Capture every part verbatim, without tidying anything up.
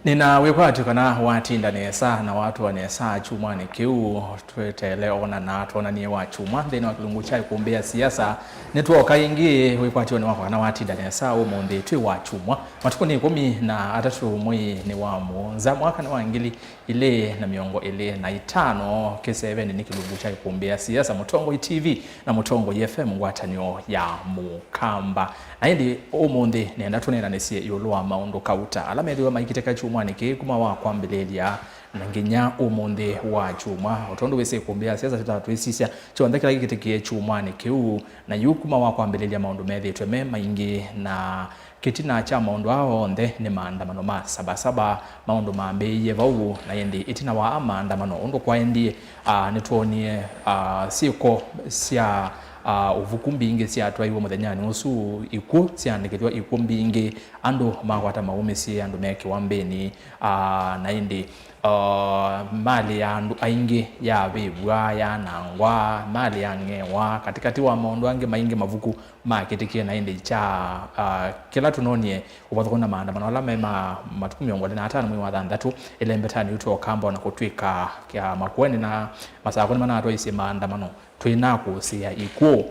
Nĩna wĩkwatyo kana watinda nesa na watũa nesa kyumwanĩ kĩu tweteele onana twonanie wa kyumwa nthĩnĩ wa kĩlungu kya ikumbĩ ya siasa. Nĩtwoka ĩngĩ wĩkwatyonĩ wakwa kana watinda nesa ũmũnthĩ twĩ wa kyumwa, matukũ nĩ ĩkũmi na atatũ mweinĩ wa mũonza mwaka nĩ wa ngili ilĩ na mĩongo ĩlĩ na itano. Kĩsevenĩ nĩ kĩlungu kya ikumbĩ ya siasa, Mũtongoi T V na Mũtongoi F M, ngwatanĩo ya Mũkamba. Na ĩndĩ ũmũnthĩ nenda tũneenanĩsye ĩũlũ wa maũndũ kauta ala methĩwe maikĩtĩka kyumwanĩ kĩĩ kuma wa kwambĩlĩlya na nginya ũmũnthĩ wa kyumwa. O tondũ wĩsĩ ikumbĩ ya siasa twĩtaa twĩsisya kyonthe kĩla kĩkĩtĩkie kyumwanĩ kĩu, na yu kuma wa kwambĩlĩlya maũndũ methĩtwe me maingĩ, na kĩtina kya maũndũ aa onthe nĩ maandamano ma Sabasaba. Maũndũ mambĩĩie vau, na ĩndĩ ĩtina wa maandamano ũndũ kwaendie, ah, nĩtwonie, ah, syĩko sya, ah, ũvuku mbingĩ syatwaiwe mũthenyanĩ ũsu, ikw'ũ syaandĩkĩthw'a, ikw'ũ mbingĩ, andũ makwata maumĩsye, andũ mekĩwa mbĩnĩ, ah, na ĩndĩ, ah, malĩ ya andũ aingĩ yavĩvw'a, yanangwa, malĩ yang'ewa, katĩkatĩ wa maũndũ angĩ maingĩ mavuku makĩtĩkie. Na ĩndĩ kya, ah, kĩla tũnonie ũvathũkany'o na maandamano ala me ma matukũ mĩongo ĩlĩ na atano mwei wa thanthatũ ĩlembetanĩ yu twa Ũkamba, o na kũtw'ĩka kya Makueni na Masakũ nĩmanatwaisye maandamano twĩna kũsĩĩa ikw'ũ,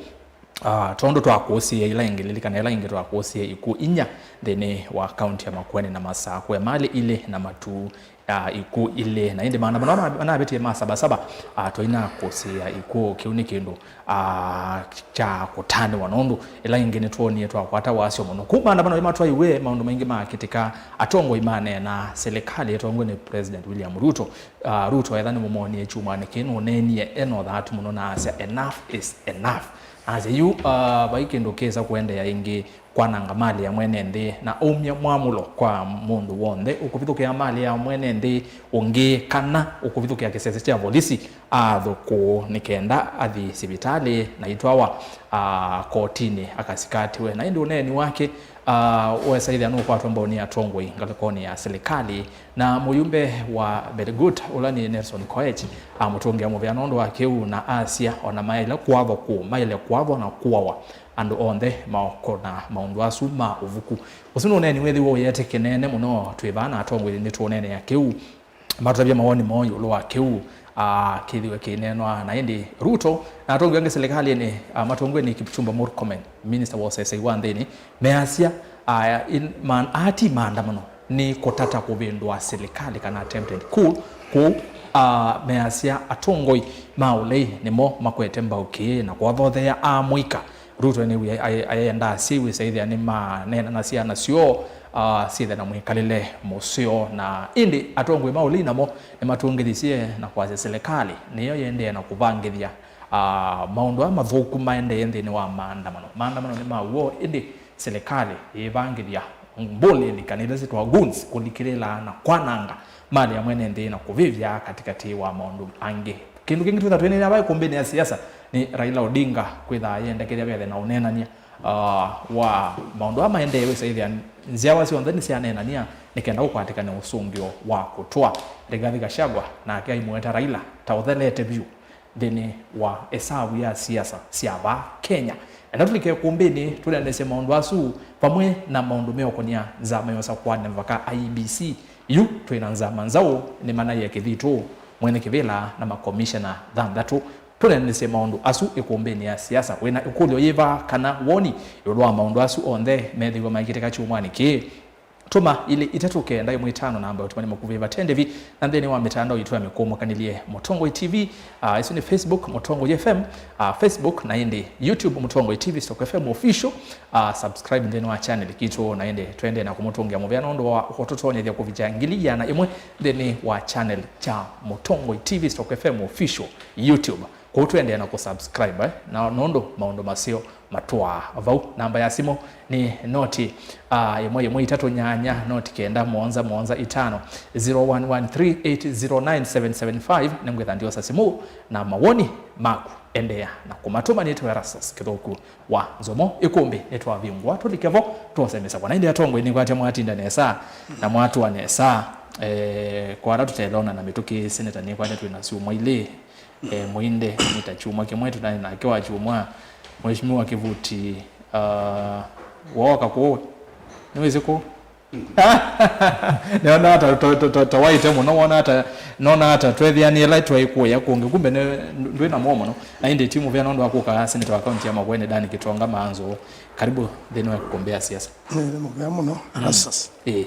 ah, tondũ twakũsĩĩa ila ingĩ, lilikana ila ingĩ twakũsĩĩa ikw'ũ inya nthĩnĩ wa kaunti ya Makueni na Masakũ, malĩ ilĩ na matu, ah, ikw'ũ ilĩ. Na ĩndĩ maandamano aa manavĩtie ma Sabasaba, ah, twaina kũsĩĩa ikw'ũ. Kĩu nĩ kĩndũ, ah, kya kũtanĩwa, nũndũ ĩla ĩngĩ nĩtwonie twakwata wasyo mũno. Kũu maandamano nĩmatwaiwe, maũndũ maingĩ makĩtĩka, atongoi maneena, silikalĩ ĩtongwe nĩ President William Ruto. Ah, Ruto etha nĩmũmonie kyumwanĩ kĩĩ, nũneenie ena ũthatu mũno na asya, "Enough is enough." Asya, "Yu, ah, vai kĩndũ kĩsa kũendeea ĩngĩ." Kwananga malĩ ya mwene nthĩ na aumya mwamũlo kwa mũndũ w'onthe ũkũvithũkĩa malĩ ya mwene nthĩ ũngĩ kana ũkũvithũkĩa kĩsese kya volisi athũkũũ nĩ kenda athi sivitalĩ na itwawa, ah, kotinĩ akasikatiwe. Na ĩndĩ ũneeni wake, ah, ũesa ĩthĩa nũkwatwa mbau nĩ atongoi ngalĩkonĩ ya silikalĩ, na mũyumbe wa Belgut, ũla nĩ Nelson Koech, amũtũngĩa mũvea nũndũ wa kĩu na asya ona maĩle kũathwa kũũ, maĩle kũathwa na kũawa. Andũ onthe maũkũna maũndũ asu ma ũvuku. Ũsu nĩ ũneeni wĩthĩwa ũyete kĩneene mũno twĩ vaa na atongoi nĩtũũneenea kĩu, matũtavya mawoni moo ĩũlũ wa kĩu, ah, kĩthĩwe kĩineenwa. Na ĩndĩ Ruto na atongoi angĩ silikalĩnĩ, ah, matongoew'e nĩ Kipchumba Murkomen, minista wa ũsesei wa nthĩnĩ, measya, ah, in-, man-, aa ti maandamano, nĩ kũtata kũvĩndũa silikalĩ kana attempted coup. Kũu, ah, measya atongoi ma ũlei nĩmo makwete mbau kĩĩ na kũathothea amũika. Ruto nĩw'e ayendaa syĩw'ĩsa ĩthĩa nĩmaneenanasya na syoo, ah, syĩthe na mwĩkalĩle mũseo. Na ĩndĩ atongoi ma ũlei namo nĩmatũngĩthisye na kwasya silikalĩ nĩyo yĩendee na kũvangĩthya, ah, maũndũ aa mathũku maendee nthĩnĩ wa maandamano. Maandamano nĩ ma w'o, ĩndĩ silikalĩ yĩvangĩthya mbũlĩli kana ila syĩtawa goons kũlikĩlĩla na kwananga malĩ ya mwene nthĩ na kũvĩvya katĩkatĩ wa maũndũ angĩ. Kĩndũ kĩngĩ twĩtha twĩnĩnĩa vai ĩkũmbĩnĩ ya siasa nĩ Raila Odinga kwĩthaa yendekethya vethe na ũneenany'a, ah, wa maũndũ aa maendee. Wĩsa ĩthĩa nzyawa syonthe nĩsyaneenany'a nĩ kenda kũkwatĩkana ũsũngĩo wa kũtũa. Rigathi Gachagua nake aimũeta Raila ta ũthelete vyũ nthĩnĩ wa ĩsavu ya siasa sya vaa Kenya. Enda tũlike ĩkũmbĩnĩ tũneenesye maũndũ asu vamwe na maũndũ meũkũnĩa nzama yosa kũanĩa mavaka I E B C. Yu twĩ na nzama nzaũ nĩmanaie kĩthitũ, mwene kĩvĩla na makomishena thanthatũ. Tũneenesye maũndũ asu ĩkũmbĩnĩ ya siasa. Wĩ na ĩkũlyo yĩva kana woni ĩũlũ wa maũndũ asu onthe methĩiwe maikĩtĩka kyumwanĩ kĩĩ? Tũma ilĩ itatũ kenda ĩmwe itano namba ya ũtũmani mũkuvĩ vate ndĩvi, na nthĩnĩ wa mĩtandao itũ ya mĩkũmũkanĩlye Mũtongoi T V, ah, ĩsu nĩ Facebook, Mũtongoi F M, ah, Facebook, na ĩndĩ YouTube, Mũtongoi T V stroke F M Official. Ah, subscribe nthĩnĩ wa channel kitũ, na ĩndĩ twendee na kũmũtũngĩa mũvea nũndũ wa ũtũtonyethya kũvikya ngili ĩana ĩmwe nthĩnĩ wa channel kya Mũtongoi T V stroke F M Official YouTube. Kũu twendee na kũsubscribe, eh, na nũndũ maũndũ maseo matũaa vau. Namba ya simũ nĩ noti, ah, ĩmwe ĩmwe itatũ nyanya noti kenda mũonza mũonza itano, zero one one three eight zero nine seven seven five. Nĩngwĩtha ndiosa simũ na mawoni maku. Endeea na kũmatũma. Nĩtwe Erastus Kĩthũku wa Nzomo. Ĩkũmbĩ nĩtwavingũa, tũlike vo, twose mĩsakwa. Na ĩndĩ atongoi nĩkwatya mwatinda nesa na mwatũa nesa, eh, kwa ala tũtelona na mĩtũkĩ seneta nĩkwatya twĩ na syumwa ilĩ. Eh, Mũinde nĩ ta kyumwa kĩmwe tũnaĩ nake wa kyumwa. Mheshimiwa Kĩvuti, ah, wooka kũũ? Nĩwĩsĩ kũũ? Nĩona ata to- to- to- tawaĩte mũno, wona ata, nona ata twethĩanĩe ĩla twaĩ kũya kũngĩ, kumbe nĩ- ndwĩ na moo mũno. Na ĩndĩ ti mũvea nũndũ wa kũka seneta wa kaunti ya Makueni, Dan Kitonga Maanzo. Karibu nthĩnĩ wa kũmbĩa siasa. Nĩ mũvea mũno, Erastus. Ĩĩ.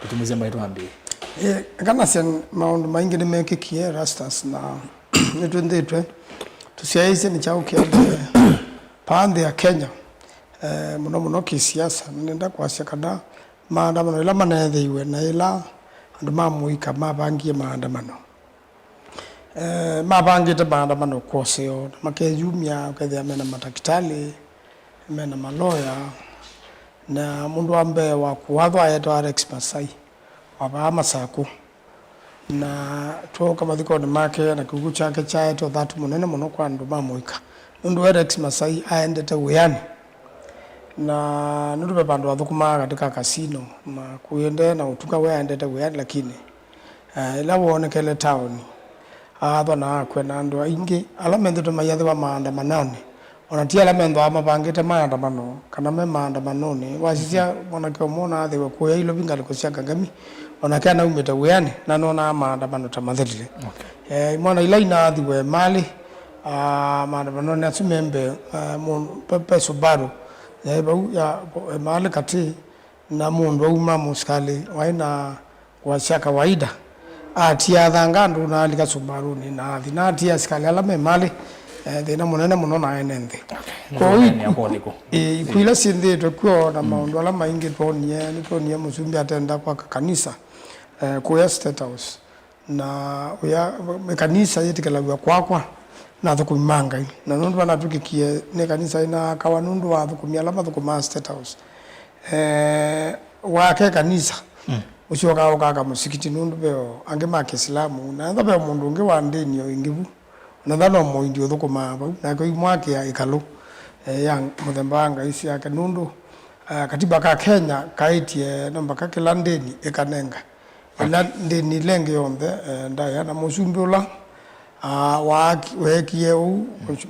Tũtumĩsye mbaĩ twambĩe. Ĩĩ, kana sya maũndũ maingĩ nĩmekĩkie, Erastus, na nĩtwĩthĩĩtwe tũsyaĩĩsye nĩ kyaũ kĩendee paa nthĩ ya Kenya, eh, mũno mũno kĩsiasa. Na nenda kwasya kana maandamano ĩla maneethĩiwe na ĩla andũ ma mũika mavangie maandamano, eh, mavangĩte maandamano kwa ũseo, na makeyumya, ũkethĩa mena matakĩtalĩ, mena maloya, na mũndũ wa mbee wa kũwathwa aetawa Rex Masai, wa vaa Masakũ. Na twooka mathikonĩ make, na kĩw'ũ kyake kyaete ũthatu mũnene mũno kwa andũ ma mũika, nũndũ we Rex Masai aendete wĩanĩ. Na nũndũ ve vandũ athũkũmaa katĩ ka kasino, na kũendee na ũtuka we aendete wĩanĩ, lakini, eh, ĩla woonekele taoni, aathwa na akw'a na andũ aingĩ ala methĩtwe maiathĩwa maandamanonĩ. O na ti ala methĩawa mavangĩte maandamano kana me maandamanonĩ. Wasisya mwanake ũmwe ũnaathĩwe kũya Ilovi ngalĩko sya Kangemi, o nake anaumĩte wĩanĩ na nonaa maandamano ta mathelile. Okay. Eh, imwana ila inaathiwe malĩ, ah, maandamanonĩ asu me mbee, ah, mũndũ, pe, pe Subaru yaĩ vau ya, eh, malĩ katĩ, na mũndũ auma, mũsikalĩ waĩ na ngũa sya kawaida, atia athanga andũ na alika Subarunĩ na athi na atia asikalĩ ala me malĩ, eh, thĩna mũnene mũno na ene nthĩ. Okay. Kwoou nĩ iku- ũneeni wa kũlikũ? Ĩĩ, iku ila syĩthĩĩtwe kw'o na maũndũ ala maingĩ twonie, nĩtwonie mũsumbĩ atenda kwaka kanisa, eh, kũya State House. Na wĩa, ĩkanisa yĩtĩkĩlaw'a kwakwa na athũkũmi ma Ngai. Na nũndũ vanatw'ĩkĩkie nĩ ĩkanisa ĩnaakawa nũndũ wa athũkũmi ala mathũkũmaa State House. Eh, wake ĩkanisa, mm, ũsyokaa ũkaka mũsikiti nũndũ veo angĩ ma Kĩsilamu. Na ethwa veo mũndũ ũngĩ wa ndĩni o ĩngĩ vu, na ethwa no mũindi ũthũkũmaa vau, nake ũimwakĩa ĩkalũ, eh, ya mũthemba wa ngai syake. Nũndũ, eh, katiba ka Kenya kaĩtye no mpaka kĩla ndĩni ĩkanenga ĩla ndĩni ĩla ĩngĩ yonthe, eh, ndaĩa. Na mũsumbĩ ũla, ah, waaki-, weekie ũu,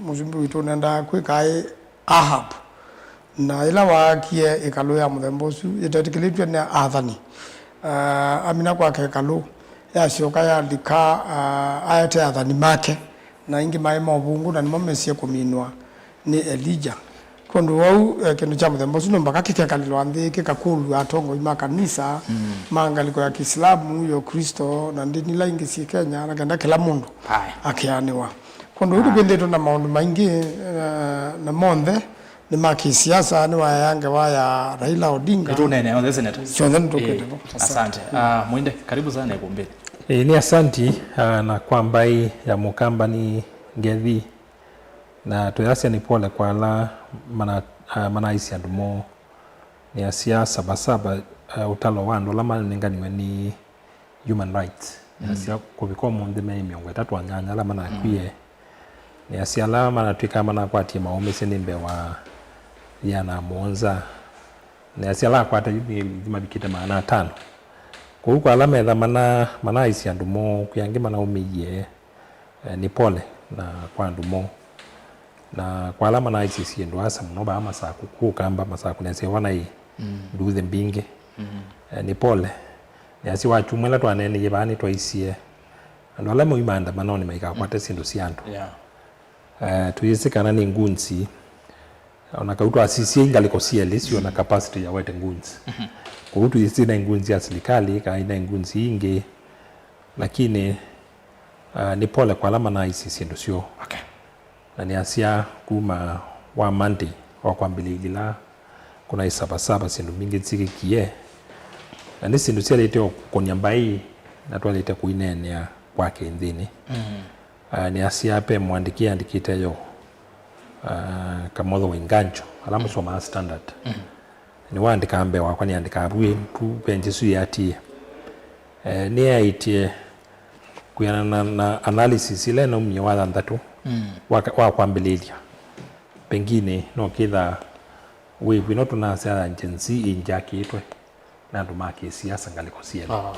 mũsumbĩ witũ ũnendaa kwĩka aĩ Ahab. Na ĩla waakie ĩkalũ ya mũthemba ũsu yĩtetĩkĩlĩtw'e nĩ athani, ah, amina kwaka ĩkalũ, yasyoka yalika, ah, aete athani make, na aingĩ maĩ ma ũvũngũ, na nĩmo mesie kũminwa nĩ Elija. Kwondũ wau, eh, kĩndũ kya mũthemba ũsu no mpaka kĩkekalĩlwa nthĩ, kĩkakũlw'a atongoi ma kanisa, mm, ma ngalĩko ya Kĩsilamu, ya Ũkristo, na ndĩni ila ingĩ syĩ Kenya, na kenda kĩla mũndũ, aye, akeanĩwa. Kwondũ ũu, aye, nĩkwĩthĩĩtwe na maũndũ maingĩ, eh, na monthe nĩ ma kĩsiasa, nĩwaea ngewa ya Raila Odinga. Nĩtũneenea onthe, Senator. Syonthe nĩtũkwenda. Eh, vo. Asante. Asante. Ah, Mwinde, karibu sana ĩkũmbĩnĩ. Eh, nĩ asanti, ah, na kwa mbaĩ ya Mũkamba nĩ ngethi. Na twĩasya nĩ pole kwa ala mana-, ah, manaisye andũ moo. Nĩasya Saba Saba, ah, ũtalo wa andũ ala manenganiwe nĩ human rights. Mm. Nĩasya kũvika ũmũnthĩ me mĩongo ĩtatũ na nyanya ala manakwie. Mm. Nĩasya ala manatw'ĩkaa manakwatie maũmĩsye nĩ mbee wa ĩana na mũonza. Nĩasya ala akwata yu nĩ mavikĩte maana atano. Kwoou kwa ala metha mana-, manaisye andũ moo, kwĩ angĩ manaũmĩie, eh, nĩ pole na kwa andũ moo. Na kwa ala manaisye syĩndũ asa mũno vaa Masakũ, kũũ Kamba Masakũ, nĩasya vanaĩ, mm, nduuthĩ mbingĩ. Mm. Eh, nĩ pole. Nĩasya wakyumwa ĩla twaneeneie vaa nĩtwaisye andũ ala mauma maandamanonĩ maikakwate, mm, syĩndũ sya andũ. Yeah. Eh, tũyĩsĩ kana nĩ ngunzi. Ona kau twasisye ngalĩko syelĩ syona, mm, capacity ya wete ngunzi. Mhm. Kwoou tũyĩsĩ naĩ ngunzi ya silikalĩ, kana naĩ ngunzi ingĩ. Lakini, ah, nĩ pole kwa ala manaisye syĩndũ syoo. Okay. Na nĩasya kuma wa Monday wa kwambĩlĩĩlya ĩla kũnaĩ Saba Saba syĩndũ mbingĩ syĩkĩkie. Na nĩ syĩndũ syaĩlĩte o kũkũny'a mbaĩ na twaĩlĩte kũineenea kwa kĩnthĩnĩ. Mm. Ah, nĩasya ve mũandĩki aandĩkĩte yo, ah, Kamotho Wainganjo, ala, mm, mũsomaa Standard. Mm. Nĩwaandĩkaa mbee wakwa, nĩandĩkaa vu ĩ, tu venji ĩsu yĩatĩĩe. Eh, nĩyaĩtye kwĩanana na analysis ĩla ĩnaumie wa thanthatũ, mm, wa, wa kwambĩlĩĩlya. Pengine no kĩtha wave ĩno tũnasya ya Gen Z ĩnjakĩtwe na andũ ma kĩsiasa ngalĩko syelĩ. Aha.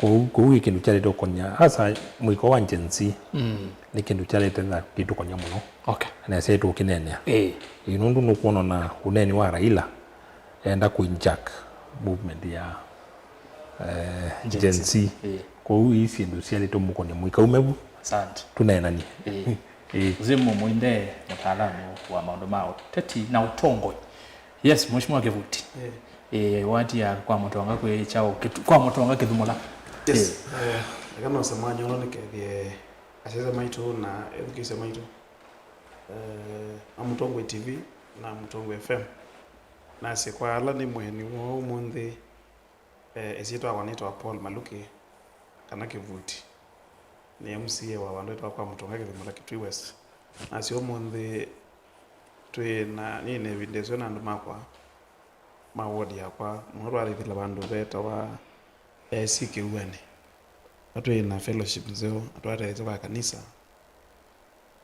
Kwoou, kwoou ĩ kĩndũ kyaĩlĩte ũkũny'a asa mũiko wa Gen Z, mm, nĩ kĩndũ kyaĩlĩte na kĩtũkũny'a mũno. Okay. Na nĩasya tũkĩneenea. Ĩĩ. Ĩĩ, nũndũ nũkwona na ũneeni wa Raila enda kũinjak movement ya eh, Gen Gen Z. Z. Ĩĩ. Kwoou ii syĩndũ syaĩlĩtwe mũkonĩ mũikaume vu. Asante. Tũneenanie. Ĩĩ. Ĩĩ. Zimu Mwinde, mũtaalamu wa maũndũ ma ũteti na ũtongoi. Yes, Mheshimiwa Kivuti. Ĩĩ. Ĩĩ, watia kwa Mũtonga kwĩ kyaũ, Kĩtu-, kwa Mũtonga Kĩthumũla. Yes. Ĩĩ. Eh, eka nose mwanya ũno nĩkethie asyaĩĩsya maitũ na ethukĩĩsya maitũ, eh, a Mũtongoi T V na Mũtongoi F M. Nasye kwa ala nĩ mũeni woo ũmũnthĩ, eh, ĩsyĩtwa yakwa nĩtawa Paul Maluki, kana Kĩvuti. Nĩ M C A wa vandũ ĩtawa kwa Mũtonga Kĩthumũla Kitui West. Nasye ũmũnthĩ twĩ na, nĩ na ĩvinda ĩseo na andũ makwa ma ward yakwa, mũno twarĩthĩla vandũ vetawa A C Kĩuanĩ. Na twĩ na fellowship nzeo, na twateete kwa kanisa.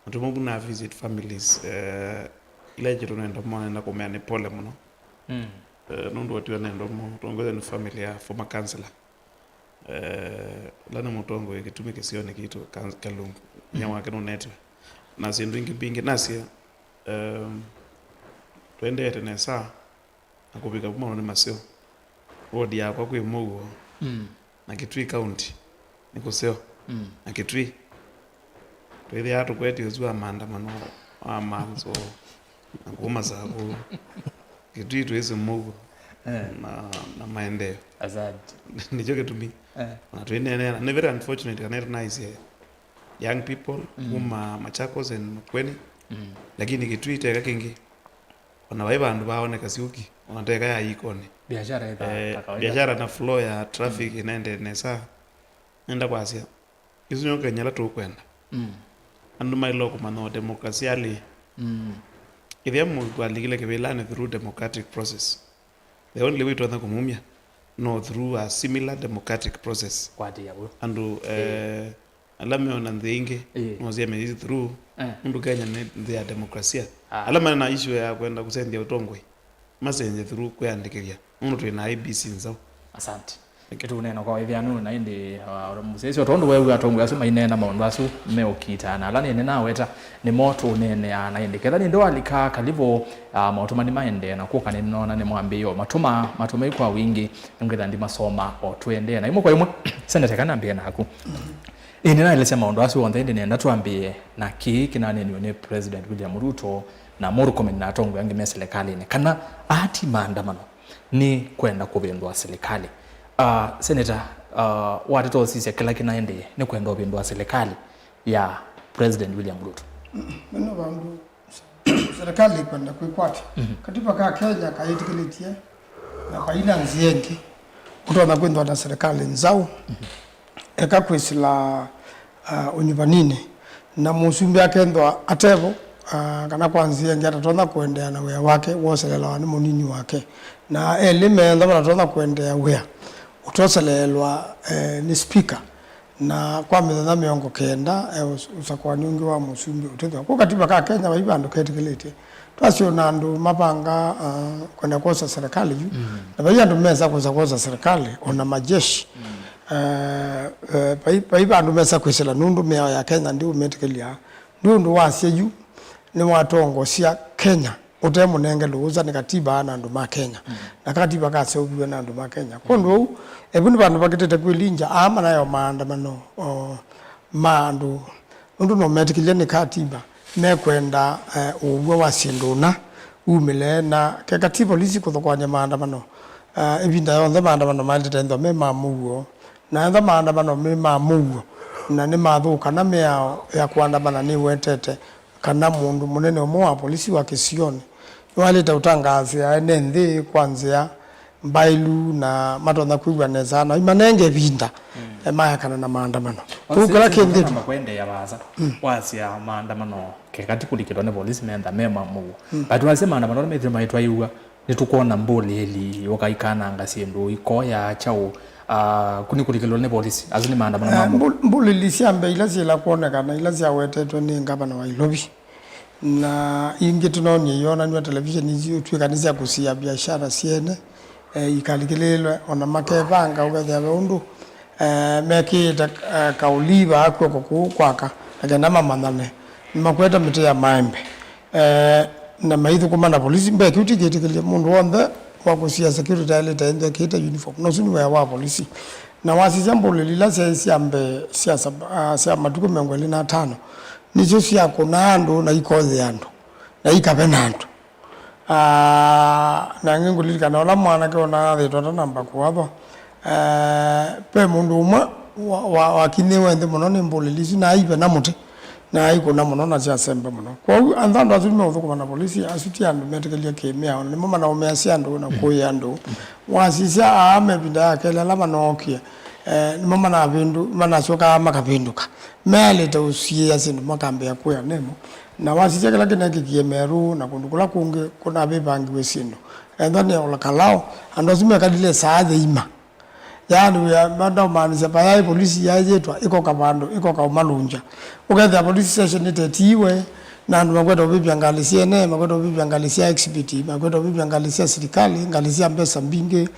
Na tũmwe vu na visit families, eh, ila ingĩ tũnenda mo, nenda kũmea nĩ pole mũno. Mm. Eh, nũndũ watiwa nenda mo, tũngwĩthwa nĩ family ya former councillor. Eh, ũla nĩ mũtongoi Kĩtumi kĩsionĩ kitũ, Kan-, Kalungu. Inya wake nũnetiwe. Na syĩndũ ingĩ mbingĩ, nasye, em, tũendeete nesa. Na kũvika vu maũndũ nĩ maseo. Ward yakwa kwĩ mũuo. Mm. Na Kitui County nĩ kũseo. Mm. Na Kitui. Twĩthĩaa tũkwetye ũsu wa maandamano wa manzo na kuma saa kũu. Kitui twĩsĩ mũuo. Eh. Na, na maendeeo. Asante. Nĩkyo kĩtumi. Eh. Na twĩneenea. Nĩ very unfortunate kana ĩtanaisye young people, mm, kuma Machakos and Makueni. Mm. Lakini Kitui teka kĩngĩ. Ona vai vandũ vaoneka syũki, ona teka ya ikonĩ. Biashara ĩthaa, eh, ta kawaida. Biashara na flow ya traffic, mm, ĩnaendee nesa. Nenda kwasya, isu nĩyo Kenya ĩla tũkwenda. Mm. Andũ maĩle kũmanya o democracy alĩ. Mm. Ĩthĩa mũndũ alikile kĩvĩlanĩ through democratic process. The only way twatha kũmumya no through a similar democratic process. Kwatĩĩa w'o. Andũ, eh, ala meona nthĩ ingĩ, ĩĩ, no syeme through, eh, nũndũ Kenya nĩ nthĩ ya demokrasia. Ah. Ala mena issue ya kwenda kũsenzya ũtongoi, masenze through kwĩandĩkĩthya, nũndũ twĩ na I E B C nzaũ. Asante. Kĩtũũneena kwa wĩthĩanu na ĩndĩ, uh, mũsyaĩĩsya tondũ weew'a atongoi asu maineena maũndũ asu meũkita, na ala nĩnĩ naweta nĩmo tũũneenea na ĩndĩ. Ketha nĩndĩ walika Kalivo, uh, maũtũmani maendee na kũka nĩnona nĩ mwambĩĩo. Matũma, matũmei kwa wingĩ, nĩngwĩtha ndimasoma o tũendee na ĩmwe kwa ĩmwe. Seneta, kana mbĩe naku. Ĩĩ, nĩnaelesya maũndũ asu onthe, ĩndĩ nĩenda twambĩĩe na kĩĩ kĩnaneenwe nĩ President William Ruto na Murkomen na atongoi angĩ me silikalĩnĩ, kana aa ti maandamano, nĩ kwenda kũvĩndũa silikalĩ. Ah, Senator, ah, wateta ũsisya kĩla kĩnaendee nĩ kwenda ũvĩndũa silikalĩ ya President William Ruto. Meno vandũ serikali ĩkwenda kwĩkwatya. Mhm. Katiba ka Kenya kayĩtĩkĩlĩtye na kaina nzĩa ĩngĩ ũtonya kwĩthwa na serikali nzaũ, mhm, eka kwĩsĩla, ah, ũnyuvaninĩ, na mũsumbĩ akethwa atevo, ah, kana kwa nzĩa ĩngĩ atatonya kũendeea na wĩa wake woseleelawa nĩ mũnini wake, na elĩ meentha matatonya kũendeea wĩa ũtoseleelwa, eh, nĩ speaker. Na kwa mĩthenya mĩongo kenda, eh, ũs-, ũsakũani ũngĩ wa mũsumbĩ ũtethwa. Kũ katiba ka Kenya vai vandũ ketĩkĩlĩtye. Twasyo na andũ mavanga, ah, kwenda kwosa serikali yu. Mm. Na vai andũ mesa kwĩsa kwosa serikali, ona majeshi. Mm. Eh, eh, vai, vai vandũ mesa kwĩsĩla nũndũ mĩao ya Kenya ndĩũmetĩkĩlya. Nĩ ũndũ wasya yu, nĩwatongosya Kenya. Ũtemũnenge lũũsa nĩ katiba na andũ ma Kenya. Mm. Na katiba kaseũviw'e na andũ ma Kenya. Kwondũ ũu, evu nĩ vandũ vakĩtĩte kwĩlingya, aa manayo maandamano, o, ma andũ, nũndũ no metĩkĩlye nĩ katiba, mekwenda, eh, ũw'o wa syĩndũ ũna umĩle, na keka ti polisi kũthokoany'a maandamano, eh, ĩvinda yonthe maandamano maĩlĩte nthwa me ma mũuo, na ethwa maandamano me ma mũuo, na nĩ mathũka, na mĩao ya kũandamana nĩwetete kana mũndũ mũnene ũmwe wa polisi wa kĩsionĩ nĩwaĩlĩte ũtangaasĩa ene nthĩ kwa nzĩa mbaĩlu na matonya kwĩw'a nesa, na imanenge ĩvinda, mm, eh, maekana na maandamano. Kũu kĩla kĩ nthĩ tu. Kwendeea vaasa, mm, wasya maandamano keka ti kũlikĩlwa nĩ polisi mentha me ma mũuo. Mm. But wasya maandamano ala methĩwe maitwaĩw'a, nĩtũkwona mbũlĩĩli yũka ikananga syĩndũ, ikoya kyaũ, ah, kũni kũlikĩlwa nĩ polisi. Asu nĩ maandamano ma, eh, mũuo. Mbũ-, mbũlĩĩli sya mbee ila syĩla kwonekana, ila syawetetwe nĩ ngavana wa Nairobi. Na ingĩ tũnonie iyonanw'a television isu, twĩka nĩ sya kũsia biashara syene, eh, ikalikĩlĩĩlwe, ona makevanga, ũkethĩa ve ũndũ, eh, mekĩĩte, eh, kaũlii vaa kw'oko kũu kwaka, na kenda mamanyane. Nĩmakwete mĩtĩ ya maembe, eh, na maithũkũma na polisi. Mbee, kĩu ti kĩtĩkĩlye. Mũndũ w'onthe wa kũsia security aĩlĩte ethĩwa ekĩĩte uniform. Na ũsu nĩ wĩa wa polisi. Na wasisya mbũlĩli ila syaĩ sya mbee sya sab-, ah, sya matukũ mĩongo ĩlĩ na atano, nĩsyo syakũnaa andũ na ikothĩa andũ na ikavena andũ. Ah, na ngĩngũlilikana ũla mwanake ũnaathĩtwe atanamba kũathwa. Eh, ve mũndũ ũmwe wa, wa, wakinyĩwe nthĩ mũno nĩ mbũlĩli isu, na aivena mũtĩ, na aikũna mũno, na syasemba mũno. Kwoou, anthu andũ asu nĩmeũthũkũma na polisi, asu ti andũ metĩkĩlye kĩmĩao, na nĩmo manaũmĩasya andũ na kũĩa andũ. Wasisya aa me ĩvinda ya kelĩ ala manookie, eh, nĩmo manavĩndũ-, manasyokaa makavĩndũka. Mealĩte ũsiĩĩa syĩndũ makambĩĩa kũĩa nemo. Na wasisya kĩla kĩnekĩkie Meru na kũndũ kũla kũngĩ kũnavĩvangiwe syĩndũ, ethwa nĩ Ol Kalou, andũ asu mekalile saa thĩima. Yaani, wĩa mandaũmaanisya vayaĩ polisi yaĩyĩtwa ĩkoka vandũ, ĩkoka ũmalũngya. Ũkethĩa police station ĩtetiiwe, na andũ makwete ũvĩvya ngalĩ syene, makwete ũvĩvya ngalĩ sya exhibit, makwete ũvĩvya ngalĩ sya silikalĩ, ngalĩ sya mbesa mbingĩ.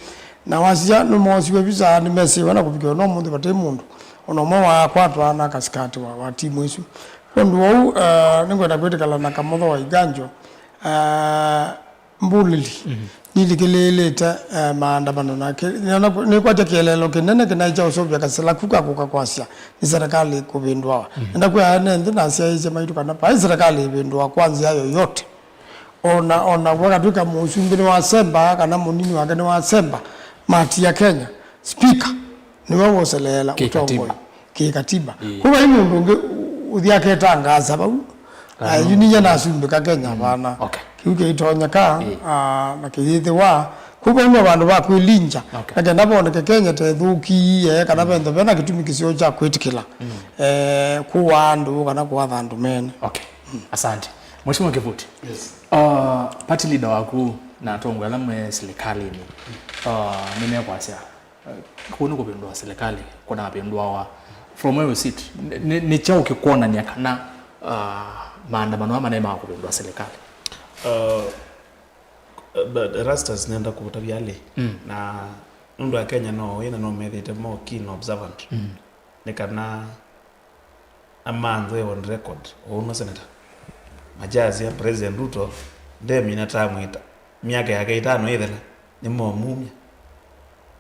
Na wasisya nĩmoosiwe visa, nĩmesĩwe na kũvikĩwa no mũnthĩ vate mũndũ ona ũmwe wakwatwa na kasikati wa, wa timu ĩsu. Kwondũ ũu, uh, nĩngwenda kwĩtĩkala na Kamotho wa Iganjo, uh, mbũlĩli. Mhm. Nilikĩlĩĩlĩte, eh, maandamano na kĩ-, nĩona kũ-, nĩkwatya kĩeleelo kĩnene kĩnaĩ kya ũseũvya kasila ku ka kũka kwasya nĩ serikali kũvĩndũawa. Mhm. Nenda kwĩa ene nthĩ na asyaĩĩsya maitũ kana vai serikali ĩvĩndũa kwa nzĩa yoyote. Ona, ona vakatw'ĩka mũsumbĩ nĩwasemba kana mũnini wake nĩwasemba, matia Kenya, speaker nĩwe woseleela ũtongoi kĩkatiba. Ĩĩ. Kwa vai mũndũ ũngĩ ũ-, ũthi aketangaasa vau. Kana yu ninya nasumbĩka Kenya vana. Okay. Kĩu kĩitonyeka, ĩĩ, ah, na kĩyĩthĩwa. Kwa vau no vandũ va kwĩlinja. Okay. Na kenda voneke Kenya tethũkie, kana venthe vena kĩtumi kĩseo kya kwĩtĩkĩla, eh, kũwa andũ kana kũatha andũ mene. Okay. Asante. Mheshimiwa Kivuti. Yes. Uh, party leader waku na atongoi ala me silikalĩnĩ, uh, nĩmekwasya, uh, kũu nĩ kũvĩndũa silikalĩ kũnavĩndũawa. From where you sit, nĩ, nĩ, nĩ kyaũ kĩkwonany'a kana, uh, maandamano aa manaĩ ma kũvĩndũa silikalĩ? Uh, but Rastas nenda kũtavya alĩ, mm, na nũndũ Akenya no ĩ na no methĩte more keen observant, mm, nĩ kana amanthwe on record, ũu no senator. Majasya President Ruto ndemina term ĩta, myaka yake ĩtano ĩthela, nĩmomumya.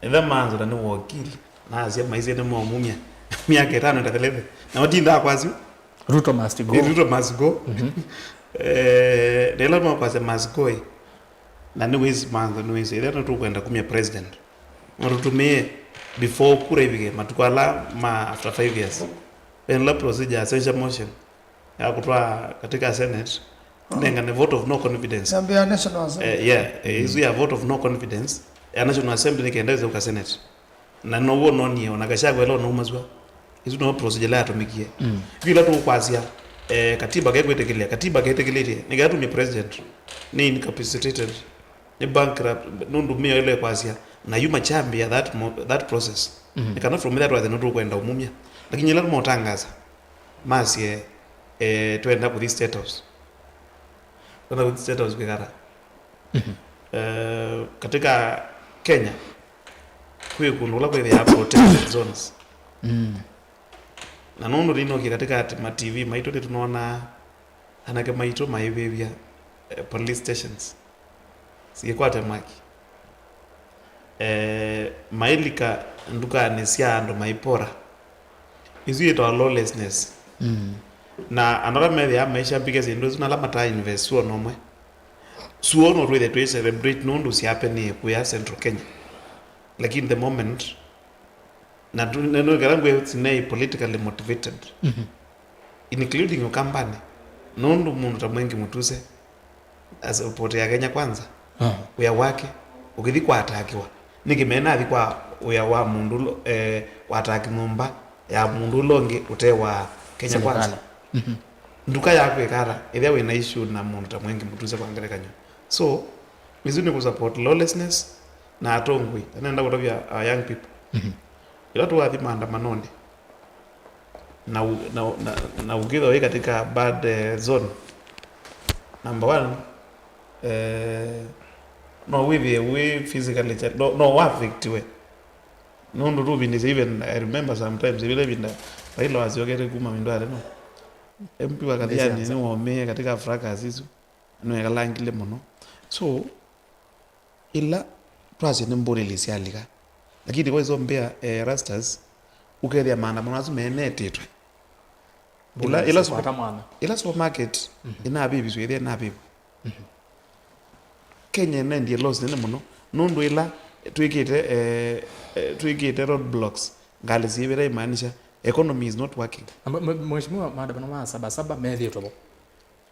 Ĩthe manzo na nĩ wokili, na asya maisye nĩmomumya myaka ĩtano ĩtatheleete. Na matindaa kwasyo. Ruto must go. Eh, Ruto must go. Mhm. Eh, nĩla makwasya must go, eh. Na nĩwĩsĩ mantho, nĩwĩsĩ ĩla nĩtũkwenda kumya president, no tũtũmĩe before kura ivike, matukũ ala ma after five years. Ve ĩla procedure ya censure motion ya kũtwaa katika Senate, oh, nengane vote of no confidence. Nambĩa National Assembly. Eh, yeah, eh, ĩsu ya vote of no confidence ya National Assembly nĩ kenda ĩse ũka Senate. Na now'o noonie, ona Gachagua ĩla ũnaumasw'a, ĩsu nĩyo procedure ĩla yatũmĩkie. Mm. Yu ĩla tũkwasya, eh, katiba kekwĩtĩkĩlya, katiba ketĩkĩlĩtye, nĩ kenda tumye president, nĩ incapacitated, nĩ bankrupt, nũndũ mĩao ĩla ĩkwasya, na yu machambia that mo-, that process. Mm. Nĩ kana from there twathe nĩtũkwenda ũmumya. Lakini ĩla tũmotangasa, masye, eh, twenda kũthi State House. Twenda kũthi State House kwĩkata. Mhm. Eh, katika Kenya, kwĩ kũndũ kũla kwĩthĩaa protected zones. Mm. Na nũndũ nĩnokie katika ati ma T V maitũ nĩtũnonaa anake maitũ maivĩvya, eh, police stations, siĩkwate mwaki. Eh, mailika ndukanĩ sya andũ maipora. Isu yĩtawa lawlessness. Mm. Na andũ ala methĩaa maisha mbike syĩndũ isu na ala mataa invest suo nomwe. Suo no twĩthe twĩ celebrate nũndũ syapenĩe kũya Central Kenya. Lakini the moment, na tu-, na nĩkana ngwĩ sinei politically motivated. Mhm. Including Ũkambanĩ. Nũndũ mũndũ ta Mwengi Mũtuse, as a support ya Kenya Kwanza, ah, wĩa wake, ũkĩthi kwa atakiwa. Nĩkĩ mena athi kwa wĩa wa mũndũ ũla, eh, wa ataki nyũmba ya mũndũ ũla ũngĩ ũte wa Kenya Kwanza? Serikali. Mhm. Nduka yaku ĩkata, ĩthĩa wĩna issue na mũndũ ta Mwengi Mũtuse kwa ngelekany'o. So, isu nĩ kũ support lawlessness na atongoi. Na nenda kũtavya our young people. Mhm. Ĩla tũwathi maandamanonĩ, na u-, na, na, na ũkĩthwa wĩ katika bad, eh, zone, number one, eh, no wĩthĩe wĩ physically cha-, no, no wa affectiwe. Nũndũ tũvindĩsya, even I remember sometimes, ĩla ĩvinda Raila wasyokete kuma Mindwale, no? M P wa Kathiani nĩwomĩe katika fracas isu, nĩwekalangile mũno. So, Ĩla twasye nĩ mbũlĩlĩ syalika, lakini kwa isombea eh, Erastus, ũkethĩa maandamano asu meenetĩtwe. Ĩla, ĩla, Mbũlĩlĩ sikwata mwana. Ĩla supermarket ĩnavĩviswe, ĩthĩa ĩnavĩvwa. Kenya ĩnendie loss nene mũno nũndũ ĩla twĩkĩte eh, eh, twĩkĩte road blocks, ngalĩ syĩvĩta, imaanisha economy is not working. Na mwe- mwe- Mheshimiwa, maandamano ma Saba Saba methĩĩtwe vo.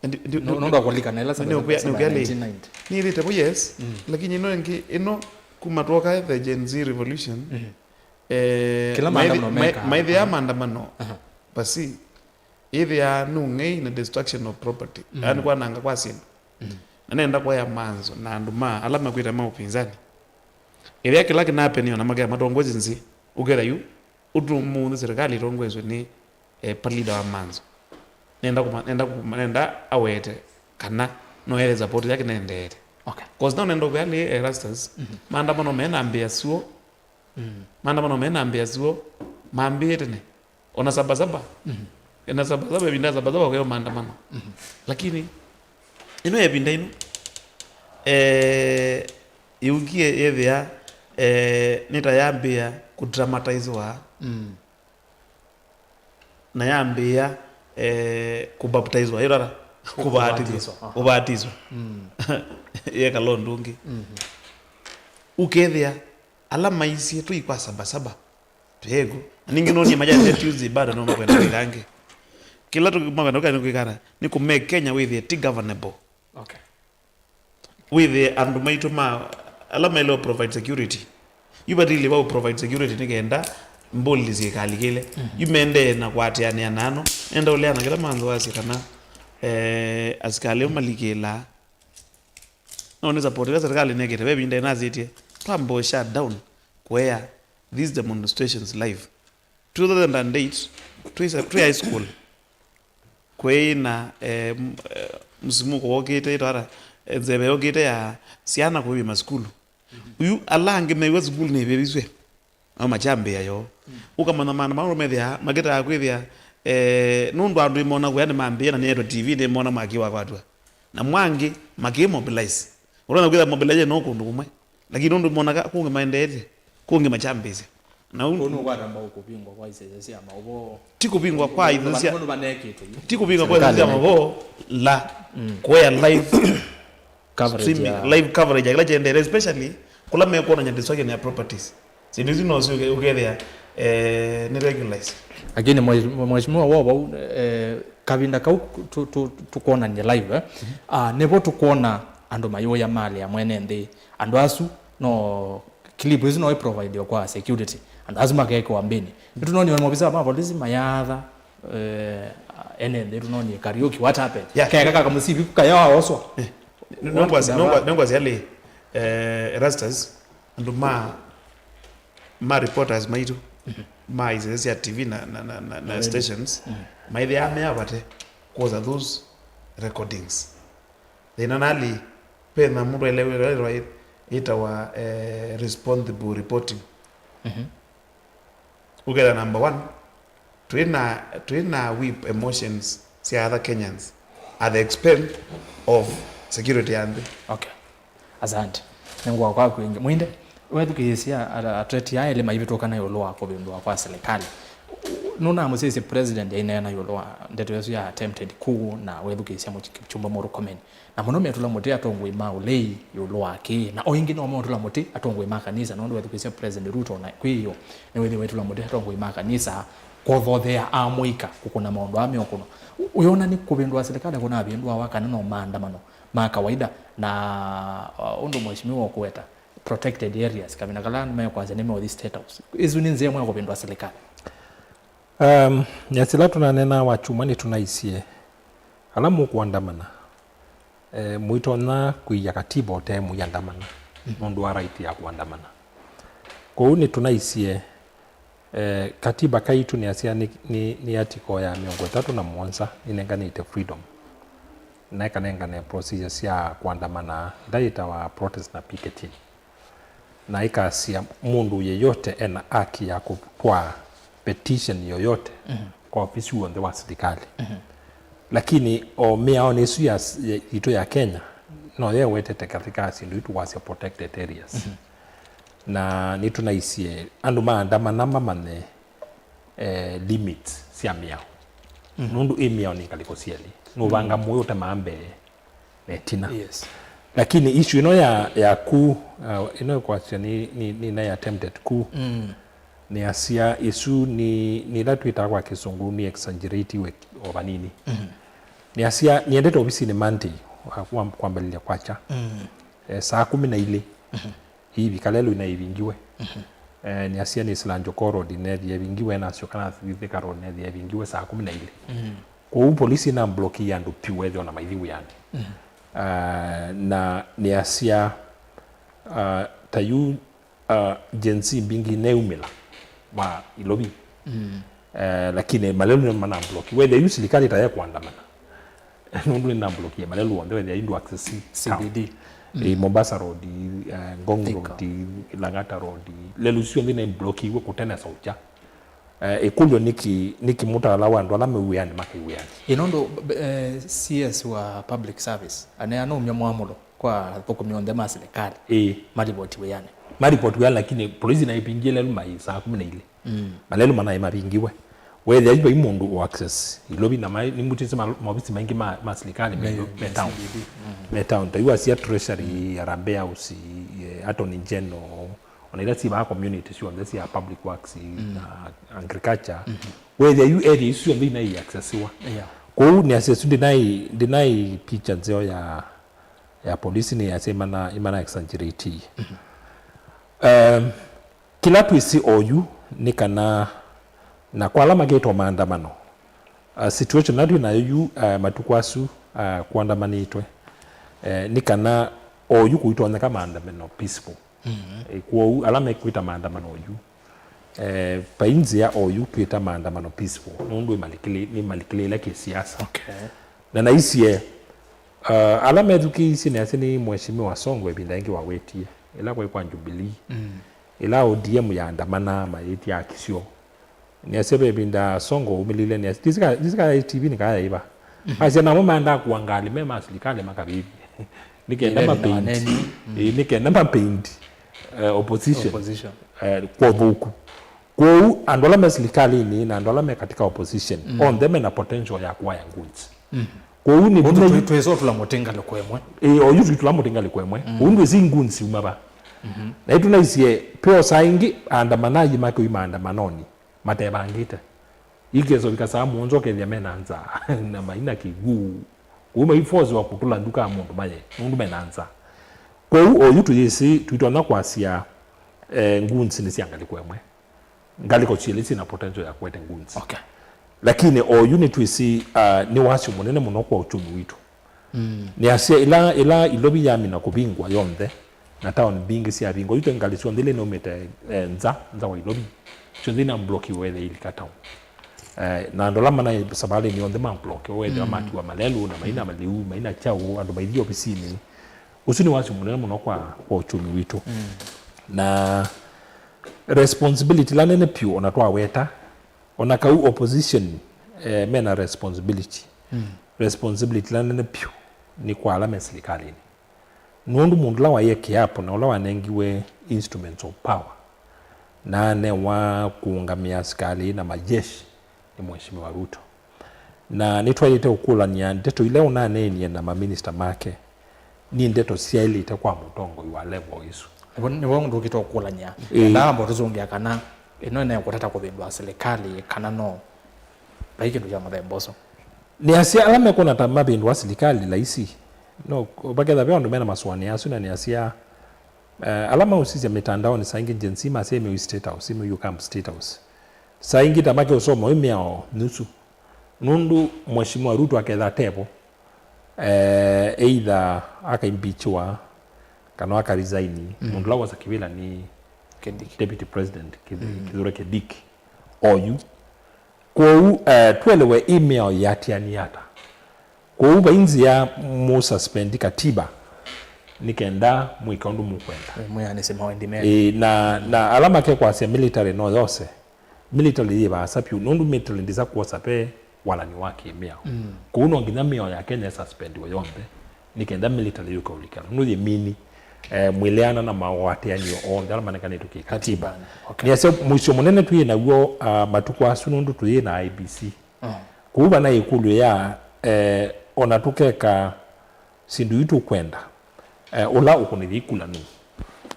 Ndi- ndi- No- ndi- nũndũ wa kũlikana ĩla Saba Saba ya nineteen ninety. Nĩthĩte vo, yes, lakini ĩno ĩngĩ ĩno kuma twoka the Gen Z revolution, eh, Kĩla maithi- maandamano mai- meka- maithĩa maandamano. Basi, ĩthĩaa nũng'ei na destruction of property, yaani kwananga kwa syĩndũ. Na nenda kũea manzo na andũ ma ala makwĩta ma ũpinzani. Ĩthĩa kĩla kĩnapeniwa na makea matongoesye nzĩ, ũketha yu ũtũmũnthĩ serikali ĩtongoeswe nĩ eh, palida wa manzo. Nenda kuma, nenda kuma, nenda awete kana no ethe support yake nendeete. Okay. Cause now nenda ũkwĩalĩ Erastus, maandamano mena mbĩa suo. Maandamano mena mbĩa suo mambĩĩe tene. Ona Saba Saba. Ena Saba Saba, ĩvinda ya Saba Saba kweo maandamano. Lakini ĩno ĩvinda ĩno eh, yũkie yethĩa eh, nĩ ta yambĩĩa kũdramatizewa. Na yambĩĩa eh, kũbaptizwa, ĩtata kũbatithwa, kũbatizwa, aha. Kũbatizwa. Yekala ũndũ ũngĩ. Ũkethĩa ala maisye tũi kwa Saba Saba twĩ ĩkũ. Na ningĩ nonie majaete Tuesday bado no makwenda kwĩka angĩ. Kĩla tũ- makwenda kwĩka nĩ kwĩkana nĩ kũ make Kenya wĩthĩe ti governable. Okay. Wĩthĩe andũ maitũ ma ala maĩle ũ provide security. Yu vatili va ũ provide security nĩ kenda mbũlĩlĩ syĩkalikĩle. Yu mendee na kũatĩanĩa nano, nenda ũleana kĩla manzo wasye kana eh, asikalĩ o malikĩlaa. No nĩ support ĩla serikali nekĩte ve ĩvinda ĩnasĩtye twambe shut down kũea these demonstrations live. Two thousand and eight twĩ sa- twĩ high school. Kwĩ na eh, m- eh, msimuko wokĩte ĩtwara eh, nzeve yokĩte ya syana kũĩvya masukulu. Ũyu ala angĩ mew'a sukulu nĩvĩviswe. Ao machambĩa yo. Ũkamanya maana mau methĩa makĩtaa kwĩthĩa eh, nũndũ andũ ĩmona wĩa nĩmambĩĩa na nĩetwe T V nĩmona makiwa kwatwa. Na mwangĩ makĩmobilize. Ũrona kwĩtha mobilize no kũndũ kũmwe. Lakini nũndũ monaga kũngĩ maendeete, kũngĩ machambĩsya. Na Kũu nũkwata mbau kũvingwa kwa isese sya maũvoo. Ti kũvingwa kwa isese sya- Nũvanekĩte yu. Ti kũvingwa kwa isese sya maũvoo la kũea live streaming, live coverage ya kĩla kyendeete, especially kũla mekwonany'a destruction ya properties. Syĩndũ isu no syũke ũkethĩa eh, nĩ regularize. Lakini mwe- mheshimiwa wo vau eh, kavinda kau tu- tu- tukwonany'a live eh, ah, nĩvo tũkwona andũ mayũya malĩ ya mwene nthĩ. Andũ asu no clip isu no iprovideo kwa security. Andũ asu makekĩwa mbĩnĩ. Nĩtũnonie ona maofisa ma polisi mayatha eh, ene nthĩ, tũnonie karaoke, what happened? Yeah. Keka kaka mũsivi kayaoswa. Nongwasya lĩ eh, Erastus, andũ ma ma reporters maitũ ma isese sya T V na, na, na, na, na stations maithĩaa me avate kwosa those recordings. Thĩna nalĩ, vena mũndũ aile wĩra ĩtawa eh, responsible reporting. Ũketha number one, twĩ na twĩ na whip emotions sya other Kenyans at the expense of security ya nthĩ. Okay. Asante. Nĩngũa kwaku ĩngĩ. Mwinde, wethukĩĩsya ata- ateti aa elĩ maivĩtũkana ĩũlũ wa kũvĩndũa kwa silikalĩ. Nũnamũsisye president aineena ĩũlũ wa ndeto ĩsu ya attempted coup na wethukĩĩsya Mũkyumba Murkomen. Na mũno metũla mũtĩ atongoi ma ũlei ĩũlũ wa kĩĩ. Na o ĩngĩ no metũla mũtĩ atongoi ma kanisa, nũndũ wethukĩĩsya president Ruto na kwĩyo nĩwĩthĩwe etũla mũtĩ atongoi ma kanisa kũthothea amũika kũkũna maũndũ aa meũkũnwa. Ũyona nĩ kũvĩndũa silikalĩ kũnavĩndũawa kana no maandamano ma kawaida, na uh, ũndũ mheshimiwa ũkũweta protected areas, kavina kala mekwasya nĩmeũthi State House. Ĩsu nĩ nzĩa ĩmwe ya kũvĩndũa silikalĩ. Um, ya sila tũnanena wa kyumwa nĩtũnaisye ala mũkũandamana eh, mũitonya kũia katiba ũte mũiandamana nũndũ wa right ya kũandamana. Kwoou nĩtũnaisye Eh, katiba kaitũ nĩasya nĩ, nĩ, nĩ article ya mĩongo ĩtatũ na mũonza ĩnenganĩte freedom. Na ĩkanengane procedure sya kũandamana, ĩla yĩtawa protest na picketing. Na ĩkasya mũndũ yeyote ena haki ya kũtwaa petition yoyote kwa ofisi w'onthe wa silikalĩ. Lakini o mĩaonĩ ĩsu ya, ya, itũ ya Kenya, no yewetete katika syĩndũ itũ wasya protected areas. Na nĩtũnaisye andũ maandamana mamanye eh, limits sya mĩao. Nũndũ ĩ mĩao nĩ ngalĩko syelĩ. Nũvanga mũĩ ũtemaa mbee na ĩtina. Yes. Lakini issue ĩno ya, yaku, uh, ĩno ĩkwasya nĩ, nĩ, nĩ nai attempted coup. Nĩasya ĩsu nĩ, nĩ ĩla twĩtaa kwa kĩsũngũ nĩ exaggerate o vanini. Nĩasya nĩendete ovisinĩ Monday, wa, wa kwambĩlĩlya kwakya. Eh, saa kũmi na ilĩ. Ĩivika lelũ ina ĩvingiwe. Eh, nĩasya nĩ Silanjoko Road nethĩa ĩvingiwe, nasyoka nathi Thika Road nethĩa ĩvingiwe saa kũmi na ilĩ. Kwoou polisi ĩnamblokie andũ piũ wethĩwa na maithi wĩanĩ. Ah, na nĩasya, ah, ta yu, ah, Gen Z mbingĩ neumĩla ma Ilovi. Eh, lakini malelũ nĩmanambloki. Wethĩa yu silikalĩ ta yekwandamana. Nũndũ nĩnamblokie malelũ onthe, wethĩa yu ndũ access C B D. Town. Eh, Mombasa Road, eh, Ngong Thika Road, Lang'ata Road. Lelũ syonthe nĩmblokiwe kũtene saukya. Eh, ĩkũlyo nĩkĩ, nĩkĩ mũtaala wa andũ ala me wĩanĩ makai wĩanĩ? Ĩ nũndũ, eh, C S wa public service aneana ũmya mwamũlo kwa athũkũmi onthe ma silikalĩ. Ĩĩ. Maripoti wĩanĩ. Maripoti wĩanĩ, lakini polisi naĩvingie lelũ mai saa kũmi na ilĩ. Malelũ manaĩ mavingiwe. Wethĩa yu vai mũndũ ũ access Ilovi na mai, nĩmutĩsye ma, maovisi maingĩ ma, ma silikalĩ me, me town. Me town. Ta yu asia Treasury, Harambee House, eh, Attorney General, ona ila syĩ vaa community syonthe sya public works na agriculture. Wethĩa yu area isu syonthe inai accessiwa. Yeah. Kwoou nĩasya ĩsu ndinai, ndinai picha nzeo ya, ya polisi, nĩasya imana, imana exaggerate. Um, Kĩla twĩsĩ oyu nĩ kana, na kwa ala makĩtwa maandamano, uh, situation ĩla twĩ nayo yu, uh, matukũ asu, uh, kũandamanĩtwe, eh, nĩ kana oyu kũitonyeka maandamano peaceful. Eh, kwoou ala mekwĩta maandamano oyu, eh, vai nzĩa oyu twĩta maandamano peaceful, nũndũ nĩmalikĩlĩ-, nĩmalikĩlĩĩle kĩsiasa. Okay. Na naisye, uh, ala methukĩĩisye nĩasya nĩ Mheshimiwa Songo ĩvinda ĩngĩ wawetie, ĩla kwaĩ kwa Jubilee. Ĩla O D M yaandamanaa mayĩtya akisyo. Nĩasya ve ĩvinda Songo aumĩlile, nĩasya, ndisika, ndisika T V nĩ kaa yaiva. Asya namo maendaa kũa ngalĩ me ma silikalĩ makavĩvye. Nĩ kenda mapaint. Ĩĩ, nĩ kenda mapaint, eh, opposition. Opposition. Eh, kwa ũthũku. Kwoou andũ ala me silikalĩnĩ na andũ ala me katika opposition, onthe mena potential ya kũaya goons. Kwoou nĩ ũndũ twĩ-, twĩsotũla mũtĩ ngalĩko ĩmwe. Ĩĩ, oyu twĩtũla mũtĩ ngalĩko ĩmwe. Ũu ndwĩsĩ ngunzi uma va. Na ĩtũnaisye peo saa ingĩ aandamanaji make ui maandamanonĩ matevangĩte. Ikesovika saa mũonza ũkethĩa mena nzaa na maina kĩw'ũ. Kwoou maifosiwa kũtũla nduka ya mũndũ maye, nũndũ mena nzaa. Kwoou oyu tũyĩsĩ twĩtonya kwasya, eh, ngunzi nĩ sya ngalĩko ĩmwe. Ngalĩko syelĩ syĩna potential ya kũete ngunzi. Okay. Lakini oyu nĩtwĩsĩ, ah, nĩ wasyo mũnene mũno kwa uchumi witũ. Nĩasya ĩla, ĩla Ilovi yamina kũvingwa yonthe, na taoni mbingĩ syavingwa, yu ngalĩ syonthe ila inaumĩte, eh, nza, nza wa Ilovi, syonthe inamblokiwe wethĩa ilika town. Eh, na andũ ala manaĩ savalĩnĩ onthe mamblokiwe wethĩa matiwa malelũ, na maina malĩu, maina kyaũ, andũ maithi ovisinĩ. Ũsu nĩ wasyo mũnene mũno kwa, kwa uchumi witũ. Na responsibility ĩla nene pyũ, ona twaweta, ona kau opposition, eh, mena responsibility. Responsibility ĩla nene pyũ nĩ kwa ala me silikalĩnĩ. Nũndũ mũndũ ũla waie kiapo na ũla wanengiwe instruments of power na anewa kũũngamĩa asikalĩ na majeshi nĩ Mheshimiwa Ruto. Na nĩtwaĩlĩte ũkũlany'a ndeto ila ũnaneenie na maminista make, nĩ ndeto syaĩlĩte kwa mũtongoi wa level ĩsu. Nĩvo, nĩvo ndũkĩte ũkũlany'a. Ĩĩ. Ndaa amba tũsũngĩa kana ĩno ĩnaekũtata kũvĩndũa silikalĩ kana no, vai kĩndũ kya mũthemba ũsu. Nĩasya ala mekwona ta mavĩndũa silikalĩ laisi, no, vaketha ve andũ mena masũanĩo asu, na nĩasya, eh, ala mausisya mĩtandaonĩ saa ingĩ Gen Z masya ĩmĩu State House, ĩmĩu Camp State House. Saa ingĩ ta make ũsoma ĩ mĩao nusu. Nũndũ Mheshimiwa Ruto aketha tevo, eh, either akaimpeachiwa kana akaresign, mũndũ ũla wosa kĩvĩla nĩ Kindiki. Deputy President Kithi-, Kithure Kindiki. Oyu. Kwoou, eh, twelewe ĩ mĩao yatiania ata. Kwoou vai nzĩa mũsuspendi katiba nĩ kenda mwĩka ũndũ mũkwenda. Mwĩanĩsye mawendi menu. Ĩĩ, na, na ala makekwasya military no yose, military yĩ vaasa vyũ, nũndũ military ndĩsa kwosa ve walani wa kĩmĩao. Kwoou no nginya mĩao ya Kenya ĩsuspendiwe yonthe, nĩ kenda military yũke ũlikana. Nũyĩmini, eh, mwĩleana na mawatĩanĩo onthe ala manekanĩtwe kĩkatiba. Katibanĩ, okay. Nĩasya mũisyo mũnene twĩ naw'o, ah, matukũ asu nũndũ tũyĩ na I E B C. Mm. Kũu vana ĩkũlyo ya, eh, ona tũkeka syĩndũ ii tũkwenda, eh, ũla ũkũnĩthya ikula nũũ?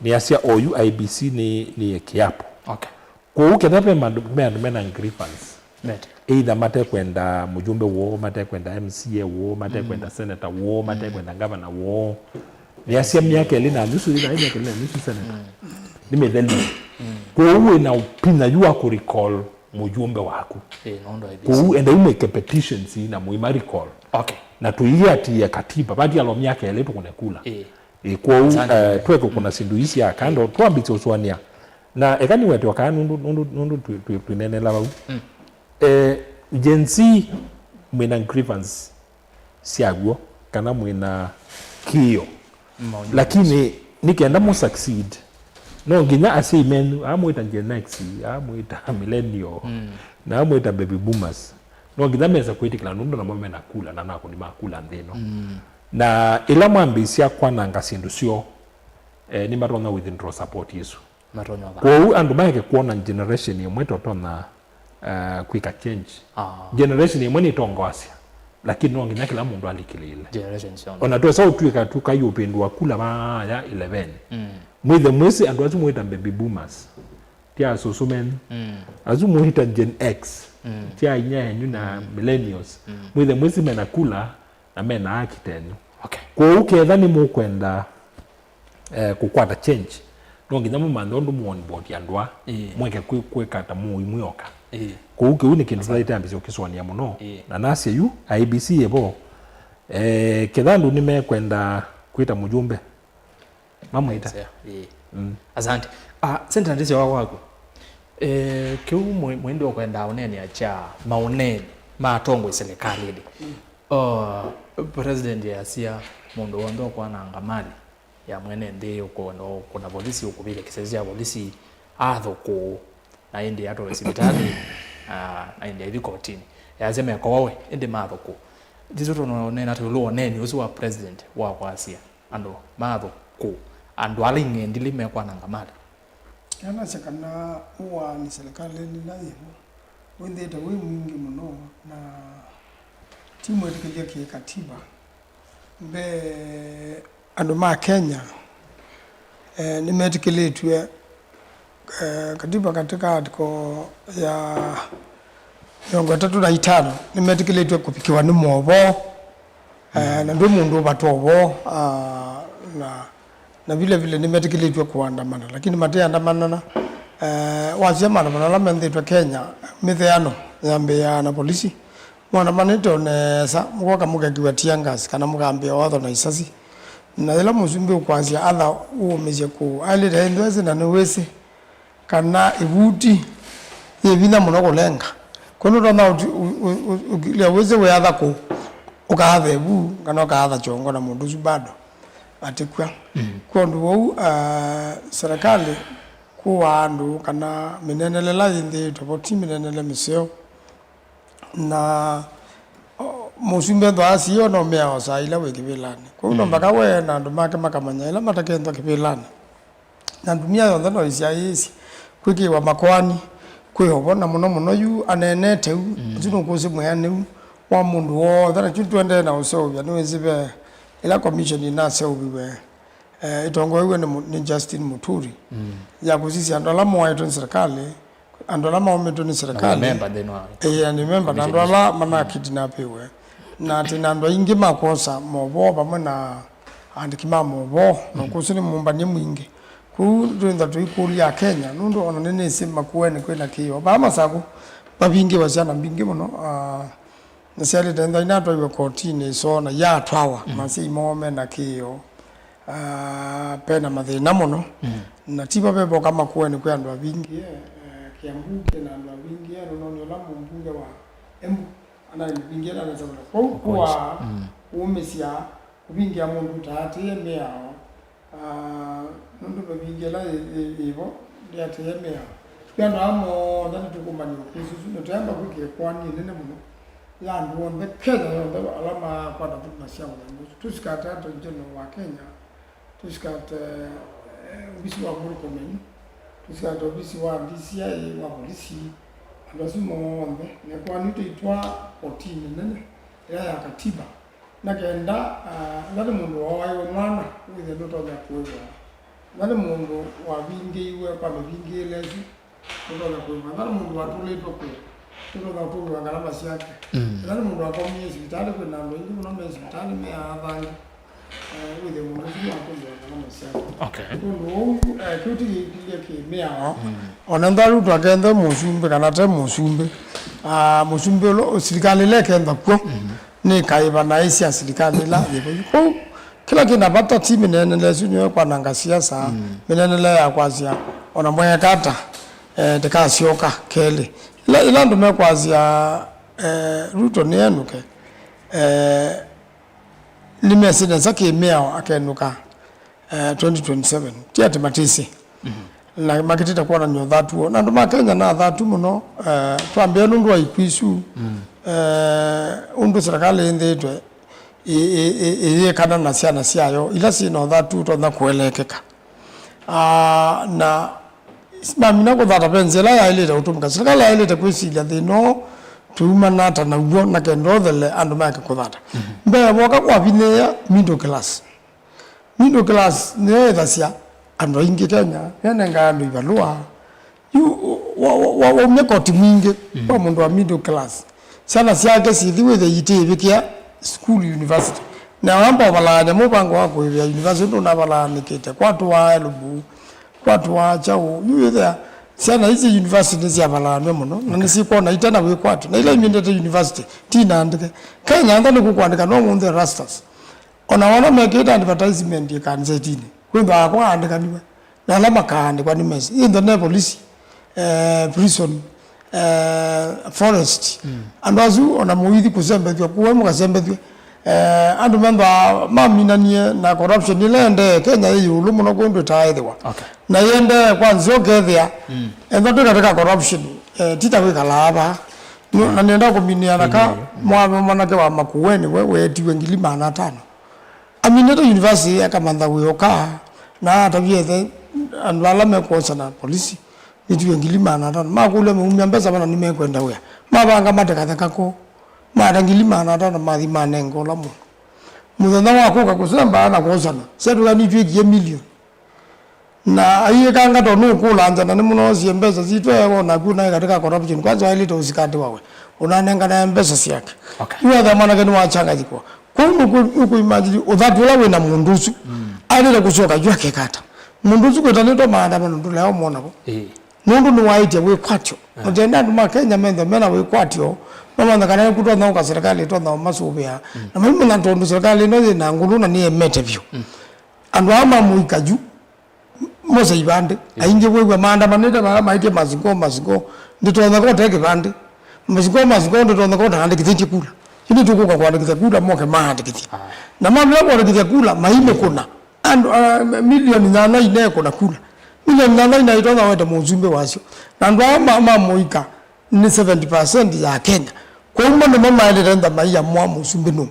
Nĩasya oyu I E B C nĩ, nĩ kiapo. Okay. Kwoou ketha ve mandũ, me andũ mena grievance, Mete. Either matekwenda mũjumbe woo, matekwenda M C A woo, matekwenda senator woo, matekwenda governor woo, nĩasya myaka ĩlĩ na nusu, ĩla myaka ĩlĩ na nusu senator nĩ mĩthelu. Kwoou wĩna ũpinya yu wa kũrecall mũjumbe waku. Ĩĩ, nũndũ wa I E B C. Kwoou enda yu make petitions na mũima recall. Okay. Na tũiatie katiba, vatialwa myaka ĩlĩ tũkũne kula. Ĩĩ. Ĩĩ, kwoou, Asante. Eh, twekũkũna syĩndũ ii sya kando, twambĩtye ũsũanĩa. Na eka nĩwete o kana nũndũ, nũndũ, nũndũ twĩ, twĩ, twĩneenela vau. Mm. Eh, Gen Z mwĩna grievance syaw'o, kana mwĩna kĩo. Maũndũ lakini nĩ kenda mũ succeed, no nginya asyai menyu, amwĩta Gen X, amwĩta millennial, na amwĩta baby boomers, no nginya mesa kwĩtĩkĩla nũndũ namo mena kula na nakũni ma kula nthĩ ĩno. Na ĩla mwambĩĩsya kwananga syĩndũ syoo, eh, nĩmatonya withdraw support ĩsu. Matonya va. Kwoou andũ maeke kwona generation ĩmwe totonya, uh, kwĩka change. Ah. Generation ĩmwe nĩtongoasya, lakini no nginya kĩla mũndũ alikĩlĩĩle. Generation syonthe. Ona twesa ũtw'ĩka tũkaiũpĩndũa kula vaya eleven. Mwĩthe mwĩsĩ andũ asu mwĩta baby boomers, ti asũsũ menyu. Asu mwĩta Gen X, ti ainya enyu na millennials. Mwĩthe mwĩsĩ mena kula na mena akitenyu. Okay. Kwoou ketha nĩmũkwenda, eh, kũkwata change, no nginya mũmanthe ũndũ mũ onboard andũ a, ĩĩ, mweke kwĩ-, kwĩka ta mũimwĩoka. Ĩĩ. Kwoou kĩu nĩ kĩndũ tũtaĩte ambĩsya ũkĩsũanĩa mũno. Ĩĩ. Na nasya yu, I E B C ĩvo, eh, ketha andũ nĩmekwenda kwĩta mũjumbe, mamwĩta. Ĩĩ. Mm. Asante. Ah, Senator, ndĩsyoka kwaku. Eh, kĩu mwe-, mwĩndĩ ũkwendaa ũneenea kya maũneeni ma atongoi silikalĩnĩ. Oh, President easya mũndũ w'onthe ũkwananga mali ya mwene nthĩ, ũkũna, ũkũna volisi, ũkũvĩtya kĩsesi kya volisi, athũkũũ, na ĩndĩ atwawe sivitalĩ, na, na ĩndĩ aithi kotinĩ. Easya mekoawe, ĩndĩ mathũkũũ. Thisũ tũneena ta ĩũlũ wa ũneeni ũsu wa President wa kwasya andũ mathũkũũ, andũ ala ing'endilĩ mekwananga mali. Anasya kana ũaani silikalĩnĩ ĩla yĩvo wĩthĩĩtwe wĩ mwingĩ mũno na ti mwĩtĩkĩlye kĩkatiba. Mbee andũ ma Kenya, eh, nĩmetĩkĩlĩtw'e, eh, katiba katika article ya mĩongo ĩtatũ na itano nĩmetĩkĩlĩtw'e kũvikĩwa nĩ movoo. Eh, na ndwĩ mũndũ ũvatwa ũvoo, ah, na, na vile vile nĩmetĩkĩlĩtw'e kũandamana, lakini mateandamana. Eh, wasya maandamano ala menthĩtwe Kenya, mĩtheano yambĩĩaa na polisi. Mwandamanĩte o nesa, mũkoka mũkekĩwa tear gas kana mũkambĩĩa othwa na isasi. Na yĩla mũsumbĩ ũkwasya atha ũũmĩsye kũũ, aĩlĩte ethĩwa ĩsĩ na nĩwĩsĩ kana ĩvuti yĩ vinya mũno kũlenga. Kwoou nũtonya ũti-, ũ-, ũ-, ũ-, ũkilya wĩsĩ wĩatha kũũ, ũkaatha ĩvu kana ũkaatha kyongo na mũndũ ũsu bado atĩkw'a. Mm. Kwondũ wou, ah, serikali kũaa andũ kana mĩneenele ĩla yĩnthĩĩtwe vo ti mĩneenele mĩseo. Na, o, mũsumbĩ ethwa asiĩwe no mĩao saa ila wĩ kĩvĩlanĩ. Kwoou no, mm, mbaka we na andũ make makamanya ĩla matakenthwa kĩvĩlanĩ. Na ndunia yonthe no ĩsyaĩĩsye kwĩkĩĩwa makoani kwĩ ovo, na mũno mũno yu aneenete u, mm, ũsu nũkũsĩ mwĩanĩu wa mũndũ w'onthe, na kyu tũendee na ũseũvya. Nĩwĩsĩ ve ĩla commission ĩnaseũviw'e, eh, ĩtongoew'e nĩ Mu-, nĩ Justin Muturi, mm, ya kũsisya andũ ala moaĩtwe nĩ serikali, andũ ala maũmĩtwe nĩ serikali. Na memba nthĩnĩ wa, ĩĩ, na nĩ memba, na andũ commission ala isu, mm, manakidnapiwe. Na atĩ na andũ aingĩ ma kwosa movoo vamwe na aandĩki ma movoo, na, mm, ũkũsĩ nĩ mũmbany'e mwingĩ. Kwoou twĩntha tũikũlya Akenya, nũndũ ona nĩnĩsĩ Makueni kwĩna kĩĩo. Vaa Masakũ mavingĩwe syana mbingĩ mũno, ah, na syalĩte ntha inatwaiwe kotinĩ ĩsoo na yatwawa, mm, na asyai moo mena kĩĩo. Ah, pena mathĩna mũno. Mm. Na ti vave voka Makueni kwĩ andũ avingĩe, eh, Kiambu kĩna andũ avingĩe, nũnoni ũla mũmbunge wa Embu anaĩ mũvingĩe na nesa mũno. Kwoou, of course, kũaa, mm, kũũmĩsya kũvingĩa mũndũ ũtaatĩĩe mĩao, ah, nũndũ mĩvingĩe ĩla yĩ, yĩ, yĩvo ndĩatĩĩe mĩao. Twĩ andũ aa monthe nĩtũkũmany'a ũkũsĩ ũsu, na tũyamba kwĩkĩa ĩkoani ĩnene mũno. ya andũ onthe Kenya yonthe ala makwata thutuma sya mũthemba ũsu. Tũsikate Attorney General wa Kenya, tũsikate, eh, ovisi wa Murkomen, tũsikate ovisi wa D C I wa polisi, andũ asu monthe, nekwani tũitwaa kotinĩ nene ĩla ya katiba, na kenda, ah, ĩla nĩ mũndũ waoaiwe mwana wĩthĩe ndũtonya kũĩvwa, ĩla nĩ mũndũ wavingĩiwe kwa mĩvingĩĩle ĩsu, nũtonya kũĩvwa. Ĩla nĩ mũndũ watũlĩtwe kũũ, nũtonya kũtũmĩwa ngalama syake. Mm. Ĩla nĩ mũndũ wakomie sivitalĩ, kwĩ na andũ aingĩ mũno me sivitalĩ me athangĩ. Eh, wĩthĩe mũndũ ũsu nĩwatũmĩwa ngalama syake. Okay. Nũndũ ũu, eh, kĩu ti kĩikilyĩ kĩ mĩao. Mm. Ona ntharu twakenthe mũsumbĩ kana te mũsumbĩ. Ah, mũsumbĩ ũla, silikalĩ ĩla ĩkentha kw'o. Mm. Nĩ kaĩva naĩ sya silikalĩ ĩla yĩ vau. Kwoou, kĩla kĩ na vata ti mĩneenele ĩsu nĩyo ĩkwananga siasa, mm, mĩneenele ya kwasya, ona mweeka ata, eh, ndĩkasyoka kelĩ. Ĩla, ĩla andũ mekwasya, eh, Ruto nĩenũke, eh, nĩmesĩ nesa kĩ mĩao akenũka, eh, twenty twenty-seven. Ti atĩ matĩsĩ. Mhm. Na makĩtĩte kwonany'a ũthatu woo. Na andũ ma Kenya na athatu mũno, eh, twambĩe nũndũ wa ikw'ũ isu, mm, eh, ũndũ serikali ĩnthĩĩtwe ĩ-, ĩ-, ĩ-, ĩyĩkana na syana syayo, ila syĩ na ũthatu ũtonya kũeleekeka. Ah, na mamina kũthata ve nzĩa ĩla yaĩlĩte ũtũmĩka. Serikali yaĩlĩte kwĩsilya thĩna ũũ tũumana ata naw'o na kenda ũthele andũ make kũthata. Mhm. Mbee voka kwavinyĩĩa middle class. Middle class nĩyo ĩthasya andũ aingĩ Kenya, nĩnengaa andũ ivalũa. Yu wa-, wa-, wa-, waumya koti mwingĩ, mm, kwa mũndũ wa middle class. Syana syake sithi wĩthĩa itiĩvĩkĩa school, university. Na wamba ũvalaa nyamũ, mũvango wa kũĩvĩa university ndũnavalaanĩkĩte. Kwatũaa elũmbu, kwatũaa kyaũ. Yu wĩthĩa syana isu university nĩsyavalaanw'a mũno, na, okay, nĩsikwona ite na wĩkwatyo. Na ila imendete university, ti na andĩke. Kenya ntha nĩkũkwandĩka no mũndũ rastas. Ona wona mekĩte advertisement ĩkanzetinĩ, kwĩthĩwa kwaandĩkaniwe, na ala makaandĩkwa nĩmesĩ. Ĩndĩ ne polisi, eh, prison, eh, forest. Mm. Andũ asu ona mũithi kũsembethw'a, kuwe mũkasembethw'e. Eh, andũ menthwa maminanie na corruption ĩla ĩendee Kenya yĩ ĩũlũ mũno kwĩ ndũ ĩtaaĩthĩwa. Okay. Na ĩendee kwa nzĩa ũkethĩa, mm, ethwa twĩ katika corruption, eh, ti ta wĩkalaa vaa. Nũ-, ah, na nĩenda kũminĩa na ka, mm, mwa-, mwanake wa Makueni we weetiwe ngili maana atano. Aminĩte university akamantha wĩoka, na atavie ĩthe andũ ala mekwosana polisi, nĩtiwe ngili maana atano. Makũlya maumya mbesa mana nĩmekwenda wĩa. Mavanga mate katheka koo. Mata ngili maana atano mathi manenga ũla mũndũ. Mũthenya wa kũka kũsemba na kwosana, syatũka nitwĩkie milioni. Na aiĩkanga tondũ nũkũlanja na nĩmũnoosie mbesa sitũ, ewe onaku naĩ katika corruption. Kwanza waĩlĩte ũsikatĩwa we, ũnanenganae mbesa syake. Okay. Yu wethĩa mwanake nĩwachanganyikwa. Kwoou nũkũ-, nũkũimagine ũthatu ũla wĩ na mũndũ ũsu, mm, aĩlĩte kũsyoka yu akeka ata? Mũndũ ũsu kwĩtanĩtwe maandamano ndũlea ũmwona vo. Ĩĩ. Nũndũ nĩwaĩtye wĩkwatyo. Ah. Mũtenda andũ ma Kenya methwe mena wĩkwatyo, mamantha kana nĩkũtonya ũka serikali ĩtonya ũmasũvĩa. Mm. Na maimanya tondũ serikali ĩno yĩ na ngũlũ na nĩyemete vyũ. Mm. Andũ aa ma mũika yu, mose ivandĩ. Ĩĩ. Aingĩ wĩw'a maandamanĩte vala maĩtye masingo, masingo, ndĩtonyeka ũte kĩvandĩ. Masingo, masingo, ndĩtonyeka ũtaandĩkĩthĩtye kula. Yu nĩtũkũka kũandĩkĩthya kula, moke maandĩkĩthye. Aya. Na mamina kũandĩkĩthya kula, maimĩkũna. Andũ, ah, milioni nyanya inekũna kula. Milioni nyanya ina itonya wete mũsumbĩ wasyo. Na andũ aa ma, ma mũika, nĩ seventy percent ya Kenya. Kwoou mo nĩmo maendete ntha maiamũa mũsumbĩ nũũ,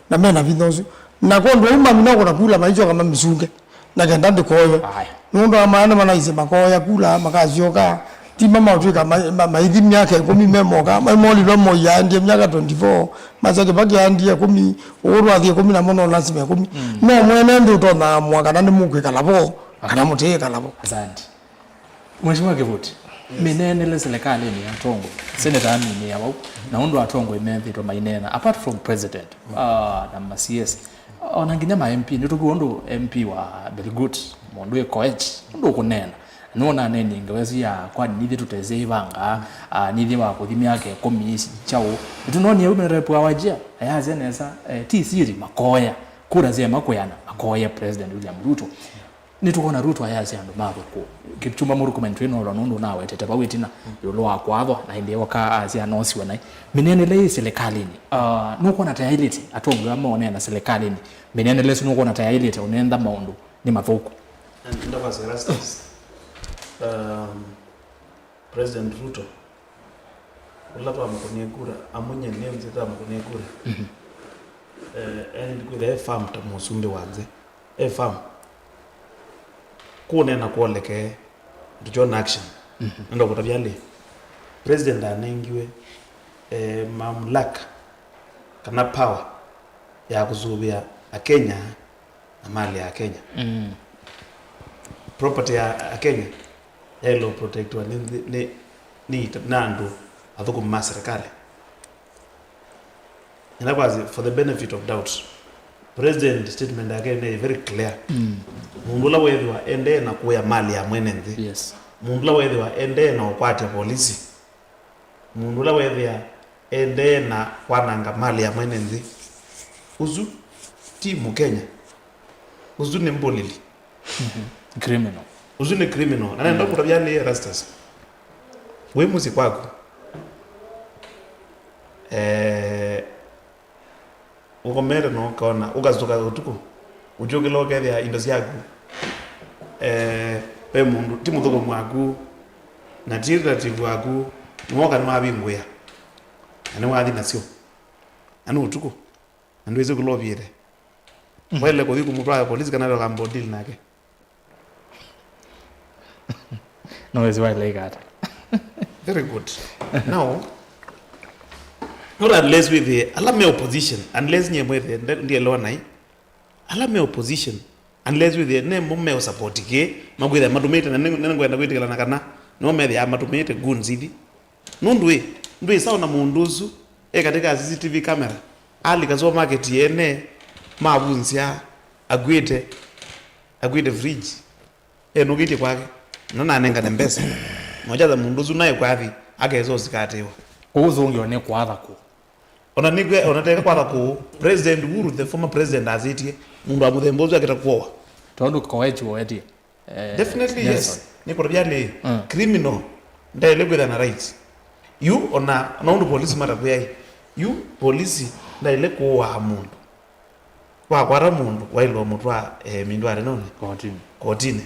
na mena vinya ũsu. Na kwondũ ũu mamina kũna kula maisyoka mamĩsunge, na kenda ndĩkoywe. Aya. Nũndũ amaya nĩmanaisye makoya kula, makasyoka, ti ma maũtwĩka ma, ma, maithi myaka ĩkũmi me moka, maimolilwa Moi aendie myaka twenty-four, masya Kĩbakĩ aendie ĩkũmi, ũũ twathi ĩkũmi namo no lasima ĩkũmi. Mm. No mwene nthĩ ũtonya amũa kana nĩmũkwĩkala vo, kana mũtĩĩkala vo. Asante. Mheshimiwa Kĩvũti, yes, mĩneenele silikalĩnĩ ya atongoi, seneta aminĩa vau, na ũndũ atongoi methĩtwe maineena, apart from president, ah, na ma C S, ona nginya ma M P, nĩtũkw'a ũndũ M P wa Belgut, mũndũ wĩ Koech, ũndũ ũkũneena. Nũũ ũnanenie ngewa ĩsu ya, kwani nithyĩ tũtesĩ ivanga, ah, nithyĩ wa kũthi myaka ĩkũmi kyaũ? Nĩtũnoonie yu rep wa Wajir, ayasya nesa, eh, ti siri, makoya. Kura syaema kwĩana, makoya President William Ruto. Nĩtũkwona Ruto ayasya andũ mathũkũ. Kipchumba Murkomen twĩ nolo nũndũ ũnawetete vau ĩtina ĩũlũ wa kwathwa, na ĩndĩ oka asya anosiwe naĩ. Mĩneenele yĩ silikalĩnĩ, ah, nũkwona ta yaĩlĩte, atongoi aa moneena silikalĩnĩ, mĩneenele ĩsu nũkwona ta yaĩlĩte ũnentha maũndũ nĩ mathũku? And ndavasi Erastus, um, President Ruto Ũla twamũkũnie kura, amwe nyie nĩ nzĩ twamũkũnie kura. Eh, and kwĩthĩa e firm ta mũsumbĩ wa nzĩ. E firm. Kũneena kwolekee, ndũkyona action. Nenda kũtavya lĩ, president anengiwe, eh, mamlaka kana power ya kũsũvĩa Akenya na mali ya Kenya. Property ya Akenya yaĩlwe protectwa nĩ, nĩ, nĩ, nĩ andũ athũkũmi ma serikali. Ĩla kwasĩ, for the benefit of doubt, president statement yake nĩ very clear. Mũndũ ũla wethĩwa endee na kũya mali ya mwene nthĩ, Yes. mũndũ ũla wethĩwa endee na ũkwatya polisi, mũndũ ũla wethĩa endee na kwananga mali ya mwene nthĩ, ũsu ti Mũkenya. Ũsu nĩ mbũlĩli. Criminal. Ũsu nĩ criminal. Na nenda kũtavya nĩ Erastus. Wĩ mũsyĩ kwaku. Eh, ũkomete na ũkona, ũkasũka ũtukũ, ũkyũkĩla ũkethĩa indo syaku, eh, ve mũndũ, ti mũthũkũmi waku, na ti relative waku, nĩwoka nĩwavingũĩa, na nĩwathi nasyo, na nĩ ũtukũ, na ndwĩsĩ kũla ũviĩte. Waĩle kũthi kũmũtwaa polisi kana ũkamba ũdili nake. No wĩsĩ waĩle ĩka ata. Very good. Now, not unless wĩthĩe ala me opposition, unless nyie mwĩthĩe nde- ndielewa nai, ala me opposition, unless wĩthĩe nemo me support kĩ, makwĩthĩa matũmĩte, na nĩ- nĩngwenda kwĩtĩkĩlana kana nĩmo methĩaa matũmĩte goons ithi. Nũndũ ĩ, ndwĩsa ona mũndũ ũsu e katika C C T V camera, alika supermarket yene, mavunzya, akwĩte, akwĩte fridge, enũkĩtye kwake, na nanengane mbesa. Nojaza mũndũ ũsu naĩ kwathi, akesa ũsikatĩwa. Kũu thũngĩo nĩ kwatha kũ? Ona nĩkw'e, ona teka kwatha kũu, President Uhuru, the former president, asĩtie, mũndũ wa mũthemba ũsu akĩta kuowa. Tondũ koeti woetie. Eh, Definitely, yes. Nelson. Nĩkũtavya nĩ criminal ndaĩle kwĩtha na rights. Yu ona, ona ũndũ polisi matakwĩai. Yu polisi ndaĩle kũaa mũndũ. Wakwata mũndũ, waĩlwa mũtwaa, eh, mindũ arenone. Kotini. Kotini.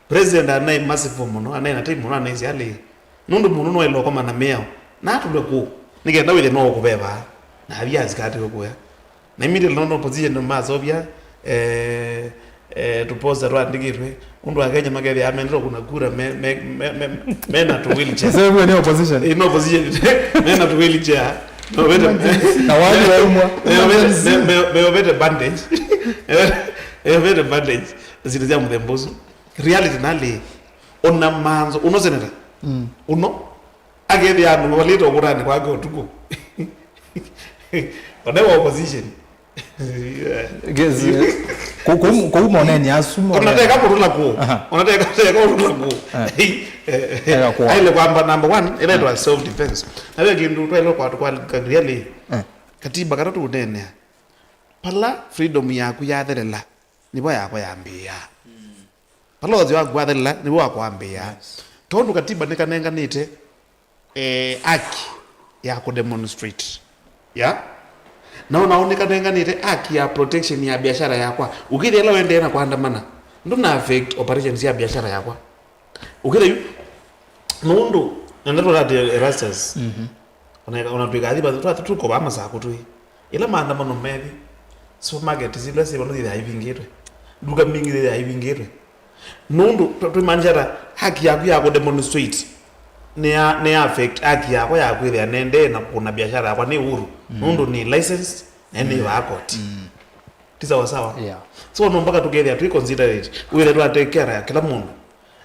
President anaĩ merciful mũno, anaĩ na time mũno, anaĩsya alĩ. Nũndũ mũndũ nwaĩlwa koma na mĩao. Na atũlwe kũu. Nĩkenda wĩthĩ no ũkũveva. Na athi asikatiwe kũya. Na immediately nona opposition masovya, eh, eh, tũposter twaandĩkĩtwe, ũndũ Akenya makethĩa mendete kũna kura me, me, me, me, mena tũ wheelchair. Sasa wewe ni opposition. Eh, no opposition. Mena tũ wheelchair. Meovete, na wali waumwa. Meovete, me- me- meovete bandage. Meovete bandage. Zile za mũthemba ũsu. Reality nali, ona manzo, uno senator. Uno, akethĩa andũ mavalĩte ũkũtanĩ kwake ũtukũ. Ona wa opposition. Yes, eh, kũ- kũ- kũu moneni asu moneni. Ona teka kũtũla kũu. Aha. Ona teka teka kũtũla kũu. Eh. Eh, eh, Teka kũa. Aile kwamba number one, ĩla ĩtwa self defense. Na we kĩndũ twaile kwa kwa kwa really. Eh. Katiba kata tũnenea. Pala freedom yaku yathelela, nĩvo yakwa yambĩĩa. Vala ũthĩ waku wathelela, nĩvo wakwambĩĩa. Yes. Tondũ katiba nĩkanenganĩte, eh, haki ya kũdemonstrate. Ya? Na ona nĩkanenganĩte haki ya protection ya biashara yakwa. Ũkĩthĩa ĩla wendee na kwandamana, ndũna affect operations ya biashara yakwa. Ũkĩthĩa yu, nũndũ, na ndatũlate Erastus. Ona, ona twĩkathi, twa- tũkova masakũ twĩ. Ĩla maandamano methi, supermarket ila syĩ vala syĩthĩaa ivingĩtwe. Nduka mbingĩ syĩthĩaa ivingĩtwe. Nũndũ, tũ- twĩmaanisha ata, haki yaku ya kũdemonstrate nĩ ya, nĩ ya affect haki yakwa ya kwĩthĩa nendee na kũna biashara yakwa nĩ uhuru. Nũndũ nĩ license, na nĩ vaa koti. Ti sawa sawa? Yeah. So, no mpaka tũkethĩa twĩ considerate. Wĩthĩa twa take care ya kĩla mũndũ.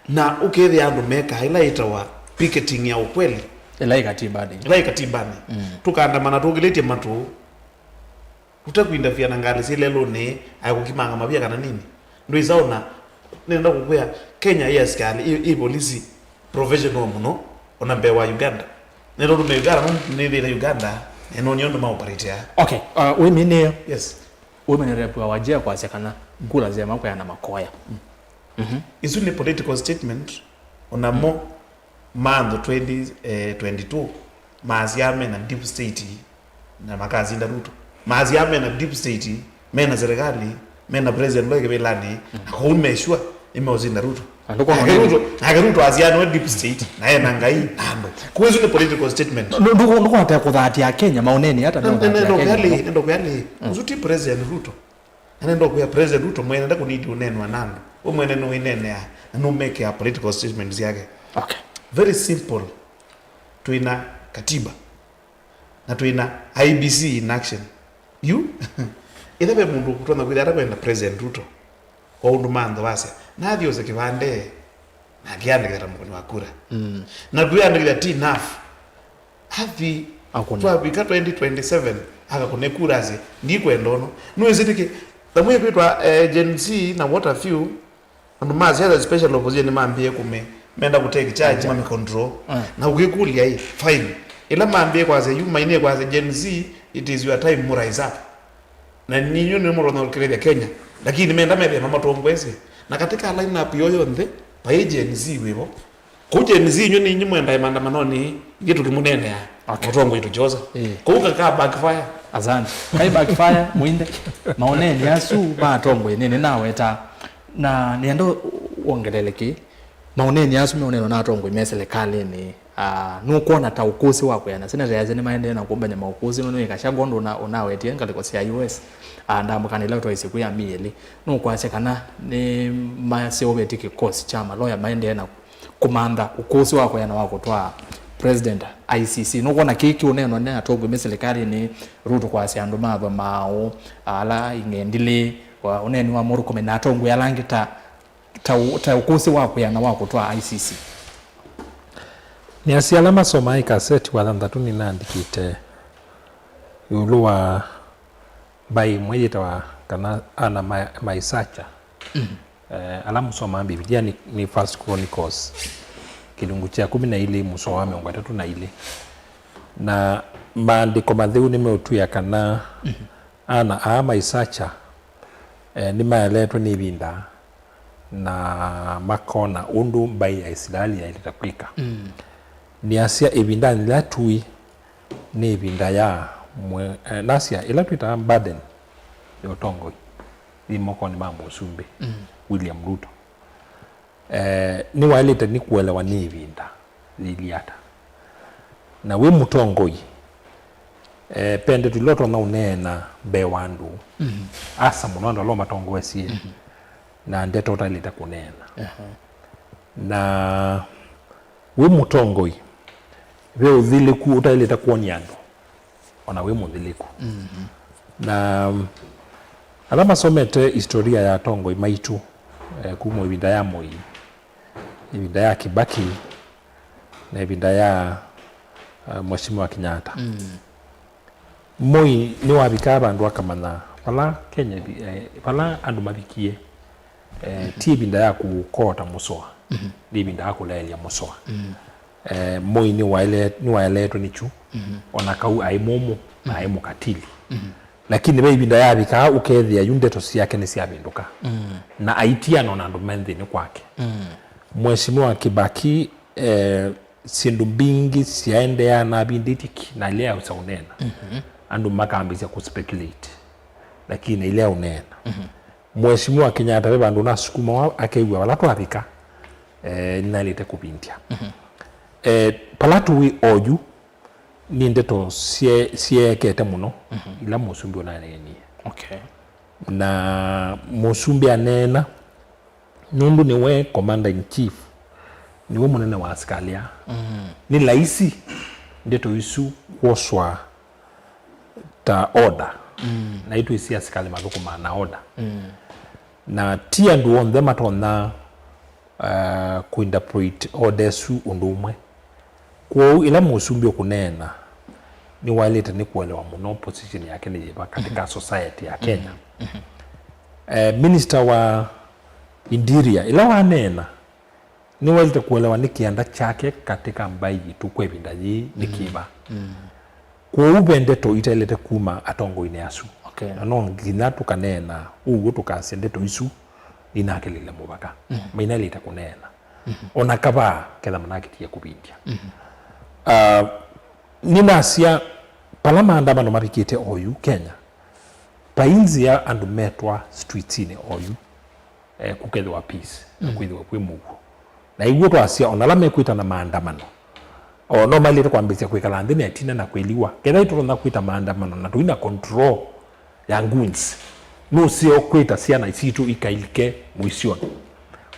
Na ũkethĩa andũ mekaa ĩla ĩtawa picketing ya ũkweli. Ĩla ĩ katibanĩ. Ĩla ĩ katibanĩ. Tũkaandamana tũkĩlĩtye matũ. Tũtakwindavia na ngalĩ syĩ lelũnĩ, aĩ kũkimanga mavia kana nini. Ndwĩsa ona, nenda kũkwĩa, Kenya ĩ asikalĩ, ĩ, ĩ polisi professional mũno, ona mbee wa Uganda. Nĩ tondũ me Uganda, no nĩthĩte Uganda, na nĩnonĩa ũndũ ma operate aa. Okay, uh, wĩminĩe. Yes. Women rep wa Wajir kwasya kana kula sya makwea na makoya. Isu nĩ political statement, onamo mantho twenty twenty-two, maasya mena deep state na makasinda Ruto. Maasya mena deep state, mena serikali, mena president wa kĩvĩlanĩ, na kwoou me sure nĩmeũsinda Ruto. Na ndũkona nake ũnene. Ruto, nake Ruto asianwe deep state, na ena Ngai na andũ. Kwa hiyo nĩ political statement. Ndũ-, ndũ-, ndũkwata kũthatia Kenya, maoneni hata nĩ kũthatia Kenya. Nendo kweli, nendo kweli. Usu ti President Ruto. Nendo kwa President Ruto mwene nda kunidi unenwa na andũ. We mwene nĩ winenea, na nũmekea political statements yake. Okay. Very simple. Twina katiba. Na twina I E B C in action. Yu, ĩla ve mũndũ ũkũtonya kwĩthĩa atakwenda President Ruto, kwa ũndũ mantho wasya, nathi ose kĩvande, na akĩandĩkĩthya ta mũkũni wa kura. Mm. Na kwĩandĩkĩthya ti enough. Athi, akũne. Twavika twenty twenty-seven, akakũne kura asye, ndikwenda ũno. Nũĩsĩ nĩkĩ? Thamwĩ kwĩtwa, eh, Gen Z na what have you, andũ ma siasa, special opposition, nĩmambĩĩe kũme-, menda kũtake charge, mame control. Mm. Na ũkĩkũlya, ĩ, fine. Ĩla mambĩĩe kwasya, yu mainie kwasya, Gen Z, it is your time, mu rise up. Na ninyu nĩ mũtonya kũkĩlĩthya Kenya. Lakini menda methĩe mamatongoesye. Na katika line up yo yonthe, vai Gen Z wĩvo. Kũu Gen Z inyu ninyu mwendae maandamanonĩ, ithyĩ tũkĩmũneenea. Okay. Mũtongoi tũkyosa. Ĩĩ. Kũu kaka backfire. Asante. Kai backfire, mwinde. Maoneni asu ma atongoi nĩ, nĩnaweta. Na nĩenda wongelele kĩ. Maoneni asu meonenwa na atongoi me silikalĩnĩ. Ah, nũkwona ta ũkũsĩ wa kwĩana. Sina tayasya nĩmaendee na kũmbany'a maũkũsĩ, nũnĩ Gachagua ũndũ ũna-, ũnawetie ngalĩko sya U S. Ah, ndamũkana ĩla ũtwaisye kwĩ ambi ĩlĩ. Nũkwasya kana nĩ maseũvĩtye kĩkosi kya maloya maendee na kũmantha ũkũsĩ wa kwĩana wa kũtwaa President I C C. Nũkwona kĩĩ kĩũneenwa nĩ atongoi me silikalĩnĩ, Ruto kwasya andũ mathwa maaũ, ala ing'endilĩ, wa ũneeni wa Murkomen na atongoi ala angĩ ta, ta, ta ũkũsĩ wa kwĩana wa kũtwaa I C C? Nĩasya ala masomaa ĩkaseti wa thanthatũ nĩnaandĩkĩte ĩũlũ wa mbaĩ ĩmwe yĩtawa kana ana ma-, maisacha. Mm. Eh, ala mũsomaa Mbivilia nĩ, nĩ First Chronicles, kĩlungu kya kũmi na ilĩ, mũsoa wa mĩongo ĩtatũ na ilĩ. Na maandĩko matheu nĩmeũtwĩa kana, mhm, ana aa maisacha, eh, nĩmaeletwe nĩ ĩvinda na makona ũndũ mbaĩ ya Isilaeli yaĩlĩte kwĩka. Mm. Nĩasya ĩvindanĩ yĩla tũĩ nĩ ĩvinda ya mwe-, eh, nasya ĩla twĩtaa burden ya ũtongoi yĩ mokonĩ ma mũsumbĩ, mm, William Ruto. Eh, nĩwaĩlĩte nĩ kũelewa nĩ ĩvinda yĩilyĩ ata. Na wĩ mũtongoi, eh, ve ndeto ila ũtonya ũneena mbee wa andũ, mhm, asa mũno andũ ala ũmatongoesye, mhm, na ndeto ũtaĩlĩte kũneena. Aha. Na wĩ mũtongoi, ve ũthilĩku ũtaĩlĩte kwony'a andũ, ona wĩ mũthilĩku. Mhm. Na, mm, ala masomete historia ya atongoi maitũ, eh, kuma ĩvinda ya Moi, ĩvinda ya Kibaki, na ĩvinda ya, eh, Mheshimiwa Kenyatta. Mm. Moi nĩwavikaa vandũ akamanya vala Kenya, eh, vala andũ mavikie, eh, ti ĩvinda ya kũkoota mũsoa, mhm, nĩ ĩvinda ya kũlaĩlya mũsoa. Mm. Eh, Moi nĩwaele-, nĩwaeleetwe nĩ kyu, mhm, ona kau aĩ mũmũ na aĩ mũkatili. Mhm. Lakini ve ĩvinda yavikaa ũkethĩa yu ndeto syake nĩsyavĩndũka. Mm. Na aitiana ona andũ me nthĩnĩ kwake. Mm. Mheshimiwa Kibaki, eh, syĩndũ mbingĩ syaendeea navindĩtye ki na ĩla ausa ũneena, mhm, andũ makambĩĩsya kũspeculate, lakini na ĩla ũneena. Mhm. Mheshimiwa Kenyatta ve vandũ unasukumawa akew'a vala twavika, eh, nĩnaĩlĩte kũvindya. Mhm. Eh, vala tũĩ oyu nĩ ndeto sye-, syeekete mũno, mhm, ila mũsumbĩ ũnaneenie. Okay. Na mũsumbĩ aneena, nũndũ nĩwe commander in chief, nĩwe mũnene wa asikalĩ aa. Mm. Nĩ laisi ndeto isu kwoswa ta order. Mm. Na itwĩsĩ asikalĩ mathũkũmaa na order. Mm. Na ti andũ onthe matonya, uh, kũinterpret order isu ũndũ ũmwe. Kwoou ĩla mũsumbĩ ũkũneena, nĩwaĩlĩte nĩ kũelewa mũno position yake nĩ yĩva katika, mhm, society ya Kenya. Mhm. Mhm. Eh, minister wa Interior, ĩla waneena, nĩwaĩlĩte kũelewa nĩ kĩanda kyake katika mbaĩ yitũ kwa ĩvinda yĩĩ nĩ, mm, kĩva. Mm. Kwoou ve ndeto itaĩlĩte kuma atongoinĩ asu. Okay. Na no nginya tũkaneena ũw'o tũkasya ndeto isu ninakĩlile mũvaka. Mhm. Mainaĩlĩte kũneena. Mhm. Ona kavaa ketha manakĩtie kũvindya. Mhm. Ah, nĩnasya vala maandamano mavikĩte oyu Kenya, vai nzĩa andũ metwa streetsinĩ oyu. eh, kũkethĩwa peace, na kwĩthĩwa kwĩ mũuo. Na ĩw'o twasya, ona ala mekwĩtana maandamano, o, no maĩlĩte kwambĩĩsya kwĩkala nthĩ na ĩtina na kwĩliwa. Ketha ĩtũtonya kwĩta maandamano na tũina control ya goons, nũseo kwĩta syana sitũ ikailike mũisyonĩ.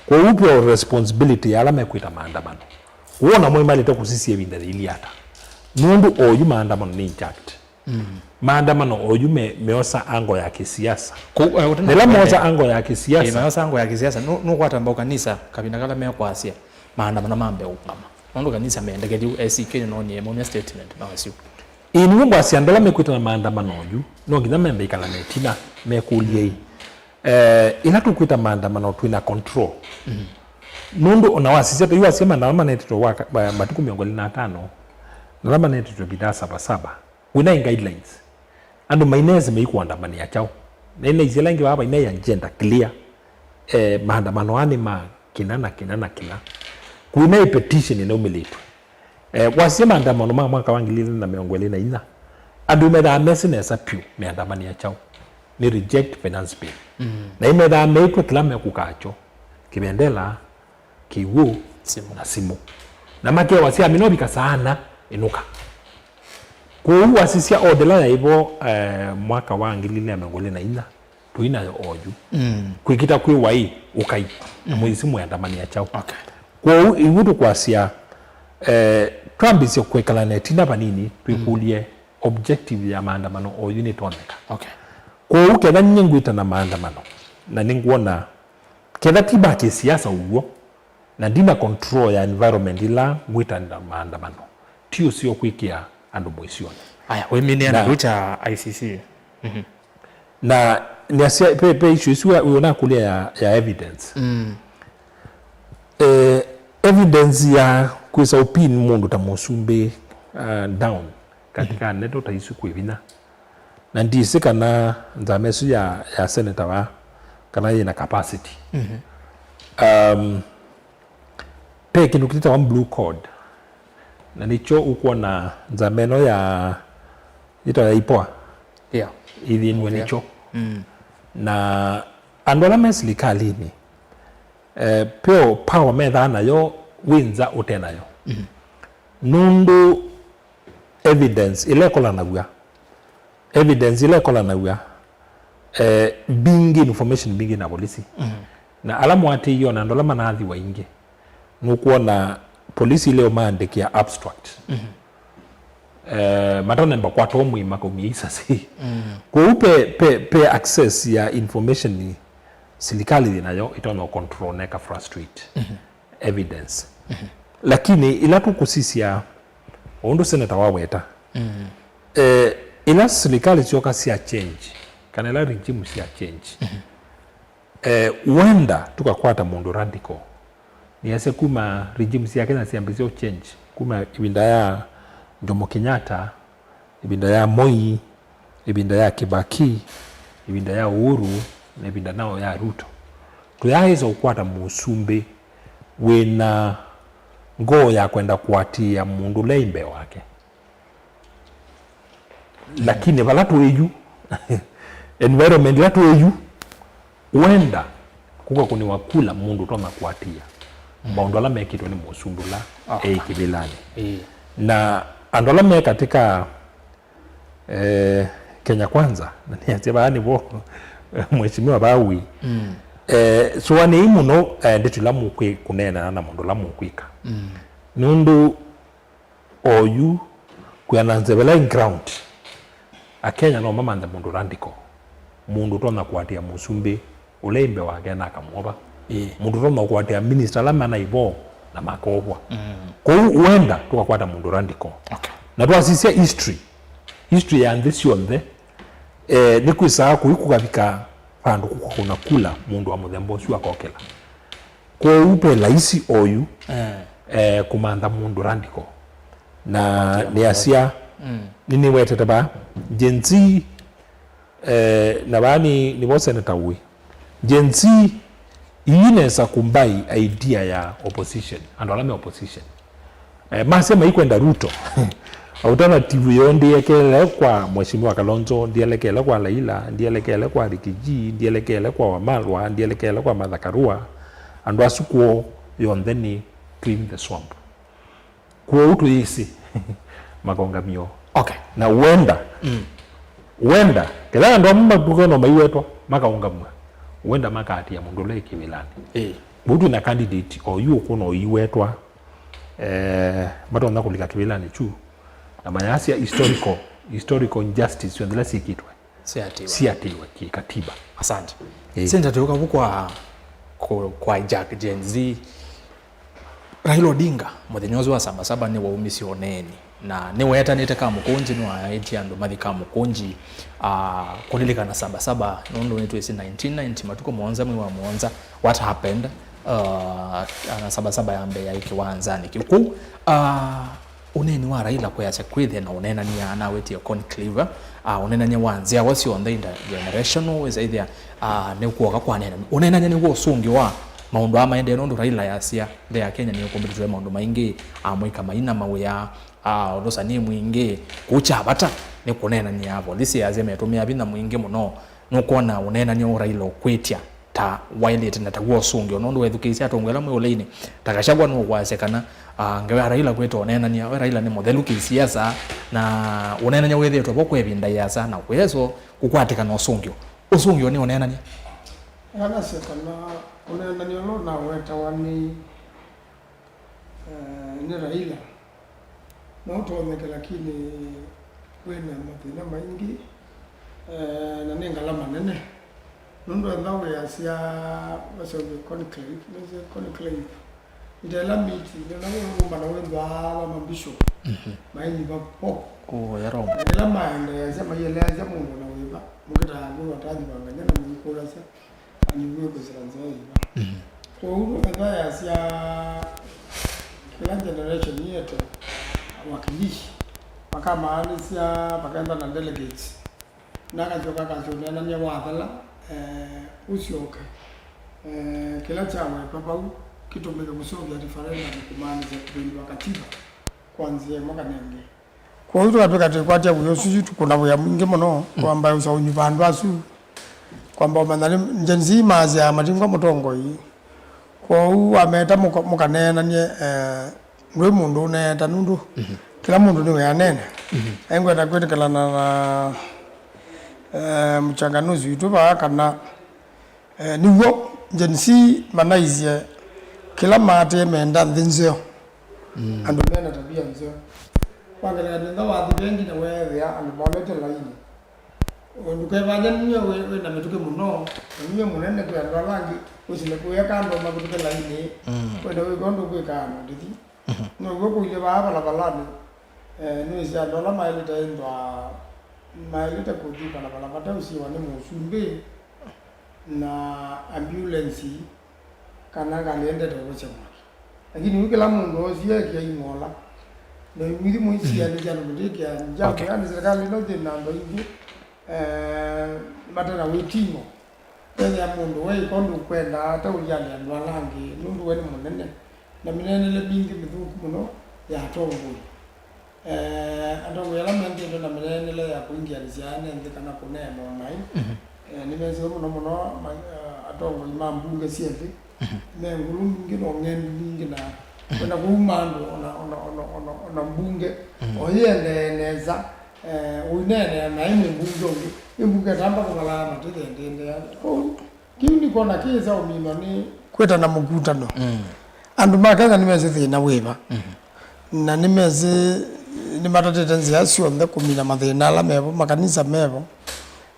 Kwoou ve responsibility ya ala mekwĩta maandamano. Kwoou ona mo nĩmaĩlĩte kũsisya ĩvinda yĩilyĩ ata. Nũndũ oyu maandamano nĩ intact. Maandamano oyu me, meosa angle ya kĩsiasa. Kũ-, eh, ũtena Nĩla kũendeea. Moosa angle ya kĩsiasa. Ĩĩ, meosa angle ya kĩsiasa. Nũ-, nũkwata mbau kanisa kavinda kala mekwasya maandamano mambe ũkama. Nũndũ kanisa mendekethye ũu, A C K nĩnonie maunia statement mawasya ũu. Ĩĩ, nĩw'o ngwasya andũ ala mekwĩtana maandamano oyu, no nginya membe ĩkala na ĩtina, mekũlye ĩ. Eh, ĩla tũkwĩta maandamano twĩna control. Nũndũ ona wasisya, ta yu wasya maandamano manetĩtwe wa ka-, ma-, matukũ mĩongo ĩlĩ na atano, na ala manetĩtwe bidhaa Saba Saba. Kwĩnaĩ guidelines. Andũ maineesĩ meikũandamanĩa kyaũ. Na ĩnaisye ĩla ĩngĩ vaa vainaĩ agenda clear. Eh, maandamano aa nĩ ma kĩna na kĩna na kĩna. Kwĩnaĩ petition ĩnaumĩlĩtwe. Eh, wasisya maandamano ma mwaka wa ngili ilĩ na mĩongo ĩlĩ na inya, andũ methaa mesĩ nesa pyũ meandamanĩa kyaũ. Nĩ reject finance bill. Na imethaa meĩtwe kĩla mekũkaa kyo. Kĩvendela, kĩw'ũ, Simũ. Na simũ. Na makewa sya mĩnovika saana ĩnũka. Kwoou wasisya order ĩla yaĩ vo, eh, mwaka wa ngili ilĩ na mĩongo ĩlĩ na inya, tũi nayo oyu. Kwĩkita kwĩ waĩ, ũkai. Na mũithi mũyandamanĩa kyaũ. Okay. Kwoou ĩw'o tũkwasya, eh, twambĩĩsye kwĩkalana ĩtina vanini, twĩkũlye objective ya maandamano oyu nĩtonyeka. Okay. Kwoou ketha ninyie ngwĩtana maandamano, na nĩngwona ketha ti ba kĩsiasa ũw'o, na ndina control ya environment ĩla ngwĩtanĩra maandamano, ti ũseo kwĩkĩa andũ mũisyonĩ. Aya, wĩminĩa na Na- kĩu kya I C C. Na nĩasya, pe, pe issue ĩsu wa- ũnakũlya ya, ya evidence. Eh, evidence ya kwĩsa ũpin mũndũ ta mũsumbĩ, uh, down katika ndeto ta isu kwĩ vinya. Na ndisĩ kana nzama ĩsu ya, ya senator wa, kana yĩna capacity. Um, pe kĩndũ kĩtawa blue code. Na nĩkyo ũkwona nzama ĩno ya, yĩtawa ya IPOA. Yeah. Ithinwe Yeah. nĩkyo. Na andũ ala me silikalini, eh, peo power methaa nayo wĩ nza ũte nayo. Nũndũ evidence ĩla ĩkolanaw'a, evidence ĩla ĩkolanaw'a, eh, mbingĩ, information mbingĩ na polisi. Na ala moatĩĩie ona andũ ala manathiwa ingĩ, nũkwona polisi ĩla ũmaandĩkĩa abstract. Eh, matanemba kwata ũmwe makaumia isasi. Kwoou pe, pe, pe access ya information silikalĩ yĩ nayo ĩtonya control neka frustrate evidence. Lakini ila tũkũsisya, o ũndũ seneta waweta, eh, ila silikalĩ syoka sya change, kana ila regime sya change, eh, wenda tũkakwata mũndũ radical. Nĩasya kuma regime sya Kenya syambĩsya change, kuma ĩvinda ya Jomo Kenyatta, ĩvinda ya Moi, ĩvinda ya Kibaki, ĩvinda ya Uhuru, na ĩvinda nao ya Ruto. Tũyaaĩsa ũkwata mũsumbĩ wĩna ngoo ya kwenda kũatĩĩa mũndũ ũla ĩ mbee wake. Lakini vala tũĩ yu, environment ĩla tũĩ yu, wenda kũkakũnĩwa kula mũndũ ũtonya kũatĩĩa maũndũ ala mekĩtwe nĩ mũsumbĩ ũla Okay. e kĩvĩlanĩ. Ĩĩ. Na andũ ala me katika, eh, Kenya Kwanza, na nĩasya vaa nĩvo Mheshimiwa Bawi, eh, sũanĩai mũno, eh, ndeto ila mũkwĩ-, kũneena na maũndũ ala mũkwĩka. Nũndũ oyu kwĩana nzeve ĩla ĩ ground, Akenya no mamanthe mũndũ radical, mũndũ ũtonya kũatĩĩa mũsumbĩ ũla ĩ mbee wake na akamwova. Ĩĩ. Mũndũ ũtonya kũatĩĩa minister ala manaĩ vo na makovwa. Kwoou wenda tũkakwata mũndũ radical. Okay. Na twasisya history, history ya nthĩ syonthe, eh, nĩkwĩsaa kũi kũkavika vandũ kũkakũna kula mũndũ wa mũthemba ũsu akokĩla. Kwoou pe laisi oyu, eh, kũmantha mũndũ radical. Na nĩasya, nĩnĩwetete vaa, Gen Z, eh, na vaa nĩ, nĩvo seneta ũĩ. Gen Z ii nesa kũmbai idea ya opposition, andũ ala me opposition. Eh, masya maikwenda Ruto. Alternative yoo ndĩelekeele kwa Mheshimiwa Kalonzo, ndĩelekeele kwa Raila, ndĩelekeele kwa Rigiji, ndĩelekeele kwa Wamalwa, ndĩelekeele kwa Martha Karua. Andũ asu kwoo yonthe nĩ clean the swamp. Kwoou tũyĩsĩ makaũngamya. Okay. Na wenda, mm, wenda, kethĩwa andũ amwe matuka no maiwetwa, makaũngamw'a, wenda makaatĩĩa mũndũ ũla wĩ kĩwĩlanĩ. Ĩĩ. Kwoou twĩ na candidate oyu ũkwona ũiwetwa, eh, matonya kũlika kĩwĩlanĩ kyu, na mayasya historical, historical injustice syonthe ila syĩkĩtwe. Siatĩwe. Siatĩwe kĩkatiba. Asante. Ĩĩ. Senta tũka vu kwa, kwa, kwa Jack Gen Z. Raila Odinga, mũthenya ũsu wa Saba Saba, nĩwaumisye ũneeni. Na nĩweetanĩte Kamũkũnji, nĩwaetie andũ mathi Kamũkũnji, ah, kũlilikana Saba Saba, nũndũ nĩtwĩsĩ nineteen ninety, matukũ mũonza mwei wa mũonza, what happened, ah, na Saba Saba ya mbee yaĩ kĩwanzanĩ kĩu. Kwoou, ah, ũneeni wa Raila kwĩasya kwĩthĩa na ũneenany'a, nawetie conclave, ah, ũneenany'a wa nzyawa syonthe, intergenerational, wĩsa ĩthĩa, ah, nĩkwoka kwaneenany'a. Ũneenany'a nĩw'o ũsũngĩo wa maũndũ aa maendee, nũndũ Raila yasya nthĩ ya Kenya nĩkũmbĩtwe maũndũ maingĩ, amũika maina mawĩa, ah, ũthũsani mwingĩ, kũu kya vata nĩ kũneenany'a. Volisi yasya metũmĩa vinya mwingĩ mũno, nũkwona ũneenany'a ũũ Raila ũkwĩtya ta waĩlĩte na taw'o ũsũngĩo, nũndũ wethukĩĩsya atongoi ala me ũleinĩ, ta Gachagua nũkwasya kana, ah, ngewa ya Raila kwĩta ũneenany'a, we Raila nĩ mũthelu kĩsiasa, na ũneenany'a wĩthĩĩtwe vo kwa ĩvinda yĩasa, na kwĩswa kũkwatĩkana ũsũngĩo. Ũsũngĩo nĩ ũneenany'a. Eka nasya kana ũneenany'a ũla ũnawetawa nĩ, eh, nĩ Raila. No ũtonyeke, lakini wĩna mathĩna maingĩ, eh, na nĩ ngalama nene. Nũndũ ethĩwa wĩasya, wasya conclave, nĩsĩ conclave. Ita ĩla miti, nĩla wĩũmbana wĩthwaa wa mabishop, mhm, mainyiva vo. Kũya Roma. Na ĩla maendeeasya, maieleasya mũndũ na wĩva, mũkĩtaa ngũlũ atanyivangany'a na mũikũlasya, anyiw'e kwĩsĩla nzĩa yĩva. Mhm. Kwoou ethĩwa yasya kĩla generation yĩete, awakilishi, makamaanisya vakenda na delegates, na akasyoka akasya ũneenany'a wathela, eh, ũsyoke, eh, kĩla kyawetwa vau kĩtũmĩke kũseũvya referendum kũmaanisya kũvĩndũa katiba kwa nzĩa ĩmwe kana ĩngĩ. Kwoou tũkatw'ĩka twĩkwatya wĩa ũsu yu, tũkũna wĩa mwingĩ mũno, mm, kwamba ũsa ũnyuva andũ asu, kwamba ũmanya nĩ Gen Z maasyaa matingwa mũtongoi. Kwoou wameta mũka-, mũkaneenanie, eh, ndwĩ mũndũ ũneeta nũndũ, mhm, kĩla mũndũ nĩwe aneena. Mhm. Engwenda kwĩtĩkĩlana na, eh, mũchanganuzi witũ vaa kana, eh, nĩw'o Gen Z manaisye kĩla maatĩe menda nthĩ nzeo. Mm. Andũ mena tabia nzeo. Kwa ngelekany'o, nda wathi vengi na weethĩa andũ molete laini. Ndũkevanye ninyie wĩ, wĩ na mĩtũkĩ mũno, na ninyie mũnene kwĩ andũ ala angĩ, wĩsĩle kũya kando mavĩtũke lainĩ, mm, wende wĩka ũndũ ũkwĩka andũ ndĩthi. Mhm. Now'o kũilye vaa valavalanĩ, eh, nĩwĩsĩ andũ ala maĩlĩte ĩndwa, maĩlĩte kũthi valavala vate ũsiwa nĩ mũsumbĩ, na ambulance, kana ngalĩ ĩendete ũvosya mwaki. Lakini yu kĩla mũndũ oosie ekia ing'ola. Na imwithi mũisianĩsya andũ mũtĩkĩa njambo. Okay. Yani serikali ĩno yĩ na andũ aingĩ, eh, mate na wĩting'o. Ethĩa mũndũ we ĩko ndũkwenda ata ũlialĩ andũ ala angĩ, nũndũ we nĩ mũnene. Na mĩneenele mingĩ mĩthũku mũno ya atongoi. Eh, atongoi ala mendetwe na mĩneenele ya kũingĩanĩsya ene nthĩ kana kũneema o naĩ, mhm, eh, nĩmesiwe mũno mũno ma-, eh, atongoi ma mbunge sya nthĩ, mhm, me ngũlũ mbingĩ na ũng'endu mwingĩ na, mhm, kwenda kũuma andũ ona, ona, ona, ona, ona mbunge, mhm, o yĩendee nesa, eh, ũineenea naĩ mũmbunge ũngĩ, ĩ mbunge ĩtamba kũvalaa matũ ĩendee. Kwoou, kĩu nĩkwona kĩĩsa ũminwa nĩ kwĩtana mũkutano. Mm. Andũ ma Kenya nĩmesĩ thĩna wĩva. Mm-hmm. Na nĩmesĩ nĩmatatĩte nzĩa syonthe kũmina mathĩna ala mevo, makanisa mevo.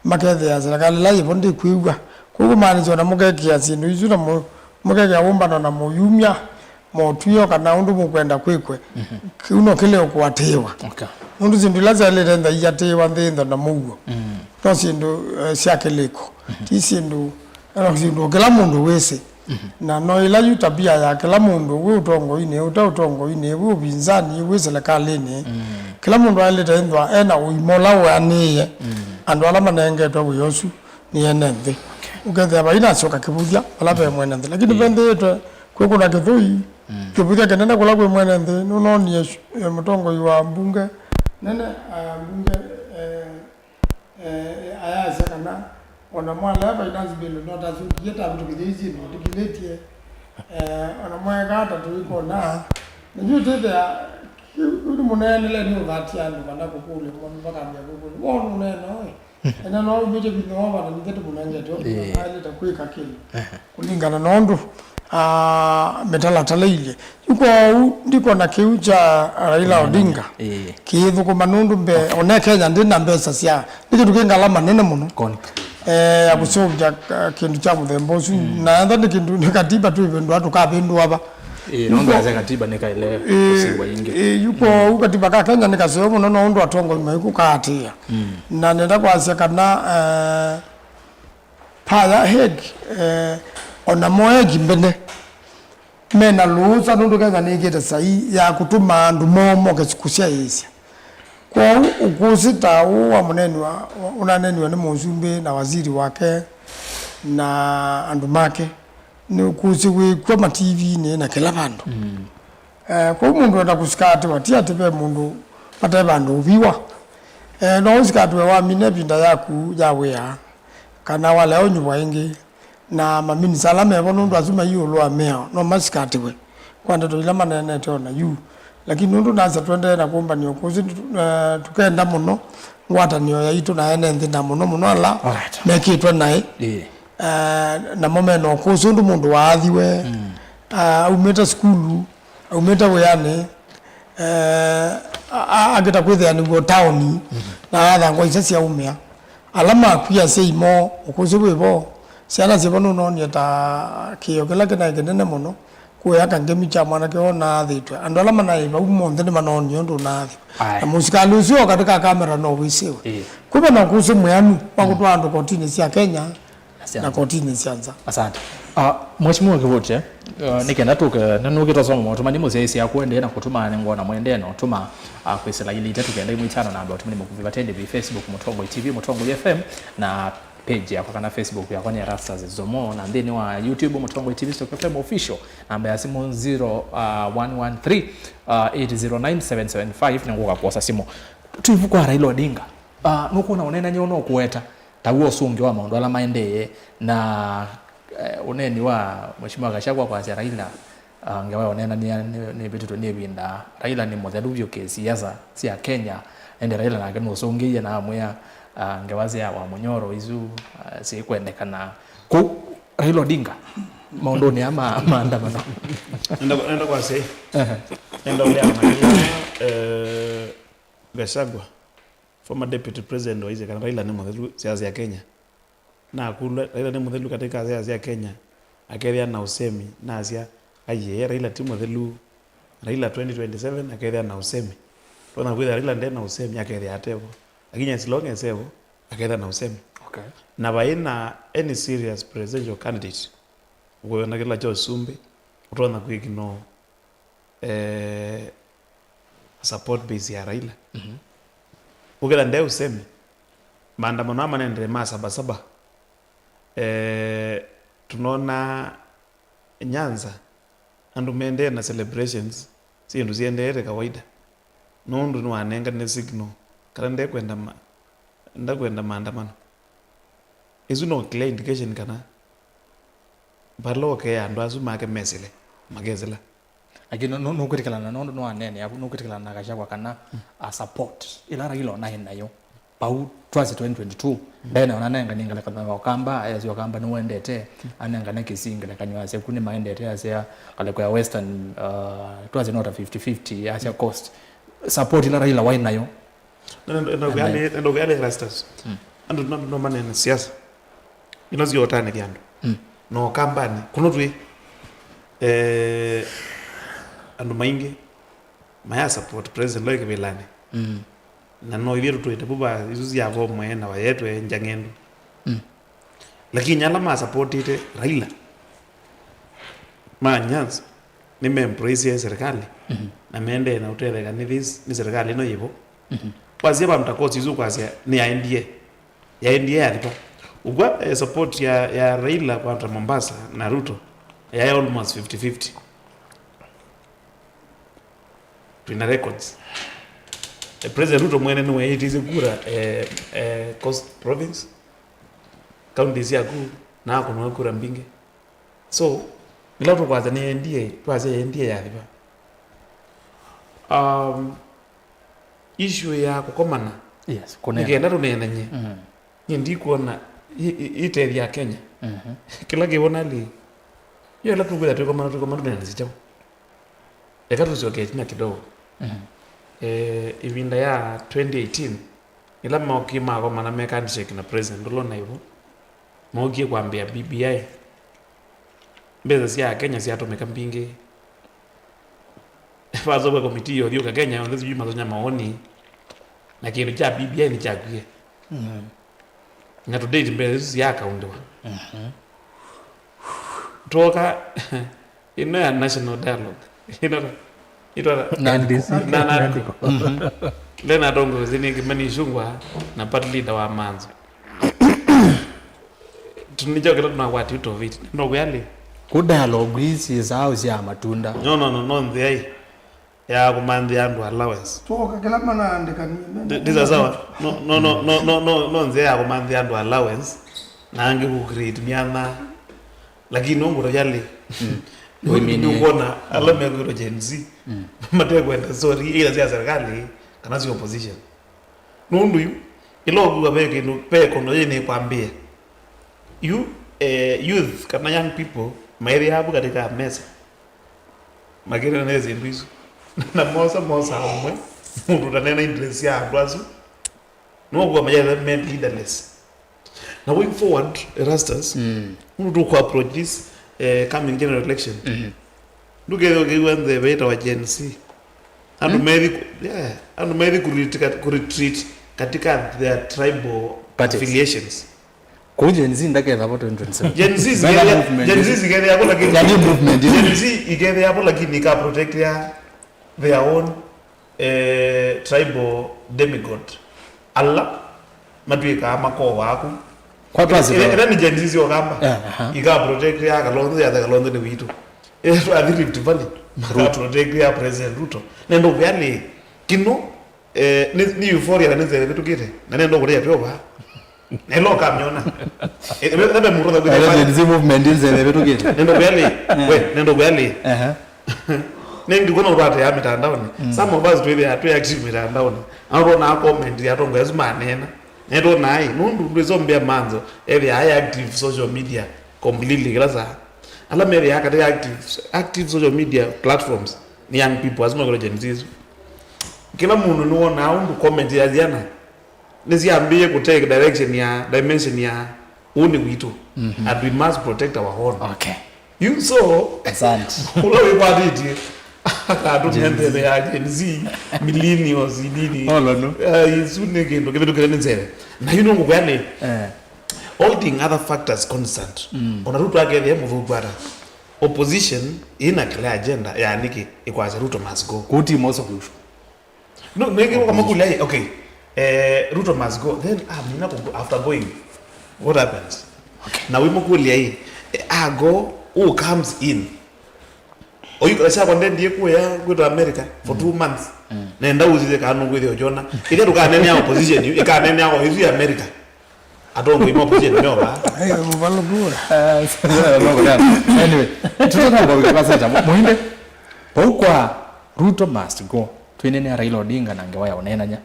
Makethĩa serikali ĩla yĩvo ndĩkwĩw'a. Kwoou kũmaanisya ona mũkekĩa syĩndũ isu na mũ-, mũkekĩa wũmbano na mũyumya motw'ĩo kana ũndũ mũkwenda kwĩkwe, mhm, kĩu no kĩle ũkũatĩĩwa. Okay. Nũndũ syĩndũ ila syaĩlĩte nthĩ iatĩĩwa nthĩ ĩntho na mũuo. Mm. No syĩndũ, eh, sya kĩlĩko. Mhm. Ti syĩndũ, no syĩndũ o kĩla mũndũ wĩsĩ. Mhm. Na no ĩla yu tabia ya kĩla mũndũ, wĩ ũtongoinĩ, ũte ũtongoinĩ, wĩ ũvinzani, wĩ silikalĩnĩ. Mm. Kĩla mũndũ aĩlĩte ĩnthwa ena ũima ũla ũanĩĩe, mm, andũ ala manengetwe wĩa ũsu nĩ ene nthĩ. Okay. Ũkethĩa vai nasyoka kĩvũthya vala ve mwene nthĩ. Lakini, mm, ve nthĩ ĩtwe kwĩkũna kĩthũi, mm, kĩvũthya kĩnene kũla kwĩ mwene nthĩ. Nũnoonie, eh, mũtongoi wa mbunge, Nene, ah, mbunge, eh, eh, ayasya kana ona mwalea finance bill no tasũkie tavĩtũkĩthya syĩndũ ndikilĩtye, eh, ona mwaekaa ta tũikona. Na yu tĩthĩa, yu nĩ mũneenele nĩ ũthatya andũ kana kũkũlya mũndũ makambia kũkũlya. Wona ũneena ũĩ? Ena no umĩte vinya wa vana nithe tũmũnengete ũndũ aĩlĩte kwĩka kĩndũ kũlingana na ũndũ, ah, mĩtalatala ilye. Yu kwoou ndikona kĩu kya Raila Odinga kĩithũkũma nũndũ mbee, one Kenya ndĩ na mbesa sya, nĩ kĩndũ kĩ ngalama nene mũno, eh, ya kũseũvya, ah, kĩndũ kya mũthemba ũsu. Na enda nĩ kĩndũ, nĩ katiba twĩvĩndũa tũkavĩndũa va. Ĩĩ, nũndũ asya katiba nĩkaĩle kũsiwa ingĩ. Ĩĩ, yu kwoou katiba ka Kenya nĩ kaseo mũno, no ũndũ atongoi maikũkaatĩĩa. Na nenda kwasya kana, eh, paya hek, eh, ona moeki mbene mena lũũsa nũndũ Kenya nĩkĩte sai ya kũtũma andũ moo moke kũsyaĩĩsya. Kwoou ũkũsĩ ta ũũ wa mũneenwa, ũnaneenwa nĩ mũsumbĩ na waziri wake na andũ make, nĩ ũkũsĩ wĩkw'a mativinĩ na kĩla vandũ. Eh, kwoou mũndũ enda kũsikatĩwa, ti atĩ ve mũndũ vate vandũ ũviwa. Eh, no ũsikatĩwe wamina ĩvinda yaku ya wĩa, kana walea ũnyuvwa ĩngĩ. Na maminisa ala mevo nũndũ asu mai ĩũlũ wa mĩao no masikatĩwe kwa ndeto ila maneenete o na yu. Lakini nũndũ nasa tũendee na kũmbany'a ũkũsĩ, eh, tũkenda mũno ngwatanĩo yaitũ na ene nthĩ, na mũno mũno ala mekĩtwe naĩ. Eh, namo mena ũkũsĩ ũndũ mũndũ waathiwe, ah, aumĩte sukulu, aumĩte wĩanĩ, eh, a-, a-, akĩta kwĩthĩa nĩw'o taoni, na athangwa ise syaumĩa. Ala makw'a asyai moo, ũkũsĩ wĩ vo, syana syĩ vo nũnoonie ta kĩĩo kĩla kĩnaĩ kĩnene mũno, kũya kangemi kya mwanake ũũ naathĩtwe. Andũ ala manaĩ vau monthe nĩmanoonie ũndũ ũnaathĩwa. Na mũsikalĩ ũsu o katĩ ka kamera no wĩsĩwe. Kwĩva na ũkũsĩ mwĩanu wa kũtwaa andũ kotinĩ sya Kenya na kotinĩ sya nza. Asante. Ah, Mheshimiwa Kĩvũtye, ah, nĩkenda tũke, na nũkĩtwa soma maũtũmani mũsyaĩĩsya aku endee na kũtũma nengwa na mwendee na ũtũma, ah, kwĩsĩla ilĩ itatũ kenda ĩmwe itano namba ũtũmani mũkuvi vate ndĩvi Facebook Mũtongoi T V, Mũtongoi F M, na page yakwa kana Facebook yakwa nĩ Erastus Zomo, na nthĩnĩ wa YouTube Mũtongoi T V Stock F M Official, namba ya simũ zero one one three, eight zero nine, seven seven five, nĩngũka kwosa simũ. Twĩvu kwa Raila Odinga, ah, nũkwona ũneenany'a ũno ũkũweta ta w'o ũsũngĩo wa maũndũ ala maendee, na, eh, ũneeni wa Mheshimiwa Gachagua kwasya Raila, ah, ngewa ya ũneenany'a nĩ, nĩvĩtĩtwe nĩ ĩvinda. Raila nĩ mũthelu vyũ kĩsiasa sya Kenya. Ĩndĩ Raila nake nũsũngĩie na amwĩa, ah, ngewa sya wa mũnyoro isu, ah, syĩkwendekana. Kũu Raila Odinga maũndũnĩ aa ma maandamano. Nenda, nenda kwasya ĩ. Nenda ũlea maĩla, eh, Gachagua, former deputy president, waisye kana Raila nĩ mũthelu siasa ya Kenya. Nakũlw'a, Raila nĩ mũthelu katika siasa sya Kenya, akethĩa na ũsemi, nasya, aiee, Raila ti mũthelu. Raila twenty twenty-seven akethĩa na ũsemi. Tũtonya kwĩthĩa Raila nde na ũsemi, akethĩa atevo. Lakini as long as evo, akethĩa na ũsemi. Okay. Na vai na any serious presidential candidate, ũkũyona kĩla kya ũsumbĩ, ũtonya kwĩkino eh, support base ya Raila. Mhm. Ũkĩla nde ũsemi, maandamano aa manendele ma Saba Saba. Eh, tunaona Nyanza, andũ mendee na celebrations, syĩndũ siendeete kawaida. Nũndũ nĩwanengane signal kana ndekwenda ma-, ndakwenda maandamano. Ĩsu no clear indication kana vala ũkea andũ asu make mesĩle, makesĩla. Lakini nũ-, nũ-, nũkwĩtĩkĩlana nũndũ nĩwaneenea vu, nũkwĩtĩkĩlana na Gachagua kana a support ĩla Raila onaĩ nayo vau twasye twenty twenty-two, ndaĩ nayo nanenganie ngelekany'o ya Ũkamba, ayasya Ũkamba nĩwendete, anengane Kisii ngelekany'o yasya ku nĩmaendete, asya ngalĩko ya Western, uh, twasye nota fifty fifty, asya Coast. Support ĩla Raila waĩ nayo. Nenda, nenda kũyalĩ, nenda kũyalĩ Erastus. Mm. Andũ no, no manene siasa. Ino sio ũtanĩthya andũ. Mm. No Ũkambanĩ. Kuno twĩ, eh, andũ maingĩ maya support President Loi Kĩvĩlanĩ. Mm. Na no ithyĩ tũtwĩte vuva isu sya vomwe na wayetwe njang'endu. Mm. Lakini ala masapotĩte Raila ma Nyanza nĩmeembrace serikali, mhm, na meendee na ũtetheka nĩ this, nĩ serikali ĩno yĩvo. Mhm. Kwasya vandu ta kosi isu kwasya nĩ ya N D A. Ya N D A yathi va? Ũkw'a, eh, support ya, ya Raila vandu ta Mombasa na Ruto yaĩ almost fifty fifty. Twĩna records. President Ruto mwene nĩweĩtĩsye kura, eh, eh, Coast Province, counties syaku, na akũnwa kura mbingĩ. So, ĩla tũkwasya nĩ N D A, twasya N D A yathi va? Um, issue ya kũkomana, yes, kũneena, nĩkenda tũneenany'e. Mm. Niĩ ndikwona ĩ-, ĩ-, ĩtethya Kenya. Mhm. Kĩla kĩwona lĩ, yo ĩla tũkwĩtha twĩkomana, twĩkomana tũneenanĩsye kyaũ? Eka tũsyoke ĩtina kidogo. Mhm. Eh, ĩvinda ya twenty eighteen, ĩla mookie makomana meka handshake na President ũla ũnaĩ vo, mookie kwambĩa B B I, mbesa sya Kenya syatũmĩka mbingĩ. Vasoka komiti yothi ũka Kenya yonthe, sijui matonya maoni, na kĩndũ kya B B I nĩkyakwie. Mhm. Na to date mbesa isu siyakaundiwa. Mhm. Twoka ĩno ya national dialogue. Ĩno ĩtwa NADCO. Na NADCO. Mhm. Leonard Ongwezi nĩ Kimani Ichung'wah na party leader wa Manzo. Tunicho kila tunakwati utoviti. No kweli. Ku dialogue isi zao cia matunda. No, no, no, no, nthĩ ai ya kũmanthĩa andũ allowance. Twoka kĩla manaandĩkanie. Ndi- ndi sawa? No, no, no, no, no, no, no nzĩa ya kũmanthĩa andũ allowance na angĩ ku create myanya. Lakini no ngũta yalĩ. Nĩ ũmĩnie. Nĩũkwona ala mekwĩtwa Gen Z matekwenda story ila sya serikali kana sya opposition. Nũndũ yu ĩla ũkwĩw'a ve kĩndũ ve kondo yĩnĩ kwambĩĩa yu, eh, youth kana young people maĩthĩaa vu katika mesa makĩnena nĩ syĩndũ isu. Na mosa mosa ũmwe mũndũ ũtaneena interest sya andũ asu. Nĩwakua mayaĩla me leaderless. Na going forward, Erastus, mm, mũndũ tũkũ approach this, eh, coming general election. Mhm. Ndũkethĩa ũkĩw'a ntheve ĩtawa Gen Z. Andũ, mm, methi ku- yeah, andũ methi kuretreat kat- kuretreat katika their tribal parties, affiliations. Kũu Gen Z ndaketha vo twenty twenty-seven. Gen Z Nana zikethĩa- movement. Gen Z zikethĩa kũ lakini Yani movement. Gen Z ikethĩa kũ lakini ika protect ya their own, eh, tribal demigod. Ala matwĩkaa makoo waku. Kwa twasĩla. Ĩla nĩ Gen Z syoka amba. Yeah, aha. Ika protect ya Kalonzo, ya Kalonzo nĩ witũ. Ĩla twathi Rift Valley, ika protect ya President Ruto. Nendo vyali kino, eh, nĩ, nĩ euphoria na nĩ nzeve tũkĩte. Na nendo kũrĩa pyo ba. Nelo kamyona. Ebe mũndũ Ala Gen Z movement nzeve tũkĩte. Nendo vyali. Eh. We, nendo vyali. Aha. Nĩngĩ kũna ũvatĩaa mĩtandaonĩ. Mm. Some of us twĩthĩaa twĩ active mĩtandaonĩ. Andũ twonaa comment ya atongoesĩ manena. Netwonaa ĩ, nũndũ ndwĩsombea Manzo, ethĩaa aĩ active social media completely kĩla saa. Ala methĩaa katika active, active social media platforms nĩ young people, asu makwĩtwa Gen Z. Kĩla mũndũ nĩwonaa ũndũ comment ya syana nĩsyambĩĩe kũ take direction ya, dimension ya, "Ũũ nĩ witũ, mhm, and we must protect our own." Okay. You so, asante, ũla wĩkwatĩtye andũ me ntheve ya Gen Z, millennials, nini. Olo no. Eh, isu nĩ kĩndũ kĩvĩtũkĩle nĩ nzeve. Na yu nũngũkwĩa nĩ, eh, holding other factors constant. Mm. Ona Ruto akethĩa mũthũku ata, opposition ĩna clear agenda ya nĩkĩ ĩkwasya Ruto must go. Kuti mo solution. No, nĩngĩ ũkamakũlya ĩ, okay, eh, Ruto must go. Then, ah, mina kũ-, after going, what happens? Okay. Na wĩmũkũlya ĩ, eh, ago, who comes in? Oyu, syakwa ndendie kuya kwĩtwa America for two months. Mm. Nenda ũsisye kana nũkwĩthĩa ũkyona. Ĩthe ndũkanenea opposition yu, ĩkanenea o ĩsu ya America. Atongoi ma opposition meova. Hey, Muvalu Gura. Eh, no, no, no. Anyway, tũtatamba wĩkĩvasata. Mũinde, vau kwa Ruto must go. Twĩnenea Raila Odinga na ngewa ya ũneenany'a.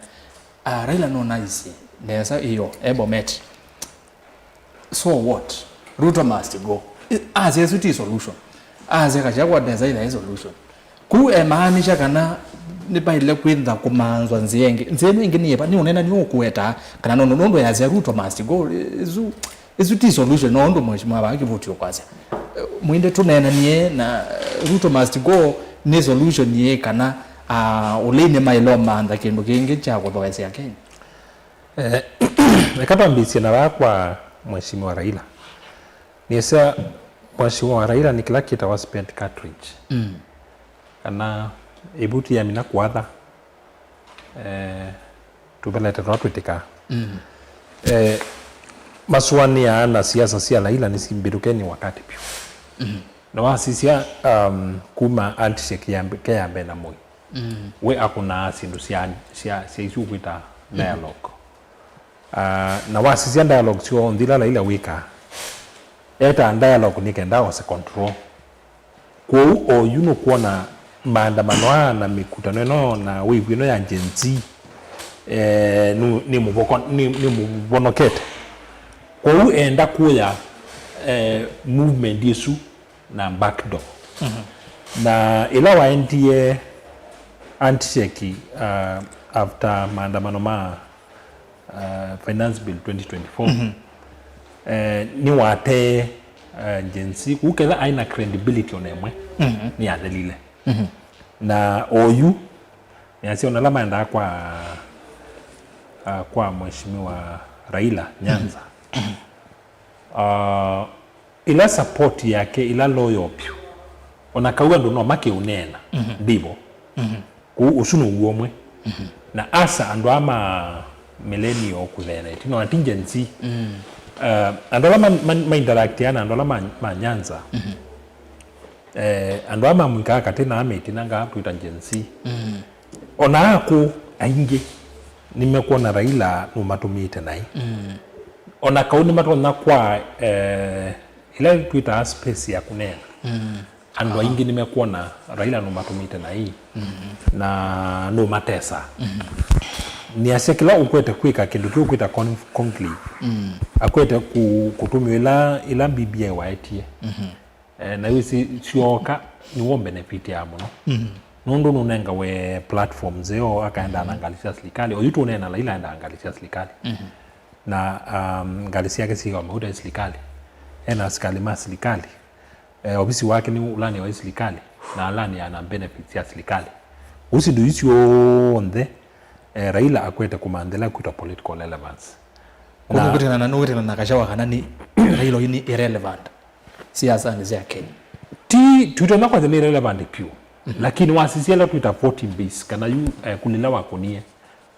Ah, Raila nũnaisye nesa ĩyo, e Bomet. So what? Ruto must go. I- Asya ĩsu ti solution. Asya Gachagua nesa ĩla ĩ solution. Kũu emaanisha kana nĩvaĩle kwĩtha kũmanzwa nzĩa ĩngĩ. Nzĩa ĩno ĩngĩ nĩ yĩva? Nĩ ũneenany'a ũkũetaa kana nũndũ, nũndũ yasya Ruto must go, ĩsu, ĩsu ti solution, no ũndũ Mheshimiwa wa Kĩvũti ũkwasya. Mwĩnde tũneenanie na Ruto must go nĩ solution yĩĩ kana, ah, ũlei nĩmaĩle ũmantha kĩndũ kĩngĩ kya kũthoesya Kenya? Eh, eka twambĩĩsye na vaa kwa Mheshimiwa Raila. Nĩsya Mheshimiwa Raila nĩ kĩla kĩtawa spent cartridge. Mm. Kana ĩvuti yamina kũatha, eh, tũvelete tũla twĩtĩkaa. Mm. Eh, masũanĩaa na siasa sya Raila nĩsimbĩtũke nĩ wakati vyũ. Mm. Na wasisya, um, kuma handshake ya mbe- ke ya mbee na Moi. Mm. We akũnaa syĩndũ sya, sya, sya isu ũkwĩta dialogue. Ah, na wasisya dialogue syonthe ila Raila wĩkaa, etaa dialogue nĩ kenda ose control. Kwoou oyu nũkwona maandamano aa na mĩkutano ĩno na wĩvu ĩno ya Gen Z, eh, nũ-, nĩ mũvoko-, nĩ, nĩ mũvonokete. Kwoou enda kũya, eh, movement ĩsu na backdoor. Mhm. Na ĩla waendie handshake, uh, after maandamano ma, uh, Finance Bill twenty twenty-four, mhm, eh, nĩwatee, uh, Gen Z, kũu ketha aĩ na credibility ona ĩmwe, mhm, nĩyathelile. Mhm. Na oyu, nĩasya ona ala maendaa kwa, uh, kwa Mheshimiwa Raila Nyanza, mhm, uh, ĩla support yake, ĩla loyal vyũ, ona kau andũ no makĩũneena, mhm, ndĩvo. Mhm. Kũu ũsu now'o ũmwe. Mhm. Na asa andũ aa ma millennial kũtheena ĩtina, ona ti Gen Z. Mm. Uh, andũ ala ma, ma, ma interactia na andũ ala ma, ma Nyanza. Mhm. Eh, andũ aa mamwĩkaa katĩ na amĩtinangaa twĩta Gen Z. Mm. Ona akũũ aingĩ nĩmekwona Raila nũmatũmĩĩte naĩ. Mm. Ona kau nĩmatonya kwa, eh, ĩla twĩtaa space ya kũneena. Mm. Andũ, aha, aingĩ nĩmekwona Raila nũmatũmĩĩte naĩ. Mm. Na nũmatesaa. Mm. Nĩasya kĩla ũkwete kwĩka kĩndũ kĩu kwĩta con-, conclave. Mm. Akwete kũ-, kũtũmĩwa ĩla, ĩla B B I waetie. Mhm. Eh, na wĩsĩ syooka nĩwo benefit ya mũno. Mhm. Nũndũ nũnengawe platform nzeo akaenda na ngalĩ sya silikalĩ. Oyu tũneena Raila aendaa ngalĩ sya silikalĩ. Mhm. Na, um, ngalĩ syake syĩkawa mauta ya silikalĩ. Ena asikalĩ ma silikalĩ. Eh, ovisi wake nĩ ũlanĩawa nĩ silikalĩ na alanĩaa na benefits sya silikalĩ. Ũu syĩndũ isu syonthe, eh, Raila akwete kũmanthĩla kwĩtwa political relevance. Kwoou na nũkwĩtana na, nũkwĩtana na Gachagua kana nĩ Raila oyu nĩ irrelevant siasanĩ sya Kenya? Ti, twĩtana kwanja nĩ relevant vyũ. Mhm. Lakini wasisya ĩla twĩta voting base, kana yu, eh, kula ĩla wakũnie,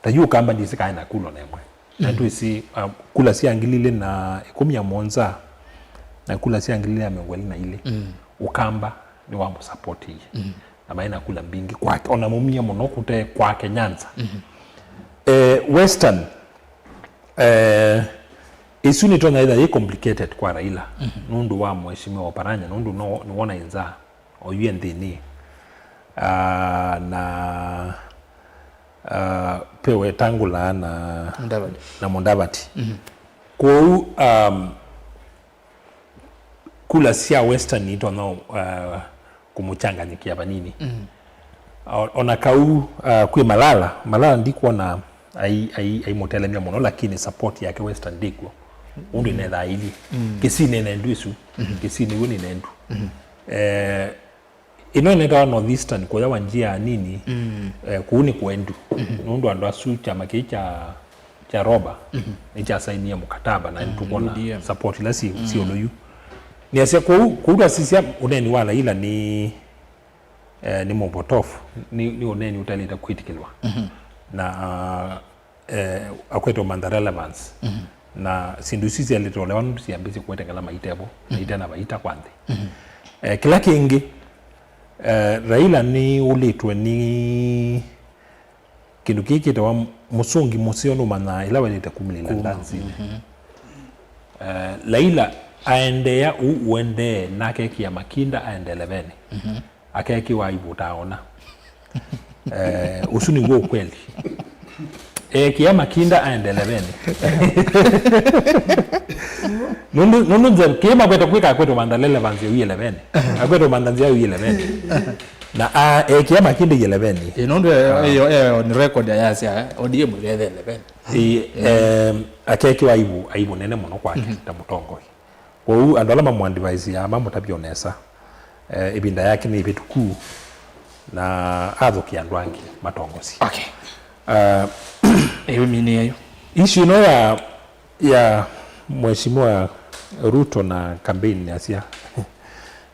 ta yu Ũkamba ndĩsĩ kaĩ na kula ona ĩmwe. Na, mhm, twĩsĩ, uh, kula sya ngili ilĩ na ĩkũmi na mũonza na kula sya ngili ilĩ na mĩongo ĩlĩ na ilĩ, mm, Ũkamba nĩwamũsapotiie. Mm. Na maĩ na kula mbingĩ kwake, ona maumie mũno kũte kwake Nyanza. Mhm. Eh, Western, eh, ĩsu nĩtonya ĩtha yĩ complicated kwa Raila, mhm, nũndũ wa Mheshimiwa Oparanya, nũndũ no, nĩwona ĩnza oyu e nthĩnĩ. Ah, na, ah, pe Wetangula na Mudavadi. Na Mudavadi. Mhm. Kwoou, um, kula sya Western itonya, uh, kũmũchanganyĩkĩa vanini. Mm. O-, ona kau, uh, kwĩ Malala, Malala ndikwona ai-, ai-, aimũtelemya mũno, lakini support yake Western ndĩkw'o. Ũndũ, mm, ĩnethaa ithi. Mm. Kisii nĩ nendu ĩsu. Mhm. Kisii nĩw'o nĩ nendu. Mhm. Eh, ĩno ĩnetawa North Eastern, kũya wa njia nini, mm, eh, kũu nĩ kwendu. Mhm. Nũndũ andũ asu kyama kĩĩ kya, kya Roba, mhm, nĩkyasainie mũkataba na, mm, nĩtũkwona, U D M, support ila si, mm, si ũlũ yu. Nĩasya kũu, kũu twasisya ũneeni wa Raila nĩ, eh, nĩ mũpotofu, nĩ, nĩ ũneeni ũtaĩlĩte kwĩtĩkĩlwa. Mhm. Na, ah, eh, akwete ũmantha relevance. Mhm. Na syĩndũ isu syaĩlĩte ũlewa nũndũ syambĩĩsye kũetengela maita vo, mhm, maita na vaita kwa nthĩ. Mhm. Eh, kĩla kĩngĩ, eh, Raila nĩũlĩtwe nĩ kĩndũ kĩĩ kĩtawa mũsũngi mũseo nũmanyaa ĩla waĩlĩte kumĩlĩla kuma, ndansinĩ. Mhm. Eh, Raila aendeea ũu ũendee, nake ekĩa makinda aendele vene. Mhm. Akeekĩwa aibu ũtaaona. Eh, ũsu nĩw'o ũkweli. Eekĩa makinda aendele vene. Nũndũ, nũndũ nze, kĩĩ makwete kwĩka akwete ũmantha relevance ya ũi elevene. Akwete ũmantha nzĩa ya ũi elevene. Na a, eekĩa makinda ũi elevene. Ĩ, nũndũ e, ah, e, e, on record ayasya, eh, O D M ĩvethe elevene. Ĩ, em, akeekĩwa aibu, aibu nene mũno kwake, mhm, ta mũtongoi. Kwoou andũ ala mamũadvaisiaa mamũtavye o nesa, eh, ĩvinda yake nĩ ĩvĩtũku, na athũkĩa andũ angĩ matongosye. Okay. Ah, ĩu mini ĩyo. Issue ĩno ya, ya Mheshimiwa Ruto na campaign nĩasya,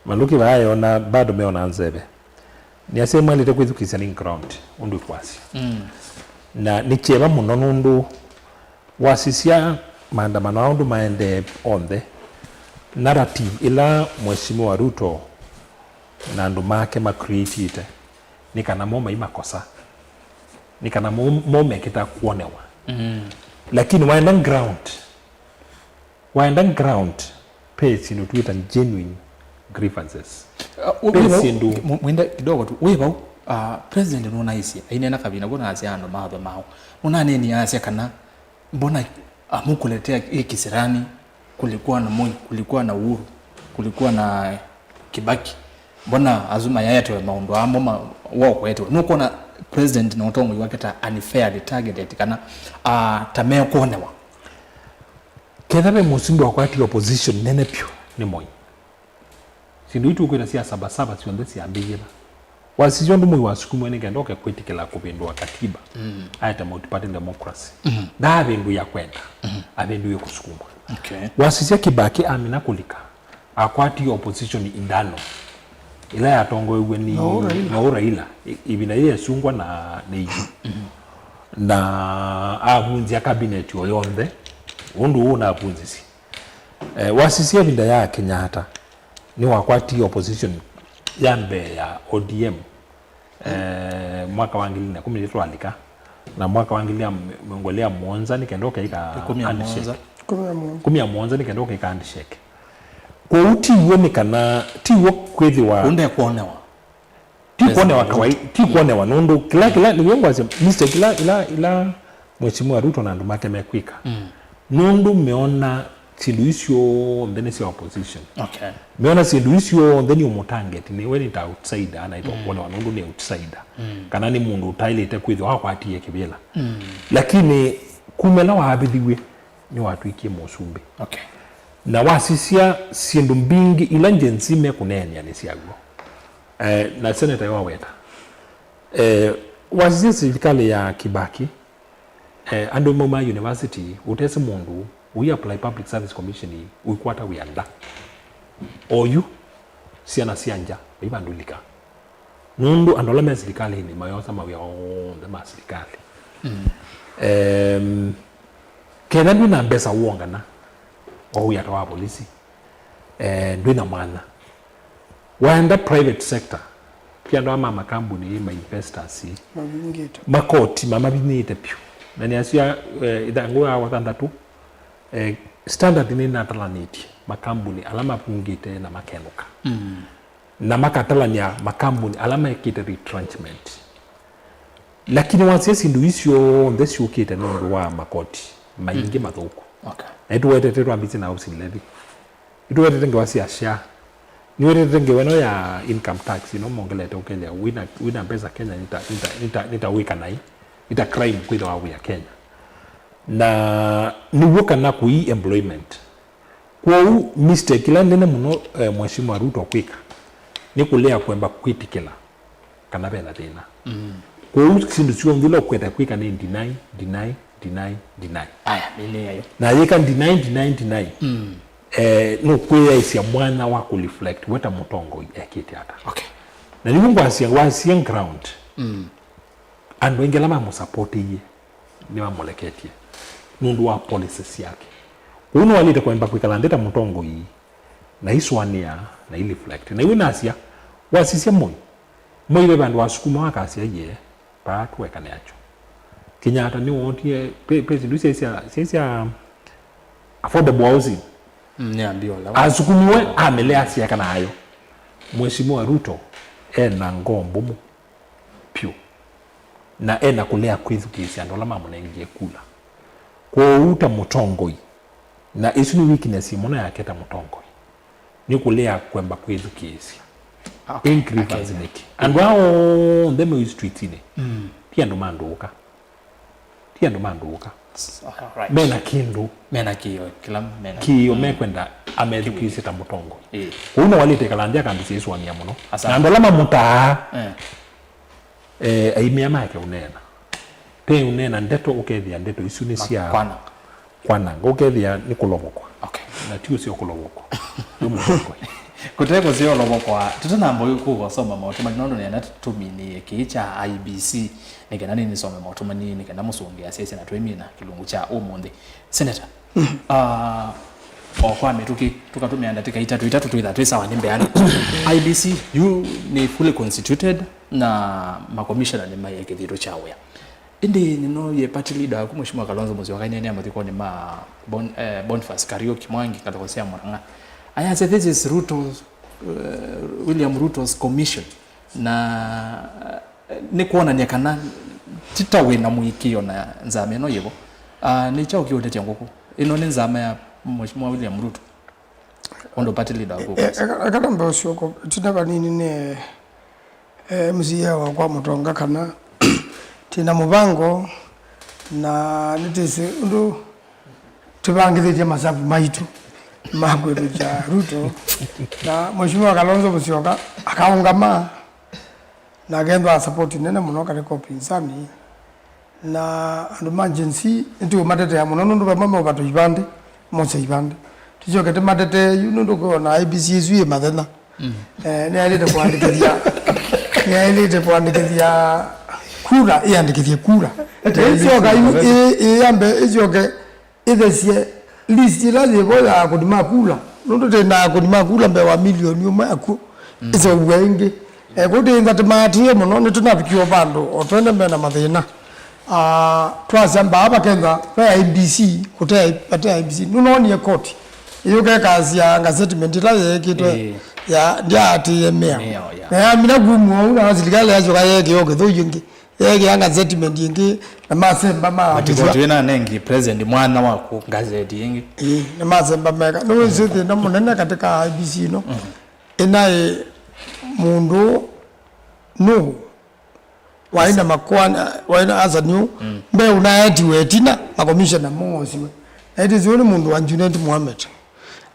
malũki vaa yona bado meona nzeve. Nĩasya mwaĩlĩte kwĩthukĩĩsya nĩ ground ũndũ ĩkwasya. Mm. Na nĩ kyeva mũno nũndũ wasisya maandamano aa ũndũ maendee onthe, narrative ĩla Mheshimiwa Ruto na andũ make ma create-ĩte nĩ kana mo mai makosa, nĩ kana mo, mo mekĩta kuonewa. Mm. Lakini waenda ground, waenda ground, pe syĩndũ twĩta genuine grievances. Uh, wĩ- Pe wĩ vau, syĩndũ- mw- mwenda kidogo tu, wĩ vau, uh, president nũnaisye, aineena kavinda kũna asya andũ mawatho mao. Nũnaneni asya kana, mbona amukuletea hii kisirani, kulikuwa na Moi, kulikuwa na Uhuru, kulikuwa na Kibaki. Mbona asu mayaetewe maũndũ amo ma- wokwetewe? Nũkwona president na ũtongoi wake ta unfairly targeted kana, ah, ta mekwonewa? Ketha ve mũsumbĩ wakwatie opposition nene vyũ nĩ Moi. Syĩndũ ii tũkwĩta sya Sabasaba syonthe syambĩie va? Wasisya ũndũ Moi wasukumwe nĩ kenda oke kwĩtĩkĩla kũvĩndũa katiba, mm, aete multiparty democracy. Mm. Ndaavĩndũĩa kwenda, mm, avĩndũie kũsukumwa. Okay. Wasisya Kibaki amina kũlika, akwatie opposition indano ĩla yatongoew'e nĩ Noũ Raila. Noũ Raila, ĩ- ĩvinda yĩĩ yasungwa na nĩ yu. Mm. Na avunzya cabinet o yonthe, ũndũ ũũ navunzisye. Eh, wasisya ĩvinda ya Kenyatta, nĩwakwatie opposition ya mbee ya O D M, eh, mwaka wa ngili na ĩkũmi twalika, na mwaka wa ngili ya mĩongo ĩlĩ ya mũonza nĩ kenda ũkeika handshake. Ĩkũmi na mũonza. Ĩkũmi na mũonza. Ĩkũmi na mũonza nĩ kenda ũkeika handshake. Kwoou ti w'o nĩ kana, ti w'o kwĩthĩwa Ũndekwonewa. Ti kwonewa kawai-, ti kwonewa nũndũ kĩla, kĩla, nĩw'o ngwasya mistake ila, ila, ila Mheshimiwa Ruto na andũ make mekwĩka. Mm. Nũndũ meona syĩndũ isu syonthe nĩ sya opposition. Okay. Meona syĩndũ isu syonthe nĩ ũmũtarget, nĩwe nĩ ta outsider, anaitwa, mm, kwonewa nũndũ nĩ outsider. Mm. Kana nĩ mũndũ ũtaĩlĩte kwĩthĩwa akwatie kĩvĩla. Mm. Lakini kuma ĩla waavĩthiw'e, nĩwatw'ĩkie mũsumbĩ. Okay. Na wasisya syĩndũ mbingĩ ila Gen Z mekũneenea nĩ syaw'o. Eh, na seneta waweta. Eh, wasisya silikalĩ ya Kibaki, eh, andũ maumaa university, ũtesĩ mũndũ, ũi apply Public Service Commission, ũikwata wĩa nda. Oyu, syana sya ngya, vai vandũ ilika. Nũndũ andũ ala me silikalĩnĩ mayosa mawĩa onthe ma silikalĩ. Mm. Em, kethwa ndwĩ na mbesa wongana, o wĩa ta wa polisi, eh, ndwĩ na mwanya. Waenda private sector, ti andũ aa ma makambuni, ma investors, mavingĩte. Makoti mamavinyĩte vyũ. Na nĩasya, eh, ĩthangũ ya wathanthatũ, eh, standard nĩnatalanĩtye makambuni ala mavungĩte na makenũka. Mm. Na makatalany'a makambuni ala mekĩte retrenchment. Lakini wasya syĩndũ ii syonthe syũkĩte nũndũ wa makoti maingĩ, mm, mathũku. Okay. Na nĩtũwetete twambĩĩsye na housing levy. Nĩtũwetete ngewa sya SHA. Nĩwetete ngewa ĩno ya income tax ĩno mongelete ũkethĩa wĩna, wĩna mbesa Kenya nĩ ta, nĩ ta, nĩ ta, nĩ ta wĩka naĩ, nĩ ta crime kwĩthĩwa wĩa Kenya. Na nĩw'o kana kũi employment. Kwoou mistake ĩla nene mũno, eh, Mheshimiwa Ruto kwĩka nĩ kũlea kwemba kwĩtĩkĩla kana vena thĩna. Mm. Kwoou syĩndũ syonthe ila ũkwenda kwĩka nĩ deny, deny, deny, deny. Aya, nĩnĩayo. Na yĩka deny, deny, deny. Mm. Eh, nũkwĩyaĩsya mwanya wa kũreflect we ta mũtongoi ekĩte ata. Okay. Na nĩw'o ngwasya, wasya ground. Mm. Andũ aingĩ ala mamũsapotĩie nĩmamũleketye nũndũ wa policies syake. Kwoou nĩwaĩlĩte kwemba kwĩkala nthĩ ta mũtongoi na isũanĩa na ireflect. Na yu nasya, wasisya Moi, Moi ve vandũ wasukumawa akasya, "Yee, vaa tũekane akyo." Kenyatta nĩwootie, pe, pe syĩndũ syaisya, syaisya affordable housing. Mm, nĩambia ũla wa- Asukumiwe amĩlea asyaeka nayo. Mheshimiwa Ruto ena ngoo mbũmũ vyũ, na ena kũlea kwĩthukĩĩsya andũ ala mamũnengie kula. Kwoou ta mũtongoi, na ĩsu nĩ weakness mũno yake ta mũtongoi, nĩ kũlea kwemba kwĩthukĩĩsya. Okay, ĩ grievance okay. Nĩkĩ? Andũ aa onthe me streetsinĩ, mm, ti andũ ma ndũũka. Ti andũ ma ndũũka. S-, all right. Mena kĩndũ. Mena kĩĩo, kĩla mena. Kĩĩo, mm, mekwenda amethukĩĩsye ta mũtongoi. Ĩĩ. Kwoou nĩwaĩlĩte ĩkala nthĩ akambĩĩsya ĩsũanĩa mũno. Asa. Na andũ ala mamũtaa, eh, eh, aimĩa make ũneena. Te ũneena ndeto, ũkethĩa ndeto isu nĩ sya kwananga. Kwananga, ũkethĩa nĩ kũlovokwa. Okay. Na ti ũseo kũlovokwa. Nĩ mũtongoi. Kũte kũseo ũlovokwa, tũtanamba kũsoma maũtũmani nũndũ nĩenda tũminĩe kĩĩ kya I E B C. Nĩ kana nĩnĩsome maũtũmani, nĩ kana mũsũngĩe asyaĩsya na twĩmina kĩlungu kya ũmũnthĩ. Senator, ah, o kwa mĩtũkĩ, tũkatũmĩa ndatĩka itatũ, itatũ twĩtha twĩ sawa nĩ mbeanĩ. I E B C yu nĩ fully constituted, Na makomishona nĩmaĩe kĩthitũ kya wĩa. Ĩndĩ nĩnooie party leader waku, Mheshimiwa Kalonzo Musyoka, aineenea mathikonĩ ma Bon-, eh, Boniface Kariuki Mwangi, ngalĩko sya Murang'a. Ayasya, "This is Ruto, eh, William Ruto's commission." Na, eh, nĩ kwonany'a kana ti ta wĩ na mũĩkĩĩo na nzama ĩno yĩvo. Ah, nĩ kyaũ kĩũtetya ngũkũ? Ĩno nĩ nzama ya Mheshimiwa William Ruto? Ũndũ party leader waku ũkwasya. Eka, eka nambe ũsyũko, ĩtina vanini nĩ, eh, M C A wakwa Mũtonga kana twĩ na mũvango na nĩtwĩsĩ ũndũ tũvangĩthĩtye masavu maitũ ma kwĩtũkya Ruto na Mheshimiwa Kalonzo Musyoka akaũngama na akethwa support nene mũno katika upinzani. Na andũ ma Gen Z nĩtũũmatetea mũno nũndũ vamwe meũvatwa ivandĩ, mose ivandĩ. Tũsyoke tũmatetee yu nũndũ kwĩona I E B C ĩsu yĩ mathenya. Mm. Eh, nĩyaĩlĩte kũandĩkĩthya, nĩyaĩlĩte kũandĩkĩthya kura, ĩandĩkĩthye kura. Ĩsyoka yu, ĩ-, ĩyambe, ĩsyoke ĩthesye list ĩla yĩvo ya akũni ma kula, nũndũ twĩ na akũni ma kula mbee wa milioni ũmwe akw'ũ. Mm. Ĩseũvw'a ĩngĩ. Eh, kũu twĩnza tũmaatĩĩe mũno, nĩtũnavikie o vandũ o twene me na mathĩna. Ah, twasya mbaa vakethwa ve I E B C, kũte, vate I E B C. Nũnoonie koti ĩyũka ĩkasya nga statement ĩla yeekĩtwe. Ĩĩ. Ya ndyaatĩĩe mĩao. Mĩao, ya. Na yamina kumw'a ũu, na silikalĩ yasyoka yeekĩa o kĩthũi ĩngĩ. Yeekĩanga statement ĩngĩ, na masemba ma Matikoti wĩna nengi president mwana waku ngazeti ĩngĩ. Ĩĩ, na masemba meka. Nĩwĩsĩ thĩna mũnene katika I E B C ĩno. Mm. Ĩnaĩ mũndũ nũ waĩ na makoani, waĩ na Azanio, mm, mbee ũnaetiwe ĩtina, makomishona moosiwe. Na ĩtĩsĩ ũyũ nĩ mũndũ wa Junet Mohamed.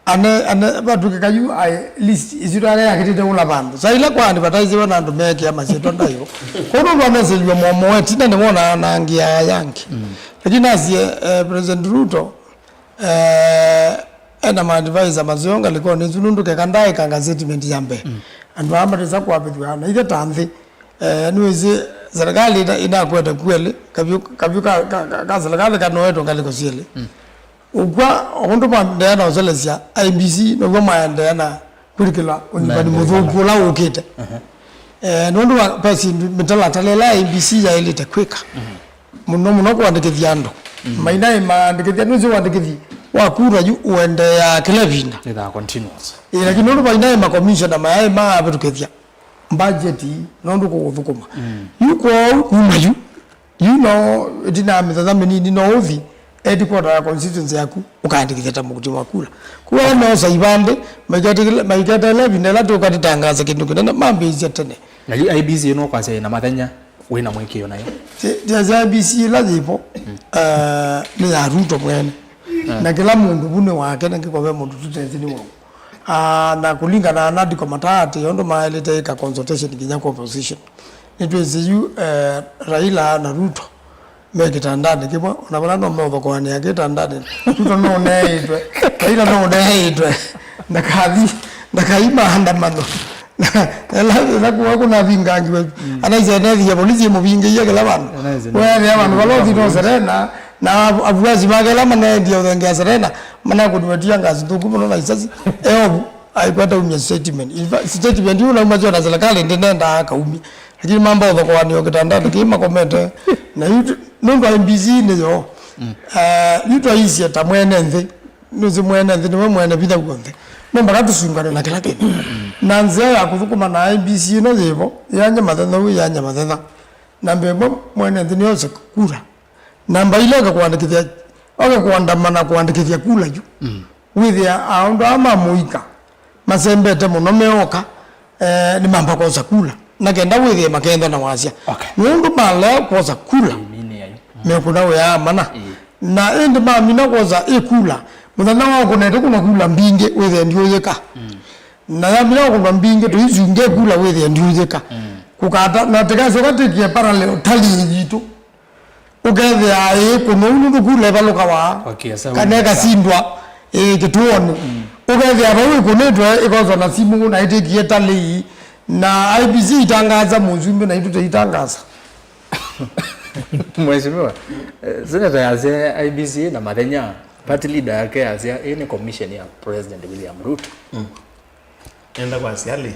Ane, ane, vatũkĩka yu, aĩ, list isu tayakĩtĩte ũla vandũ. Saa ila kwa advertise na andũ meekĩa masyĩtwa ndayo. Kwoou nũndũ amesĩlw'e momo wetina nĩwona anangĩa yangi. Mm. Lakini asie, eh, President Ruto, eh, ena ma advisor maseo ngalĩkonĩ isu nũndũ keka ndaĩkanga statement ya mbee. Mm. Andũ aa matesa kwavĩthw'a na ithe ta nthĩ. Eh, nĩwĩsĩ serikali ina-, inakwete kweli, kavyũ, kavyũ ka, ka, ka, ka serikali kanoetwe ngalĩko syelĩ. Mm. Ũkw'a, o ũndũ maendeea na ũselesya I E B C, now'o maendeea na kwĩlĩkĩla ũnyuvani mũthũku ũla ũkĩte. Aha. Eh, nũndũ wa, ve syĩndũ mĩtalatala ĩla I E B C yaĩlĩte kwĩka. Mhm. Mũno mũno kũandĩkĩthya andũ. Mhm. Mainaĩ maandĩkĩthya, nũsĩ ũandĩkĩthi wa kura yu ũendeeaa kĩla ĩvinda. Ĩthaa continuous. Ĩ, lakini nũndũ mainaĩ makomishona mayaĩ maavĩtũkĩthya mbajeti, nũndũ kũũthũkũma. Mm. Yu kwoou kuma yu, yu no, ĩtina ya mĩthenya mĩnini no ũthi headquarter ya constituency yaku, ũkaandĩkĩthya ta mũkuti wa kula. Kuwa nosa ivandĩ, maiketele-, maiketeele ĩvinda ĩla tũkatĩtangaasa kĩndũ kĩnene, mambĩĩsya tene. Na yu I E B C ĩno kwasya ĩna mathenya, wĩna mũĩkĩĩo nayo? Ti-, ti-, I E B C ĩla yĩvo, mm, eh, nĩ ya Ruto mwene. Mm. Na kĩla mũndũ vu nĩ wake, na kĩkove mũndũ tũtesĩ nĩ wau. Ah, na kũlingana na andĩko mataa atĩ ũndũ maĩlĩte ĩka consultation nginya kwa opposition. Nĩtwĩsĩ yu, eh, Raila na Ruto me kĩtandanĩ kĩmwe, ona vala no meũthokoanĩa kĩtandanĩ. Ruto no ũneeĩtwe, Raila no ũneeĩtwe. Ndakathi, ndakai maandamano. Ela, ela kuwa kũnavingangiwe. Mm. Anaise nethie polisi ĩmũvingĩie kĩla vandũ. Anaise. Weethĩa vandũ vala ũthi no Serena, na avuasi make ĩla maneendie ũthengea Serena, manakũniwe tia ngasi nthũku mũno na isasi. Eovu, aikwata umya statement. In fact, statement yu nauma syo na serikali ndinendaa kaumya. Lakini mamba ũthokoanio kĩtandanĩ kĩĩ makomete. Na yu tu-, nũndũ wa I E B C nĩyo. Mm. Eh, yu twaisye ta mwene nthĩ. Nũsĩ mwene nthĩ nĩwe mwene vinya w'onthe. No mpaka tũsungane na kĩla kĩndũ. Na nzĩa ya kũthũkũma na I E B C ĩno yĩvo, yanya mathetha, ũyanya mathetha. Namba ĩmwe, mwene nthĩ nĩose kura. Namba ilĩ, oke kũandĩkĩthya, oke kũandamana kũandĩkĩthya kula yu. Mm. Wĩthĩa aũndũ aa ma mũika masembete mũno meoka, eh, nĩmamba kwosa kula. Na kenda wĩthĩe makenda na wasya. Okay. Nũndũ malea kwosa kula, ĩĩ, mĩnĩ yayo. Mm. Mekũna wĩa mana. Ĩĩ. Na ĩndĩ mamina kwosa ĩ kula. Mũthenya wa ũkũnete kũna kula mbingĩ wĩthĩe ndiũyĩka. Mm. Na yamina kũna mbingĩ tũisunge kula wĩthĩe ndiũyĩka. Mm. Kũkata, na tĩkacoka tĩkie parallel tali yitũ. Ũkethĩa ĩĩ kũnũ ũu nũndũ kula ĩvalũkawa, kana ĩkasindwa, ĩĩ, kĩtuonĩ. Mm. Ũkethĩa vau ĩkũnĩtwe ĩkoswa na simũ na ĩtĩkie talĩi, na I E B C itangaasa mũsumbĩ na itũ tũitangaasa. Mheshimiwa, eh, Senator yasya I E B C na mathenya, party leader yake yasya ĩĩ nĩ commission ya President William Ruto. Mm. Nenda kwasya lĩ,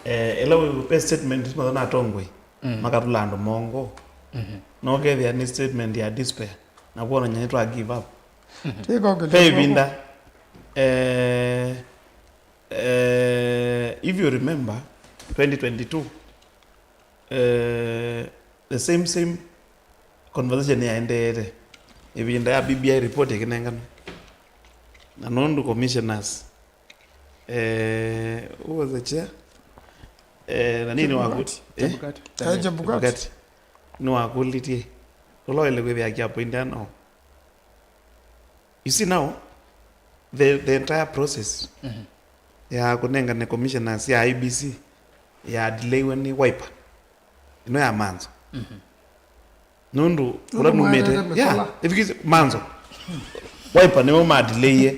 Eh, ĩla wĩ ve statement matho na atongoi, mm, makatũla andũ mongo. Mhm. No kethĩa nĩ statement ya despair, na kuonany'a nĩtwa give up. Kĩko kĩlĩ ve ĩvinda, eh, eh, if you remember, twenty twenty-two, eh, the same, same conversation yaendeete ĩvinda ya B B I report ĩkĩnenganwa. Na nũndũ commissioners, eh, who was the chair? Eh, na nini waku- Chebukati. Eh? Chebukati. Chebukati. Chebukati. Nĩwakũlĩtye ũla waĩle kwĩthĩa akĩappointa no. You see now, the, the entire process, mhm, ya kũnengane commissioners ya I E B C ya delaywe nĩ Wiper. Ĩno ya Manzo. Mhm. Nũndũ ũla numĩte, yeah, ĩvikĩsye Manzo. Wiper nĩmo ma delayie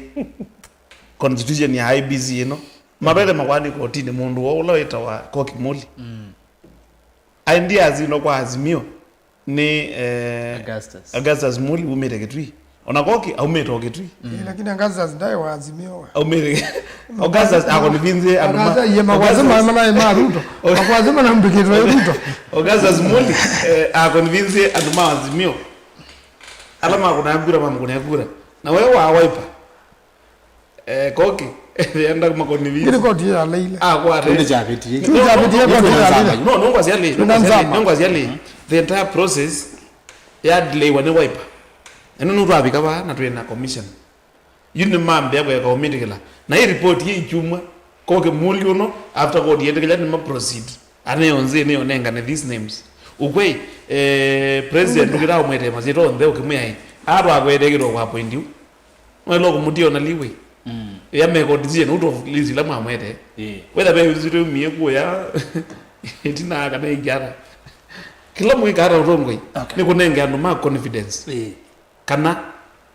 constitution ya I E B C ĩno. Mavete makwani kotini mũndũ woo ũla wĩtawa Koki Muli. Mm. Aendie asindwa kwa Azimio nĩ, eh, Augustus. Augustus Muli umĩte Kitui. Ona Koki aumĩte o Kitui. Mm. Eh, lakini Augustus ndaĩ wa Azimio we. Aumĩte. Augustus akonvinzie andũ ma- Augustus, iye makwazĩ Augustus ma- manaĩ ma Ruto. Makwazĩ manambĩkĩtwe Ruto. Augustus Muli, eh, akonvinzie andũ ma Azimio. Ala makũnaa kura, mamũkũnĩa kura. Na we wa Wiper. Eh, Koki, enda makonvince. Kĩrĩ koti yaleile. Akwate. Kĩu nĩ kyavĩtie. Kĩu kyavĩtie koti yaleile. No, no, ngwasya lĩ, no, ngwasya lĩ, no, ngwasya lĩ. The entire process ya delaywa nĩ Wiper. Ĩno nũtwavika vaa na twĩ na commission. Yu nĩmambĩa kũeka ũmĩtĩkĩla. Na ĩ report yĩ ikyumwa, Koki Muli ũno, after koti yetĩkĩla nĩma proceed. Aneo nzĩ nĩyo nengane these names. Ũkwei, eh, president ndũkĩtaa ũmwete masyĩtwa onthe ũkĩmwĩa ĩ, aa twakwete kĩtwa kwa point yu. Mwelo kũmũtia ona liwe. Mm. Ya make a decision out of list ila mwamwete. Eh. Whether be zitũmie kuya, ĩtina kana ĩngĩ ata. Kĩla mwĩka ata ũtongoi, okay, nĩ kũnenge andũ ma confidence. Eh. Kana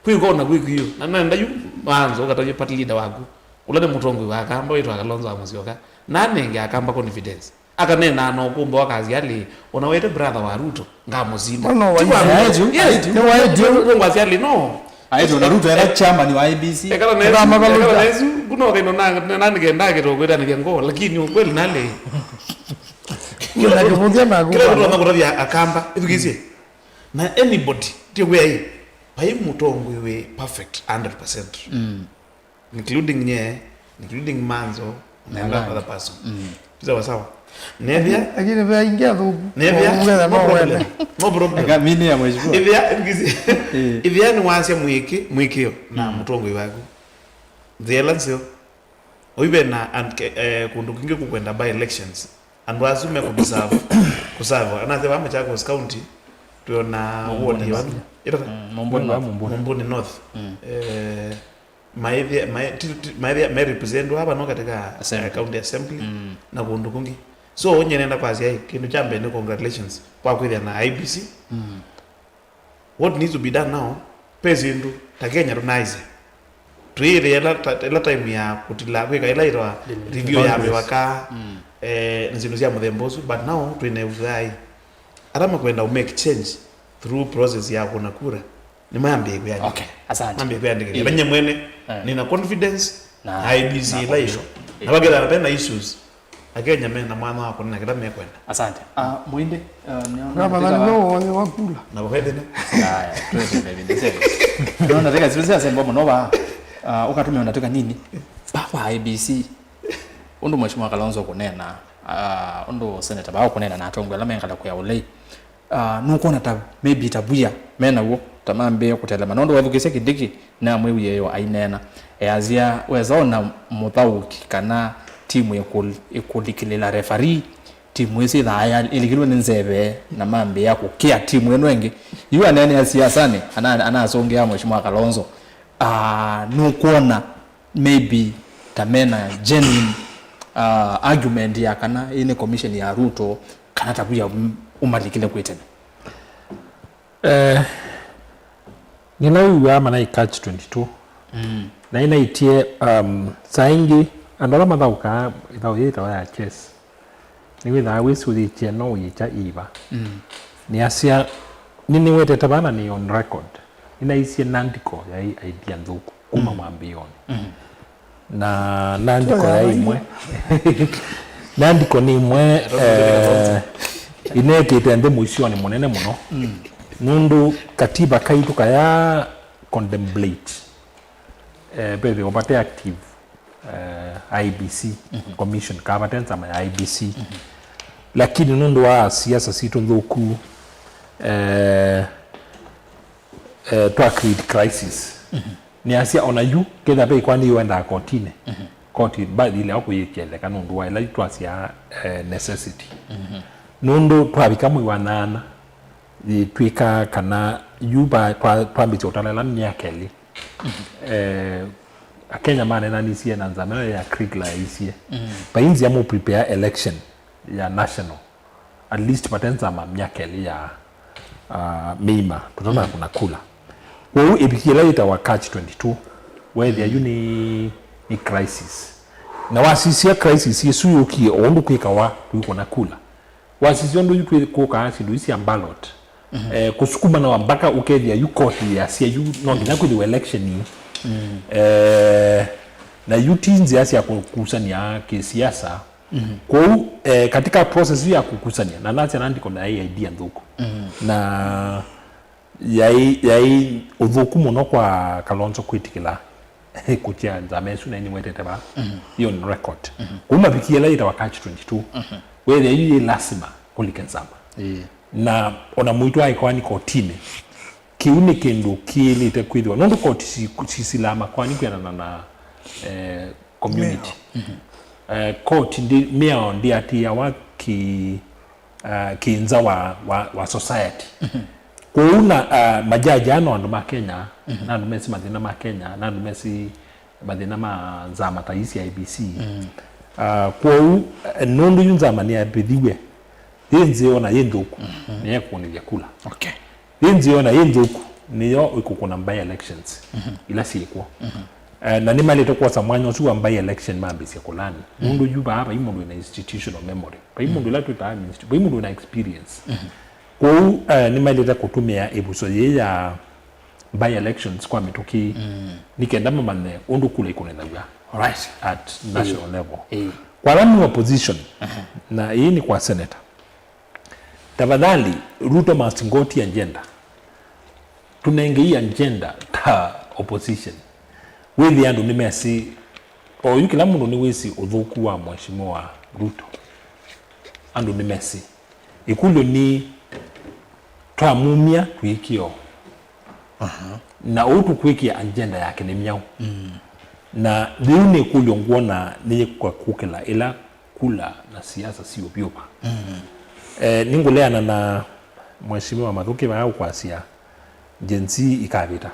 kwĩka ona kwĩkw'ĩo. Na nenda yu Manzo ũkatavye party leader waku. Ũla nĩ mũtongoi wa Akamba wĩtwa Kalonzo wa Musyoka. Na anenge Akamba confidence. Akaneenaa na ũkũmbo akasya alĩ, ona wete brother wa Ruto, ngamũsinda. No, no, ti wa waĩtye. Ruto. Yes. Nĩ waĩtye. Ruto ngwasya alĩ, no. Aĩtye ona Ruto ena chairman wa I E B C. Ekala na Ĩsu, ekala na Ĩsu, kuno kaino na, na, na nĩkenda kĩtoko kwĩtanĩthya ngoo, lakini ukweli nalĩ. Kĩla kĩvũthya na kĩla kũtona kũtavya Akamba, ĩthukĩsye. Na anybody, ti wĩa ĩ, vai mũtongoi wĩ perfect hundred percent. Mm. Including nye, including Manzo, na every other person. Mm. Sawa sawa. Nethia. Lakini ve aingi athuku. Nethia. No problem. No problem. Eka mini ya mheshimiwa. Ithia, ithia ni wasya mwiki, mwikio na mũtongoi waku. Nzia ila nzeo. Oive na and, eh, kũndũ kũngĩ kũkwenda by elections. Andũ asu mekũdeserve kũserve. Anasya va Machakos County, twĩona ward ya vanu. Ĩtata? Mm, Mumbuni North. Mumbuni North. Mm. Eh, maĩthĩa, maĩ-, ti-, ti-, maĩthĩa, me represent ava no katika, eh, county assembly na kũndũ kũngĩ. So, nye nenda kwasya, ĩ, kĩndũ kya mbee nĩ congratulations kwa kwĩthĩa na I E B C. Mm. What needs to be done now, pe syĩndũ ta Kenya tũnaisye. Twĩĩthĩa ĩla ta-, ĩla time ya kũtila, kwĩka ĩla ĩtawa review ya mĩvaka, eh, na syĩndũ sya mũthemba ũsu, but now twĩ na ĩvuthũ ya ĩ. Ala makwenda u make change through process ya kũna kura, nĩmambĩe kwĩandĩkĩthya. Okay, asante. Mambĩe kwĩandĩkĩthya. Ĩĩ. Vanye mwene, eh, nĩna confidence na I E B C ĩla ĩyo. Na vakethana vena issues. Akenya me na mwanya wa kũnena kĩla mekwenda. Asante. Ah, Mwindi, ah, nĩona gavana nĩwe woyo wa kula. Na vakaithina. Haya, twende mbele, ndiseme. Nĩona teka sisi asemba mũno va. Ah, ũkatumia ona teka nini? Papa I E B C. Ũndũ Mheshimiwa Kalonzo kũnena, ah, ũndũ senator bao kũnena na atongoi ala mengala kũya ũlei. Ah, nũkwona ta maybe ta via me naw'o, ta mambĩe kũtelema. Nũndũ wathukĩsya Kindiki, namwĩwie yo aineena, easya, wesa ona mũthaũki kana timu ĩkũl-, ĩkũlikĩlĩla referee, timu ĩsu ĩthaa ya-, ĩlikilwe nĩ nzeve, na mambĩĩa kũkĩa timu ĩno ĩngĩ. Yu anene a siasanĩ, ana-, anasũngĩa Mheshimiwa Kalonzo, ah, nũkwona maybe ta mena genuine, ah, argument ya kana ĩĩ nĩ commission ya Ruto, kana ta via ũm-, ũmalikile kwĩ tene? Eh, nĩla wĩw'aa manaĩ catch twenty-two. Mm. Na inaĩtie, um, saa ingĩ andũ ala mathaũkaa ĩthaũ yĩĩ ĩtawa ya chess, nĩwĩthaa wĩsũthĩtye no ũyĩkya ĩva. Mm. Nĩasya, nĩ, nĩwetete vana nĩ on record. Nĩnaisye nandĩko yaĩ idea nthũku kuma mwambĩĩonĩ. Mm. Na nandĩko yaĩ ĩmwe. Maandĩko nĩ ĩmwe, eh, inekĩte nthĩ mũisyonĩ mũnene mũno. Nũndũ katiba kaitũ kaya contemplate, eh, vethĩwa vate active, eh, I E B C commission, kana vate nzama ya I E B C. Lakini nũndũ wa siasa sitũ nthũku, eh, eh, twa create crisis. Nĩasya ona yu, kethĩwa ve ĩkoani yĩendaa kotinĩ, koti mbathi ile kũyĩkĩa ĩtheka nũndũ wa ĩla yu twasya, eh, necessity. Nũndũ twavika mwei wa nyanya, yĩtw'ĩka kana yu va-, twa-, twambĩtye ũtala ĩla myaka ĩlĩ. Eh, Akenya maneenanisye na nzama ĩyo ya Kriegler yaisye, vai nzĩa mũ prepare election ya national, at least vate nzama myaka ĩlĩ ya, ah, mĩima tũtanakũna kula. Kwoou ĩvikie ĩla yĩtawa catch twenty-two, weethĩa yu nĩ, nĩ crisis. Na wasisya crisis ĩsu yũkie o ũndũ kwĩkawa tũikũna kula. Wasisya ũndũ yu twĩkũkaa syĩndũ ii sya ballot. Eh, kũsukumanawa mpaka ũkethĩa yu koti yasya yu no nginya kwĩthĩwa election ii. Eh, na yu ti nzĩa sya kũkusany'a kĩsiasa. Kwoou, eh, katika process yu ya kũkusany'a, na nasya na ndiko na ĩ idea nthũku. Na yaĩ, yaĩ ũthũku mũno kwa Kalonzo kwĩtĩkĩla kũtia nzama ĩsu na nĩwetete vaa. Hiyo ni record. Kuma vikia ĩla yĩtawa catch twenty-two, wethĩa yu yĩ lasima kũlike nzama. Na ona mũitũ aĩkoani kotinĩ, kĩu nĩ kĩndũ kĩĩlĩte kwĩthĩwa. Nũndũ koti si-, sisilaa makoani kwĩanana na, eh, community. Eh, koti ndi, mĩao ndĩatĩĩawa ki, ah, kĩnza wa, wa, wa society. Kwoou na, ah, majaji aa no andũ ma Kenya, na andũ mesĩ mathĩna ma Kenya, na andũ mesĩ mathĩna ma nzama ta ii sya I E B C. Ah, kwoou, eh, nũndũ yu nzama nĩyavĩthiw'e, yĩ nzeo na yĩ nthũku, nĩyekũnĩthya kula. Okay. Yĩ nzeo na yĩ nthũku nĩyo ĩkũkũna by elections ila syĩkw'o. Eh, na nĩmaĩlĩte kwosa mwanya ũsu wa by election mambĩĩsye kũlani. Nũndũ yu vaa vai mũndũ wĩna institutional memory. Vai mũndũ ĩla twĩtaa minist-, vai mũndũ wĩna experience. Kwoou, eh, nĩmaĩlĩte kũtũmĩa ĩvuso yĩĩ ya by elections kwa mĩtũkĩ nĩ kenda mamanye ũndũ kula ikũnĩthaw'a. Alright. At national level. Kwa ala nĩ opposition, na ĩĩ nĩ kwa senator. Tafadhali, Ruto must go to agenda. Tũnengei agenda ta opposition. Wĩthĩa andũ nĩmesĩ, oyu kĩla mũndũ nĩwĩsĩ ũthũku wa Mheshimiwa Ruto. Andũ nĩmesĩ. Ĩkũlyo nĩ twamumya twĩkĩo. Na ũu tũkwĩkĩa agenda yake nĩ myaũ? Na yĩu nĩ ĩkũlyo ngwona nĩyĩkũkũkĩla ĩla kula na siasa siũvyũva. Eh, nĩngũleana na Mheshimiwa Mathuki vaa ũkwasya Gen Z ikavĩta.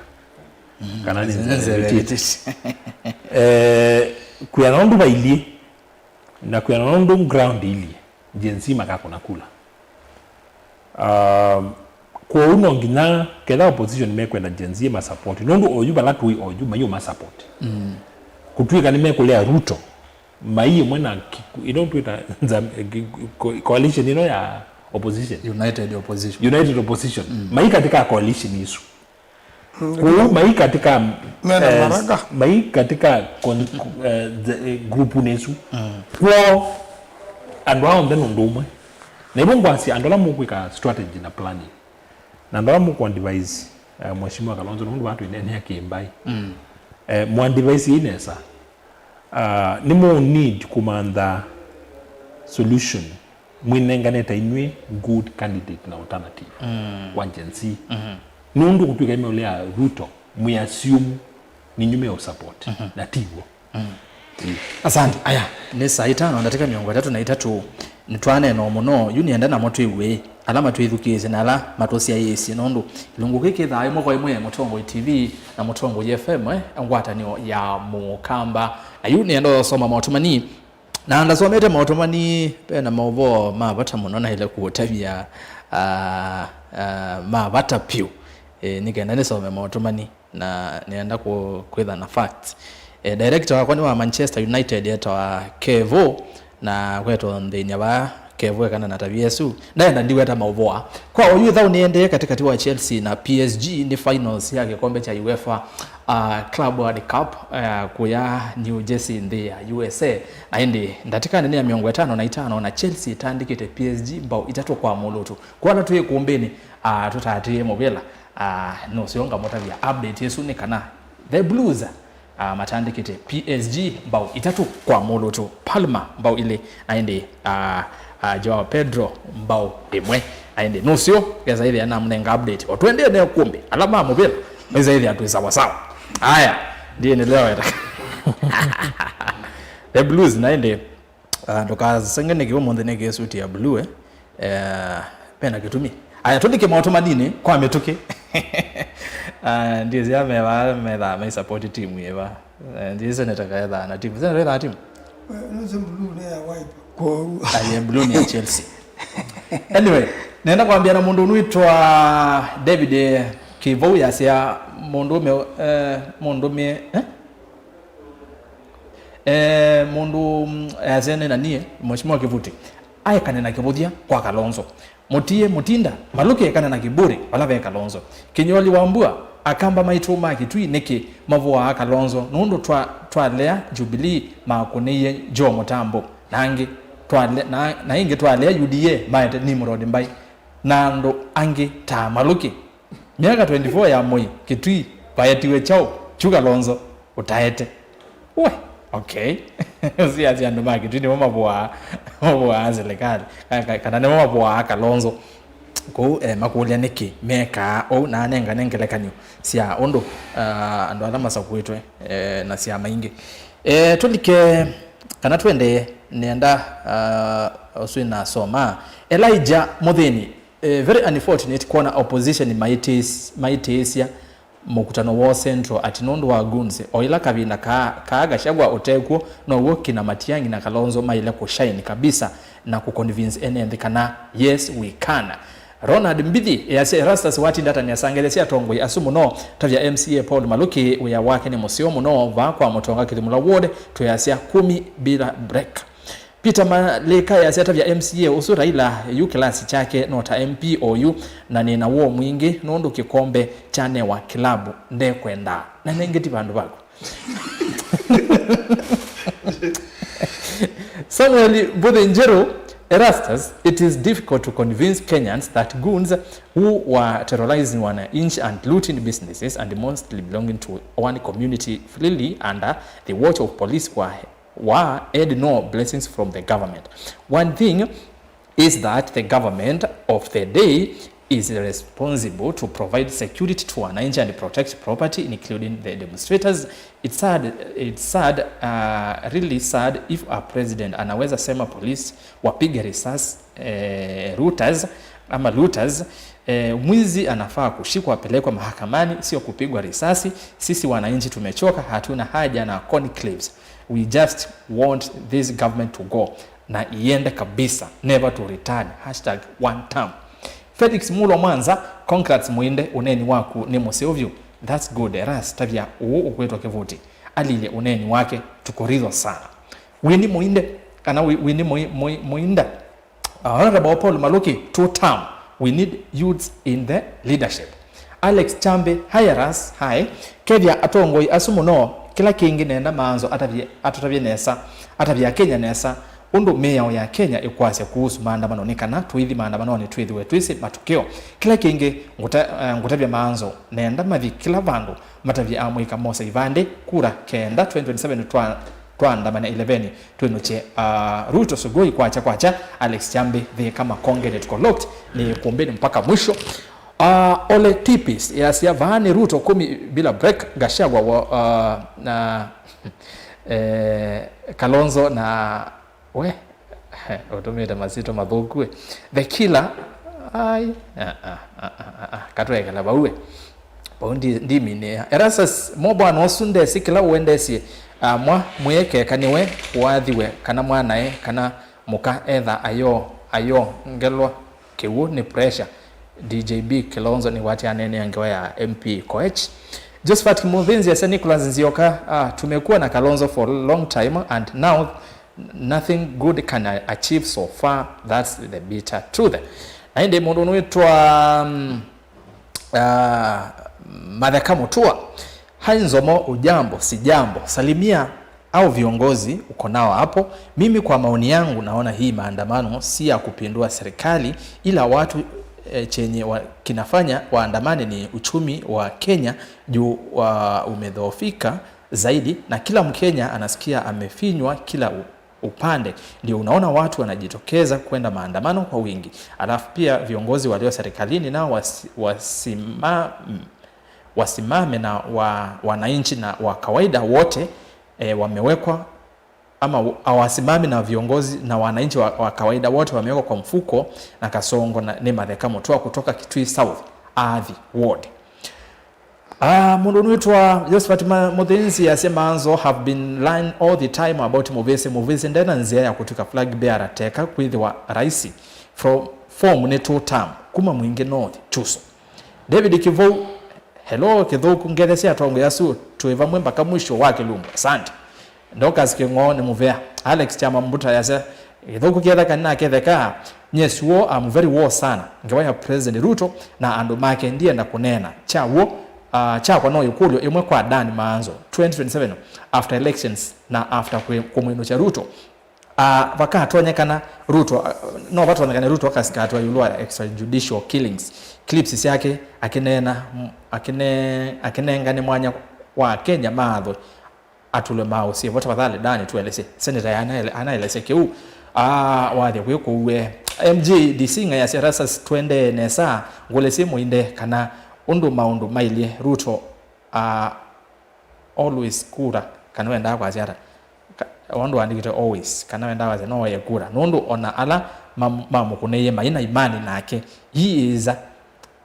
Kana nĩ nzeve ĩvĩtĩte. Eh, kwĩana ũndũ vailyĩ, na kwĩana ũndũ ground ilyĩ, Gen Z makakũna kula. Um, kwoou no nginya ketha opposition mekwenda Gen Z ma support. Nũndũ oyu vala tũĩ oyu maiũ ma support. Kũtw'ĩka nĩmekũlea Ruto, mai ĩmwe na ki-, ino twĩta nza-, ki-, co-, coalition ino ya opposition. United opposition. United opposition. Mai katika coalition isu. Kwoou mai katika, mena eh, maraka. Mai katika con-, eh, the, eh, group-nĩ ĩsu. Kwoo andũ aa onthe nũndũ ũmwe. Na ĩvo ngwasya andũ ala mũkwĩka strategy na planning, na andũ ala mũkũ advise, eh, Mheshimiwa Kalonzo, nũndũ vaa twĩneenea kĩmbai. Eh, mũ advise ĩ nesa. Ah, nĩ mũ need kũmantha solution mwĩnenganĩte inyw'ĩ good candidate na alternative wa Gen Z. Nũndũ kũtw'ĩka ĩmeũlea Ruto, mwĩ assume ninyu meũ support, na ti w'o. Asante. Aya, nĩ saa itano na ndatĩka mĩongo ĩtatũ na itatũ. Nĩtwaneena o mũno, yu nĩenda namo twĩw'e, ala matwĩthukĩĩsye na ala matũsyaĩĩsye, nũndũ kĩlungu kĩĩ kĩthaa ĩmwe kwa ĩmwe Mũtongoi T V na Mũtongoi F M, eh, ngwatanĩo ya Mũkamba. Na yu nĩenda ũsoma maũtũmani, na ndasomete maũtũmani, ve na maũvoo ma vata mũno naĩle kũũtavya, ah, ah, ma vata vyũ. Eh, nĩ kenda nĩsome maũtũmani. Na nĩenda kũ-, kwĩtha na facts. Eh, director wakwa nĩ wa Manchester United etawa Kevo, na kwetwa nthĩny'a vaa Kevo ekana na tavia ĩsu. Ndaenda ndiweta maũvoo. Kwa oyu ĩthau nĩendee katĩkatĩ wa Chelsea na P S G nĩ finals ya kĩkombe kya UEFA, uh, Club World Cup uh, kũya New Jersey nthĩ ya U S A. Na ĩndĩ ndatĩkanĩ nĩ ya mĩongo ĩtano na itano na Chelsea ĩtandĩkĩte P S G mbao itatũ kwa mũlũtũ. Kwa ala twĩ ĩkũmbĩnĩ, uh, tũtaatĩĩe mũvĩla, uh, nũseo ngamũtavya update ĩsu nĩ kana the Blues uh, matandĩkĩte P S G mbao itatũ kwa mũlũtũ. Palmer mbao ilĩ, na ĩndĩ uh, uh, Joao Pedro mbao ĩmwe. Na ĩndĩ nũseo ngesa ĩthĩa namũnenga update. O tũendee ne kumbi, ala ma mũvĩla, maisaĩthĩa twĩ sawasawa. Aya, ndiendelea weta. The Blues, na ĩndĩ uh, ndũkasenge nĩkĩ ũmũnthĩ nĩkĩ suti ya blue, eh? Eh, pena kĩtumi. Aya, tũlike maũtũmanĩnĩ kwa mĩtũkĩ. Ah, ndiĩsĩ ameva methaa mai support timu ĩva. Eh, ndiĩsĩ seneta kaethaa na timu. Seneta ethaa timu? Nũsĩ blue nĩ ya Wiper. Kwoou. Aye, blue nĩ ya Chelsea. Anyway, nenda kwambia na mũndũ ũnwĩtwa David, eh, Kĩvou yasya mũndũũme, eh, mũndũmie, eh? Eh, mũndũ, mm, yasya nĩ na niĩ, Mheshimiwa Kivuti, aekane na kĩvũthya kwa Kalonzo. Mũtie Mutinda, Maluki ekane na kĩburi vala ve Kalonzo. Kĩnyoli wa mbua, Akamba maitũ ma Kitui nĩkĩ mavũaa Kalonzo? Nũndũ twa, twalea Jubilee makũnĩie Joe Mũtambo. Na angĩ twale, na, na ĩngĩ twalea U D A maete Nimrod Mbai. Na andũ angĩ ta Maluki. Myaka twenty-four ya Moi, Kitui, vaetiwe kyaũ kyu Kalonzo ũtaete? We, okay. Siasya andũ ma Kitui nĩmo mavũaa, mavũaa silikalĩ. Ka-, ka-, kana nĩmo mavũaa Kalonzo. Kũu, eh, makũlya nĩkĩ mekaa ũu, na anengane ngelekany'o sya ũndũ, ah, andũ ala masakuĩtwe, eh, na syama ingĩ. Eh, tũlike, kana twendee, nĩenda, ah, ũsu nasoma. Elijah Mũthĩni, eh, very unfortunate kwona opposition maitĩĩs-, maitĩĩsya mũkutano woo Central ati nũndũ wa goons. O ĩla kavinda kaa, kaa Gachagua ũtekw'o, now'o kina Matiang'i na Kalonzo maĩle kũshine kabisa na kũconvince ene nthĩ kana yes, we can. Ronald Mbithi easya Erastus watinda atanĩa sangele sya atongoi asu mũno, tavya M C A Paul Maluki wĩa wake nĩ mũseo mũno vaa kwa Mũtonga Kĩthimũla Ward, twĩasya kumi bila break. Peter Malika easya atavya M C A ũsu Raila yu kĩlasi kyake no ta M P oyu, na nĩ na woo mwingĩ nũndũ kĩkombe kyanewa kĩlavu ndekwendaa. Na nengeti vandũ vaku. Samuel Mbuthi Njeru, Erastus, it is difficult to convince Kenyans that goons who were terrorizing wananchi and looting businesses and mostly belonging to one community freely under the watch of police were were had no blessings from the government. One thing is that the government of the day is responsible to provide security to wananchi and protect property, including the demonstrators. It's sad, it's sad, uh, really sad if a president anaweza sema police wapige risasi, eh, looters ama looters. Eh, mwizi anafaa kushikwa, apelekwe mahakamani, sio kupigwa risasi. Sisi wananchi tumechoka, hatuna haja na conclaves. We just want this government to go, na iende kabisa, never to return. Hashtag one term. Felix Mulwa Mwanza, congrats Muinde, ũneeni waku nĩ mũseo vyũ. That's good. Eras tavya ũũ ũkwĩtwa Kĩvũti alilye ũneeni wake, tukuridhwa sana. Winnie Muinde, kana Wi-, Winnie Mui-, Mui-, Muinda. Uh, Honorable Paul Maluki, two term. We need youths in the leadership. Alex Chambi, hi Eras, hi. Kethya atongoi asu mũno, kĩla kĩngĩ nenda maanzo atavye, atũtavye nesa, atavye Akenya nesa, ũndũ mĩao ya Kenya ĩkwasya kuhusu maandamano nĩ kana tũithi maandamanonĩ twĩthĩwe twĩsĩ matukĩo. Kĩla kĩngĩ ngũta-, eh, ngũtavya maanzo, nenda mathi kĩla vandũ matavye amũika mosa ivandĩ, kura kenda, twenty twenty-seven twa-, twaandamane eleven. Twĩnũkye, uh, Ruto Sugoi kwakya kwakya, Alex Chambi Thika Makongeni tuko locked, nĩ kumbeni mpaka mwisho. Uh, Ole Tipis yasya vaa nĩ Ruto kumi bila break, Gachagua wa, uh, na, eh, Kalonzo na we, ũtũmĩte masito mathũku we. The killer, ai, ah, ah, katwekela vau we. Vau ndi, ndiminĩa. Erastus, mo bwana ũsu ndesĩ kĩla ũendesye, ah, mwa mwĩekeka nĩwe ũathiwe, kana mwanae, kana mũka etha ayo, ayo ngelwa kĩw'ũ nĩ pressure. D J B Kilonzo nĩ wati aneenea ngewa ya M P Koech. Josephat Kimuthinzi asya Nicholas Nzioka, ah, tumekuwa na Kalonzo for a long time and now nothing good can a-, achieve so far, that's the bitter truth. Na ĩndĩ mũndũ ũnwĩtwa, mm, ah, Matheka Mutua. Hi Nzomo, ujambo, sijambo. Salimia au viongozi uko nao hapo. Mimi kwa maoni yangu naona hii maandamano si ya kupindua serikali, ila watu eh, chenye wa, kinafanya waandamane ni uchumi wa Kenya juu wa umedhoofika zaidi, na kila Mkenya anasikia amefinywa kila u, upande. Ndio unaona watu wanajitokeza kwenda maandamano kwa wingi. Alafu pia viongozi walio serikalini nao wasi, wasima, wasimame na wa, wananchi na wa kawaida wote eh, wamewekwa ama w- hawasimami na viongozi na wananchi wa, wa kawaida wote wamewekwa kwa mfuko na Kasongo na, nĩ Matheka Mũtũa kutoka Kitui South, Athi Ward. Ah, mũndũ ũnĩtwa Josephat Ma- Mũthĩnzi asya Maanzo have been lying all the time about Mũvĩsĩ. Mũvĩsĩ ndena nzĩa ya kũtw'ĩka flag bearer teka kwĩthĩwa raisi. From form nĩ two term kuma Mwingĩ North, Chuso. David Kivou, hello, Kĩthũku, ngetheesya atongoi asu, twĩ vamwe mpaka mwisho wa kĩlungu. Asante. Dorcas Kĩng'oo nĩ mũvea. Alex Kyama Mbuta yasya, Kĩthũku ketheka nĩnaketheka, nyie suo, I'm very war sana. Ngewa ya President Ruto na andũ make ndienda kũneena. Kya w'o, ah, kyakwa no ĩkũlyo ĩmwe kwa Dan Maanzo, twenty twenty-seven after elections na after kwĩ- kũmwĩnũkya Ruto, ah, vakatonyekana Ruto, ah, no vatonyekane Ruto akasikatwa ĩũlũ wa extrajudicial killings. Clips syake akĩneena, m- akĩne- akĩnengane mwanya wa Kenya maathwe atulwe maũsye vo. Tafadhali Dan, tuelesye. Senator anaele- anaelesya kĩu, ah, wathya kwĩ kũue. M G D C ng'ayasya Erastus twendee nesa, ngũlesye mũinde kana ũndũ maũndũ mailye Ruto, ah, always kura, kana wendaa kwasya ata? Ka- wandũ waandĩkĩte always, kana wendaa kwasya no waye kura, nũndũ ona ala mam- mamũkũnĩie mai na imani nake. He is a,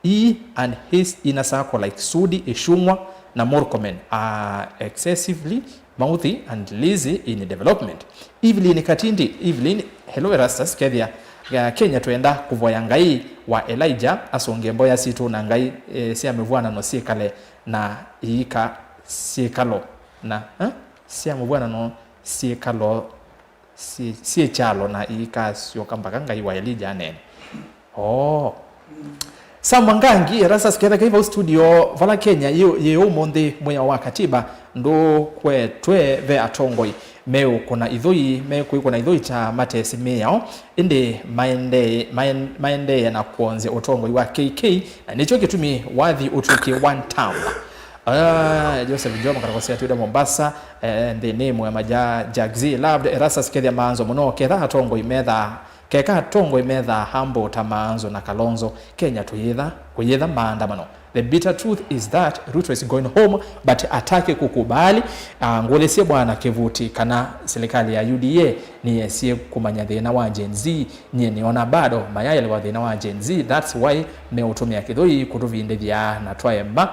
he and his inner circle like Sudi, Ichung'wa na Murkomen are excessively mouthy and lazy in development. Evelyn Katindi, Evelyn, hello Erastus, kethĩa ya Kenya twenda kũvoya Ngai wa Elijah asũngĩe mboya sitũ na ngai eh, sya mĩvw'anano syĩkale na iika syĩkalo na eh, sya mũvw'anano syĩkalo syĩ- syĩ kyalo na iikasyoka mpaka Ngai wa Elija aneene. Oo. Sam Wangangi, Erastus ketha kei vau studio vala Kenya yĩ yĩ ũmũnthĩ mwĩao wa katiba ndũkwetwe ve atongoi meũkũna ithũi mekwĩkũna ithũi ta matesĩ mĩao ĩndĩ maendee, maen- maendee na kwonzya ũtongoi wa K K na nĩkyo kĩtumi wathi ũtw'ĩkie one term. Ah, Joseph Jomo Karagosi atwĩte Mombasa, eh, nthĩnĩ mwema ja Jagzi loved Erastus kethĩa Maanzo mũno ketha atongoi methaa keka atongoi methaa hambo ta Maanzo na Kalonzo Kenya tũyĩtha kũyĩtha maandamano. The bitter truth is that Ruto is going home but atake kukubali. Ah, ngũlĩsye bwana Kĩvuti kana serikali ya U D A nĩyesie kũmanya thĩna wa Gen Z. Nyie nĩona bado mayaelewa thĩna wa Gen Z, that's why meũtũmĩa kĩthũi kũtũvindĩthya na twaema.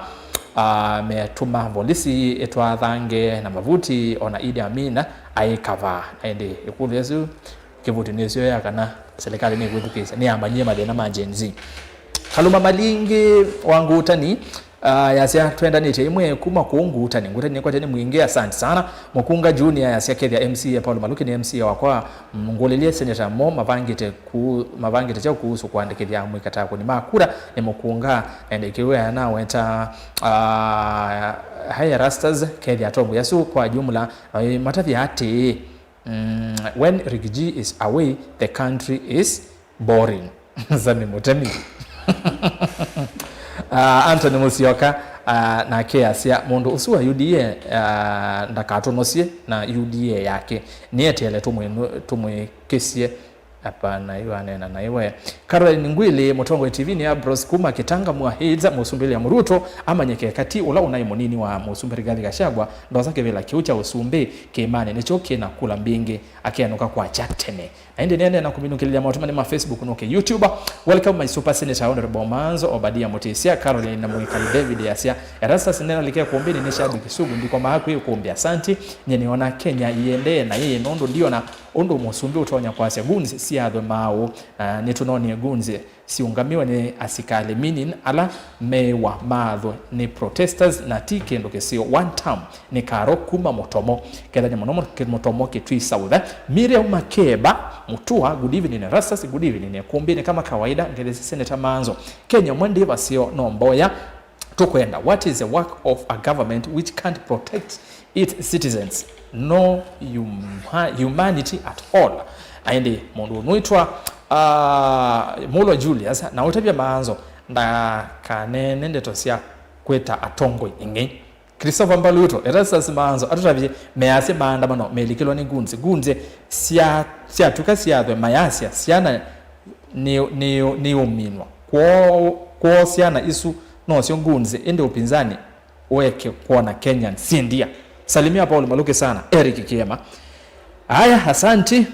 Ah, metũma volisi ĩtwathange na mavuti ona Idi Amin aĩ kavaa. Na ĩndĩ ĩkũlyo ĩsu kĩvuti nĩsyoya kana serikali nĩkwĩthukĩĩsya nĩyamanyie mathĩna ma Gen Z. Kaluma Malingi wa Ngutani, ah, yasya twendanĩtye imwe kuma kũu Ngutani. Ngutani nĩkwatya nĩ mwingĩ, asante sana. Mũkunga Junior yasya kethĩa M C A Paul Maluki nĩ M C A wakwa, ngũlĩlye Senator Mo mavangĩte ku- mavangĩte kyaũ kuhusu kũandĩkĩthya amwĩka ta akũni ma kura nĩ mũkunga. Ende kĩwĩa naweta, ah, higher Rastas kethĩa atongoi asu kwa jumla, eh, matavya atĩĩ, mm, when Riggy G is away, the country is boring. Sami Mũtemi. Ah, Anthony Mũsyoka, ah, nake asya mũndũ ũsu wa U D A, ah, ndakatũnosye na U D A yake. Nĩeteele tũmwĩnu- tũmwĩkĩsye. Hapana, yu aneena na iwe. Caroline Ngwili, Mũtongoi T V nĩ Ambrose kuma Kitanga Mwa Hills, Mũsumbĩ William Ruto amanyĩke kati ũla ũnaĩ mũnini wa Mũsumbĩ Rigathi Gachagua ndosa kĩvĩla kĩu kya ũsumbĩ kĩĩmanĩ nĩkyo kĩna kula mbingĩ akenũka kwakya tene. Na ĩndĩ nĩendeea na kũminũkĩlĩlya maũtũmani ma Facebook nũke YouTube. Welcome my super senator Honorable Maanzo Obadia Mutisya, Caroline na Mwikali David yasya, Erastus nena like kũmbĩnĩ nĩ shabiki sugu ndikomaa kwĩ kũmbĩ. Asanti. Nyie nĩona Kenya iendee na yĩĩ nũndũ ndiona ũndũ mũsumbĩ ũtonya kwasya goons siathwe maaũ. Na nĩtũnonie goons siũngamiwe nĩ asikalĩ, meaning ala meĩwa maathwe nĩ protesters na ti kĩndũ kĩseo. One term nĩ karo kuma Mũtomo. Kethany'a mũno mũno kĩ- Mũtomo Kitui South. Miriam Makeba Mutua, good evening Rastas, good evening. Kũmbĩnĩ kama kawaida, ngetheesye Senator Maanzo. Kenya mwe ndĩ vaseo no mboya. tũkwenda? What is the work of a government which can't protect its citizens? No huma- humanity at all. Na ĩndĩ mũndũ ũnũitwa uh, Mulo Julius na ũtavya Maanzo ndakaneene ndeto sya kwĩta atongoi ĩngĩ. Christopher Mbaluto, Erastus Maanzo atũtavye measya maandamano melikĩlwa nĩ goons. Goons sya- syatw'ĩka syathwe mayasya syana nĩ- nĩ- nĩũminwa. Kwoo kwoo syana isu nosyo goons, ĩndĩ upinzani ũeke kwona Kenyans syĩ ndia. Salimia Paul Maluki sana, Eric Kiema. Aya, asanti.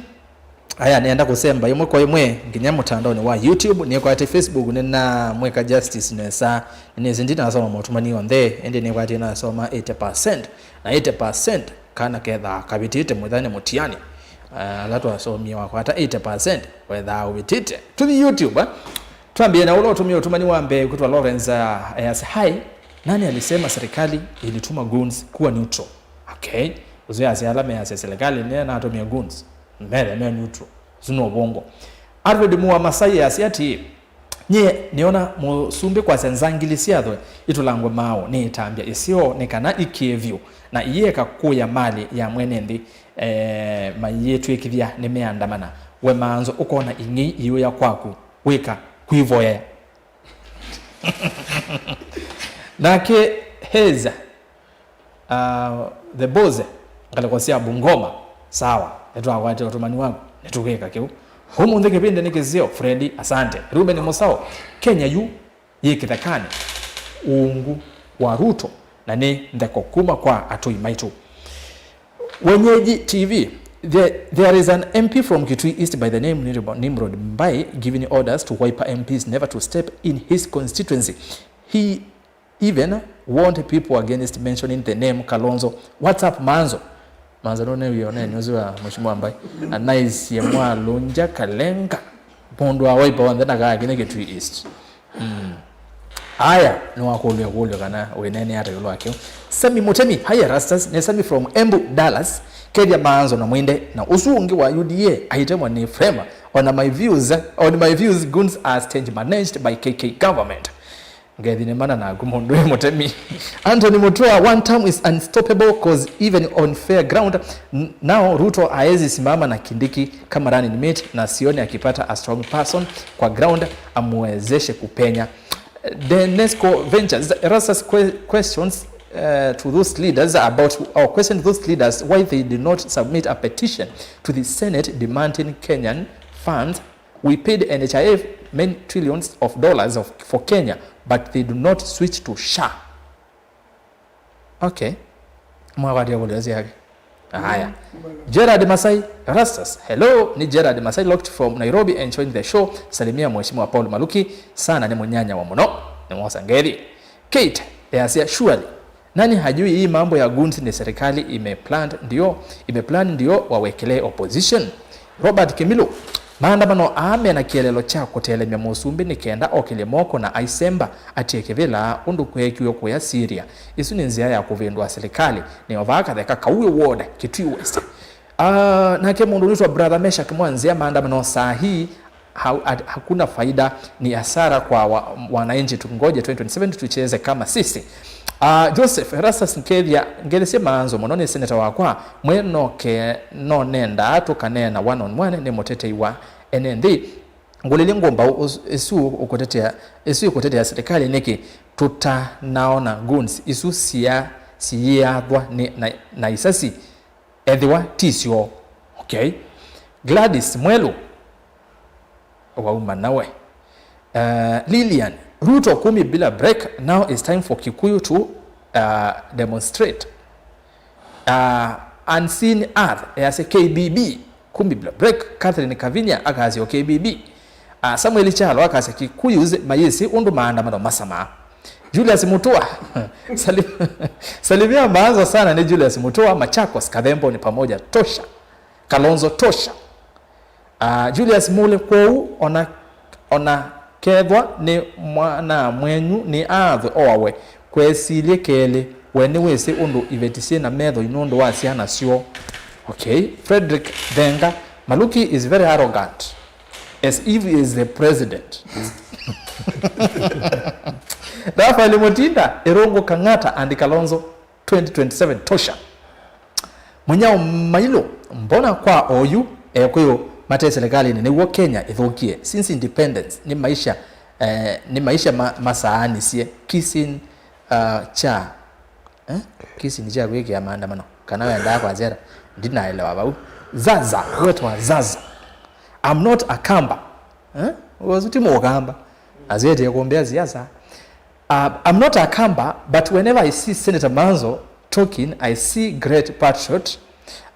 Aya, nĩenda kũsemba ĩmwe kwa ĩmwe nginya mũtandaonĩ wa YouTube. Nĩkwatĩ Facebook nĩnamwĩka justice nesa. Nĩnĩsĩ ndinasoma motũmani onthe, ĩndĩ nĩkwatĩ nasoma eighty percent. Na eighty percent kana kethaa kavĩtĩte mũthane mũtiani. Ah, ala twasomie wakwata eighty percent wethaa ũvĩtĩte. Tũthi YouTube, eh? Twambie na ũla ũtũmie ũtũmani wa mbee kwĩtwa Lawrence, uh, ayasya, "Hi, nani alisema serikali ilituma goons kuwa neutral?" Okay. Ũsu yasya ala measya serikali nĩyo natũmie goons. Methe me neutral. Ũsu nĩ ũvũngũ. Alfred Mua Masai yasya atĩĩ, "Nyie nĩona mũsumbĩ kwasya nzangili syathwe itũlangwe maaũ nĩ ĩtambya ĩseo nĩ kana ikĩe vyũ na iyĩeka kũya malĩ ya mwene nthĩ, eh, mayĩtw'ĩkĩthya nĩmeandamana. We Maanzo ũkona ing'ei iũya kwaku wĩka kwĩvoyea." Nake Heza, uh, the Boze, ngalĩko sya Bungoma, sawa, nĩtwakwatĩe ũtũmani waku, nĩtũkwĩka kĩu. Ũmũnthĩ kĩvĩndĩ nĩ kĩseo, Freddy, asante. Ruben Mũsaũ, Kenya yu yĩ kĩthekanĩ, uungu wa Ruto, na nĩ ntheko kuma kwa atũi maitũ. Wenyeji T V, there, there is an M P from Kitui East by the name Nimrod, Nimrod Mbai giving orders to Wiper M Ps never to step in his constituency. He even warned people against mentioning the name Kalonzo. What's up, Manzo? Manzo, no ne wionene ũsu wa Mheshimiwa Mbai. Anaisye mwalũngya kalenga. Mũndũ wa Wiper onthe na kaki nĩ Kitui East. Mm. Aya, nĩwakũlw'a kũlyo kana wĩnene ata ĩũlũ wa kĩu. Sami Mũtemi, hi Erastus, nĩ Sami from Embu, Dallas. Kethya Maanzo na Mwinde, na ũsu ũngĩ wa U D A aitemwa nĩ Frema. On my views, on my views, goons are stage managed by K K government. Ngethi nĩ mana naku mũndũ wĩ Mũtemi. Anthony Mutua, one term is unstoppable cause even on fair ground, n- now Ruto aezi simama na Kindiki kama running mate na sioni akipata a strong person kwa ground amwezeshe kupenya. Denesco Ventures, Erastus que- questions uh, to those leaders about, or question those leaders why they did not submit a petition to the Senate demanding Kenyan funds. We paid N H I F many trillions of dollars of, for Kenya, but they do not switch to SHA. Okay. Mwakwatia kũlya syake. Haya. Gerard Masai, Erastus. Hello, ni Gerard Masai locked from Nairobi enjoying the show. Salimia Mheshimiwa Paul Maluki sana, ni mũnyanya wa mũno. Ni mwosa ngethi. Kate, yasya surely. Nani hajui hii mambo ya goons ni serikali imeplant ndio, imeplan ndio wawekelee opposition? Robert Kimilu, maandamano aa mena kĩeleelo kya kũtelemya mũsumbĩ nĩ kenda okĩlye moko na aisemba atie kĩvĩla ũndũ kweekiwe kũya Syria. Isu nĩ nzĩa ya kũvĩndũa silikalĩ. Nĩ o vaa katheka kau wĩ ward, Kitui West. Ah, nake mũndũ wĩtwa Brother Meshack Mwanzia, maandamano saa hii ha- at- hakuna faida, ni hasara kwa wa- wananchi. Tungoje twenty twenty-seven tucheze kama sisi. Ah, Joseph Erastus Nkethia, ngethi sya maanzo mũno nĩ seneta wakwa mwe noke, no nendaa tũkaneena one on one, nĩ mũtetei wa ene nthĩ. Ngũlĩlye ngũmbaũ ũs- ĩsu ũkũtetea, ĩsu ĩkũtetea serikali nĩkĩ tũtanaona goons isu sia siyĩathwa nĩ na, na isasi? Ethĩwa ti syo. Okay. Gladys Mwelu. Wauma nawe. Uh, Lilian, Ruto kumi bila break. Now it's time for Kikuyu to uh, demonstrate. Uh, Unseen Earth, yase K B B. Kumi bila break. Catherine Kavinya akasya K B B. Uh, Samuel Kyalo akasya Kikuyus mayĩsĩ ũndũ maandamano masamaa. Julius Mutua. Salim- Salimia maanzo sana ni Julius Mutua, Machakos, Kathemboni pamoja. Tosha. Kalonzo tosha. Uh, Julius Mule, kwoou ona, ona kethwa nĩ mwana mwenyu nĩ aathwe oawe. Kwesilyĩ kelĩ, we nĩwĩsĩ ũndũ iveti syĩ na metho nũndũ wa syana syoo. Okay. Frederick Thenga, Maluki is very arrogant. As if he is the president. Rafael Mutinda, Irungu Kang'ata and Kalonzo twenty twenty-seven tosha. Munyao Mailu, mbona kwa oyu Ekũyũ mate serikalinĩ nĩw'o Kenya ĩthũkie? Since independence nĩ maisha, eh, nĩ maisha ma, masaanisye. Kissing, uh, cha, eh? Kissing cha kwĩkĩa maandamano. Kana wendaa kwasya ata? Ndinaelewa vau. Zaza, wetwa Zaza. I'm not a Kamba. Eh? Ũsu ti Mũkamba. Azetie kumbea siasa. Uh, I'm not a Kamba, but whenever I see Senator Manzo talking, I see great patriot,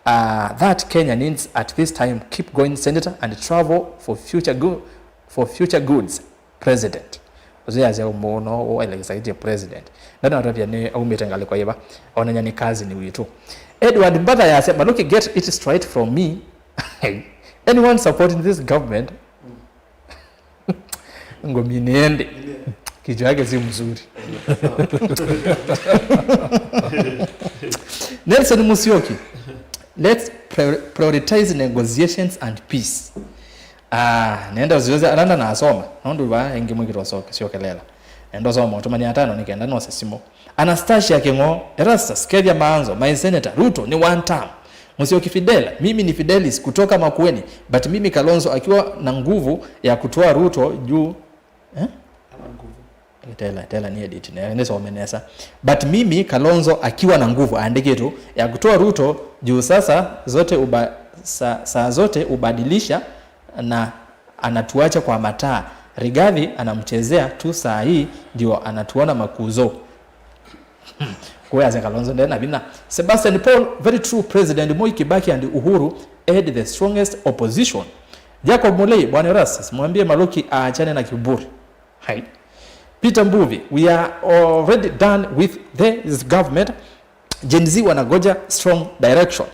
uh, that Kenya needs at this time. Keep going, Senator, and travel for future good, for future goods, President. Ũzĩasya mũno wa executive president. Ndanatavya nĩ aumĩte ngalĩko yĩva, onany'a nĩ cousin witũ. Edward Mbatha yasya, Maluki, get it straight from me. Anyone supporting this government, ngomini ende. Kichwa yake si mzuri. Nelson Musyoki, let's prior- prioritize negotiations and peace. Ah, nenda uziweze alanda na asoma. Nondu va engi mwikitwa soke siokelela. Nenda usoma utumani atano ni kenda nose simu. Anastasia King'o, Erastus, Kethia Maanzo, my senator, Ruto ni one term. Musyoki Fidel, mimi ni Fidelis kutoka Makueni, but mimi Kalonzo akiwa na nguvu ya kutoa Ruto juu. Eh? Ana nguvu. Tela, tela ni edit, ne, nisome nesa. But mimi Kalonzo akiwa na nguvu, andikitwe, ya kutoa Ruto juu sasa zote uba, sa, saa zote ubadilisha na anatuacha kwa mataa. Rigathi anamchezea tu saa hii ndio anatuona makuzo. Kuyasya Kalonzo ndena vinya. Sebastian Paul, very true, President Moi, Kibaki and Uhuru had the strongest opposition. Jacob Mulei, Bwana Erastus, mwambie Maluki aachane na kiburi. Hai. Peter Mbuvi, we are already done with this government. Gen Z wanagoja strong direction.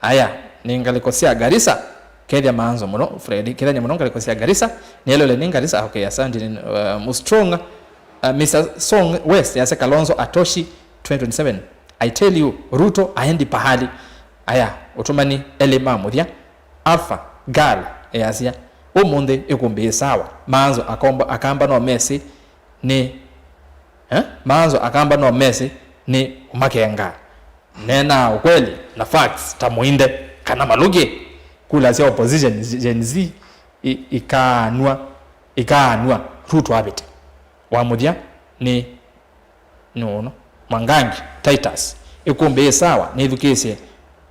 Aya, ni ngaliko sya Garissa, kethia maanzo muno, Fred, kethia muno ngaliko sya Garissa, ni elole ni Garissa, okay, asante, ni, uh, Mustrong, uh, Mister Song West, yase Kalonzo Atoshi, twenty twenty-seven. I tell you, Ruto aendi pahali. Aya, utumani eli ma muthya, Alpha Gal, eyasya, umunthi ikumbĩ sawa, maanzo akomba, akamba no mesi, ni, eh? Maanzo akamba no mesi, ni umakenga. Nena ukweli na facts ta muinde kana maluki. Kula sya opposition Gen Z i- ikaanwa, ikaanwa Ruto avite. Wa muthya ni, ni uno. Mwangangi Titus, ikumbĩ sawa, nithukisye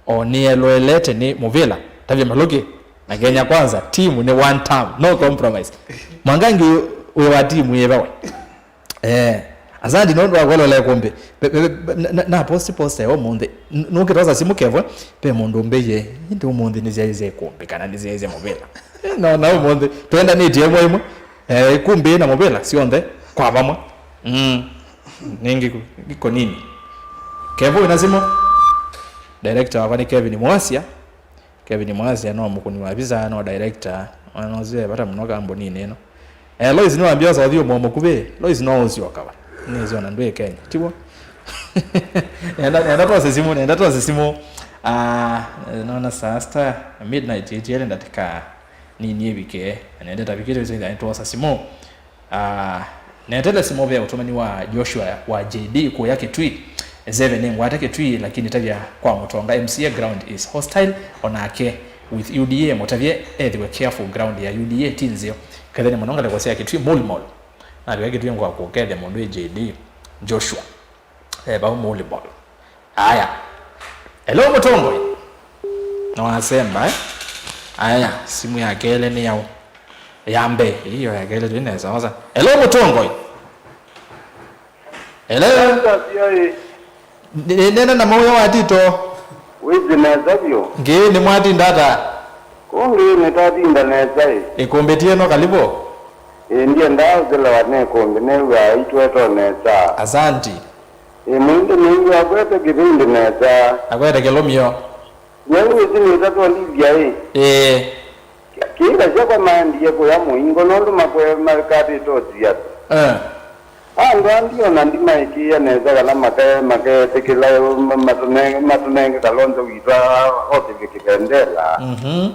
o nielwelete ni muvila. Tavya maluki na Kenya Kwanza, timu ni one term, no compromise. Mwangangi wi wa timu yiva we? Eh, asandi nondu wa kulola ikumbĩ. Be- be- be- na- na- na post post ya umunthi. N- nukitosa simu kevwe, pe mundu mbeye, indi umunthi ni syaisye ikumbĩ kana ni syaisye muvila. Eh, no, na umunthi twendanitie imwe imwe. Eh, ikumbĩ na muvila syonthe kwa vamwe. Mm. Ningi ku- iko nini? Kevwe wina simu? Director wakwa ni Kevin Mwasia. Kevin Mwasia no mũkũni wa visa, no director, ona ũsu e vata mũno kambuninĩ ĩno. Eh, Lois nĩwambia ũsa ũthiĩ ũmwe mũkuvĩ. Lois no ũsyoka va? Nĩsyo na ndwĩ Kenya, tiw'o? Nenda, nenda twose simũ, nenda twose simũ. Ah, naona saa sita midnight itiele ndatĩka nini ĩvike. Na nende tavikĩte nĩtwosa simũ. Ah, netele simũ ve ũtũmani wa Joshua wa J D kũya Kitui. Nzeve nĩ ngwate Kitui, lakini tavya kwa Mũtonga M C A ground is hostile, onake with U D A mũtavye ethĩwe careful, ground ya U D A ti nzeo. Ketheni mũno ngalĩko sya Kitui Mall Mall. Navika Kitui ngwa kũkethya mũndũ ĩ J D Joshua. Eh, vau Mall Mall. Aya. Hello, Mũtongoi. No asemba, eh? Aya, simu ya kelĩ nĩ yaũ? Ya mbee, iyo ya kelĩ twĩ nesa, osa. Hello, Mũtongoi. Hello. Sasa, siai. Nĩ- nĩ- nena na mauya wa Tito. Wĩsĩ nesa vyũ. Ngĩ nĩ mwatinda ata? Kũngĩ nĩtatinda nesa ĩ. Ĩkũmbĩtie no kalivo. Ĩ, ndiendaa ũthelewa nĩ kũngĩ, nĩw'aa itwetwo nesa. Asanti. Ĩ, mũndũ nĩw'aa akwete kĩvĩndĩ nesa. Akwete kĩlũmyo. Nyaũ ĩsu nĩtatwalivya ĩ. Ĩĩ. Kĩĩkasya kwa maendie kũya mũingo nũndũ makwe makatĩte ũsiasi. Eh. Andũ angĩ ona ndimaĩkĩĩa nesa kana makae- makaetĩkĩla ma- matũnenge, matũnenge Kalonzo witũ a- okĩlye kĩvendela. Mhm.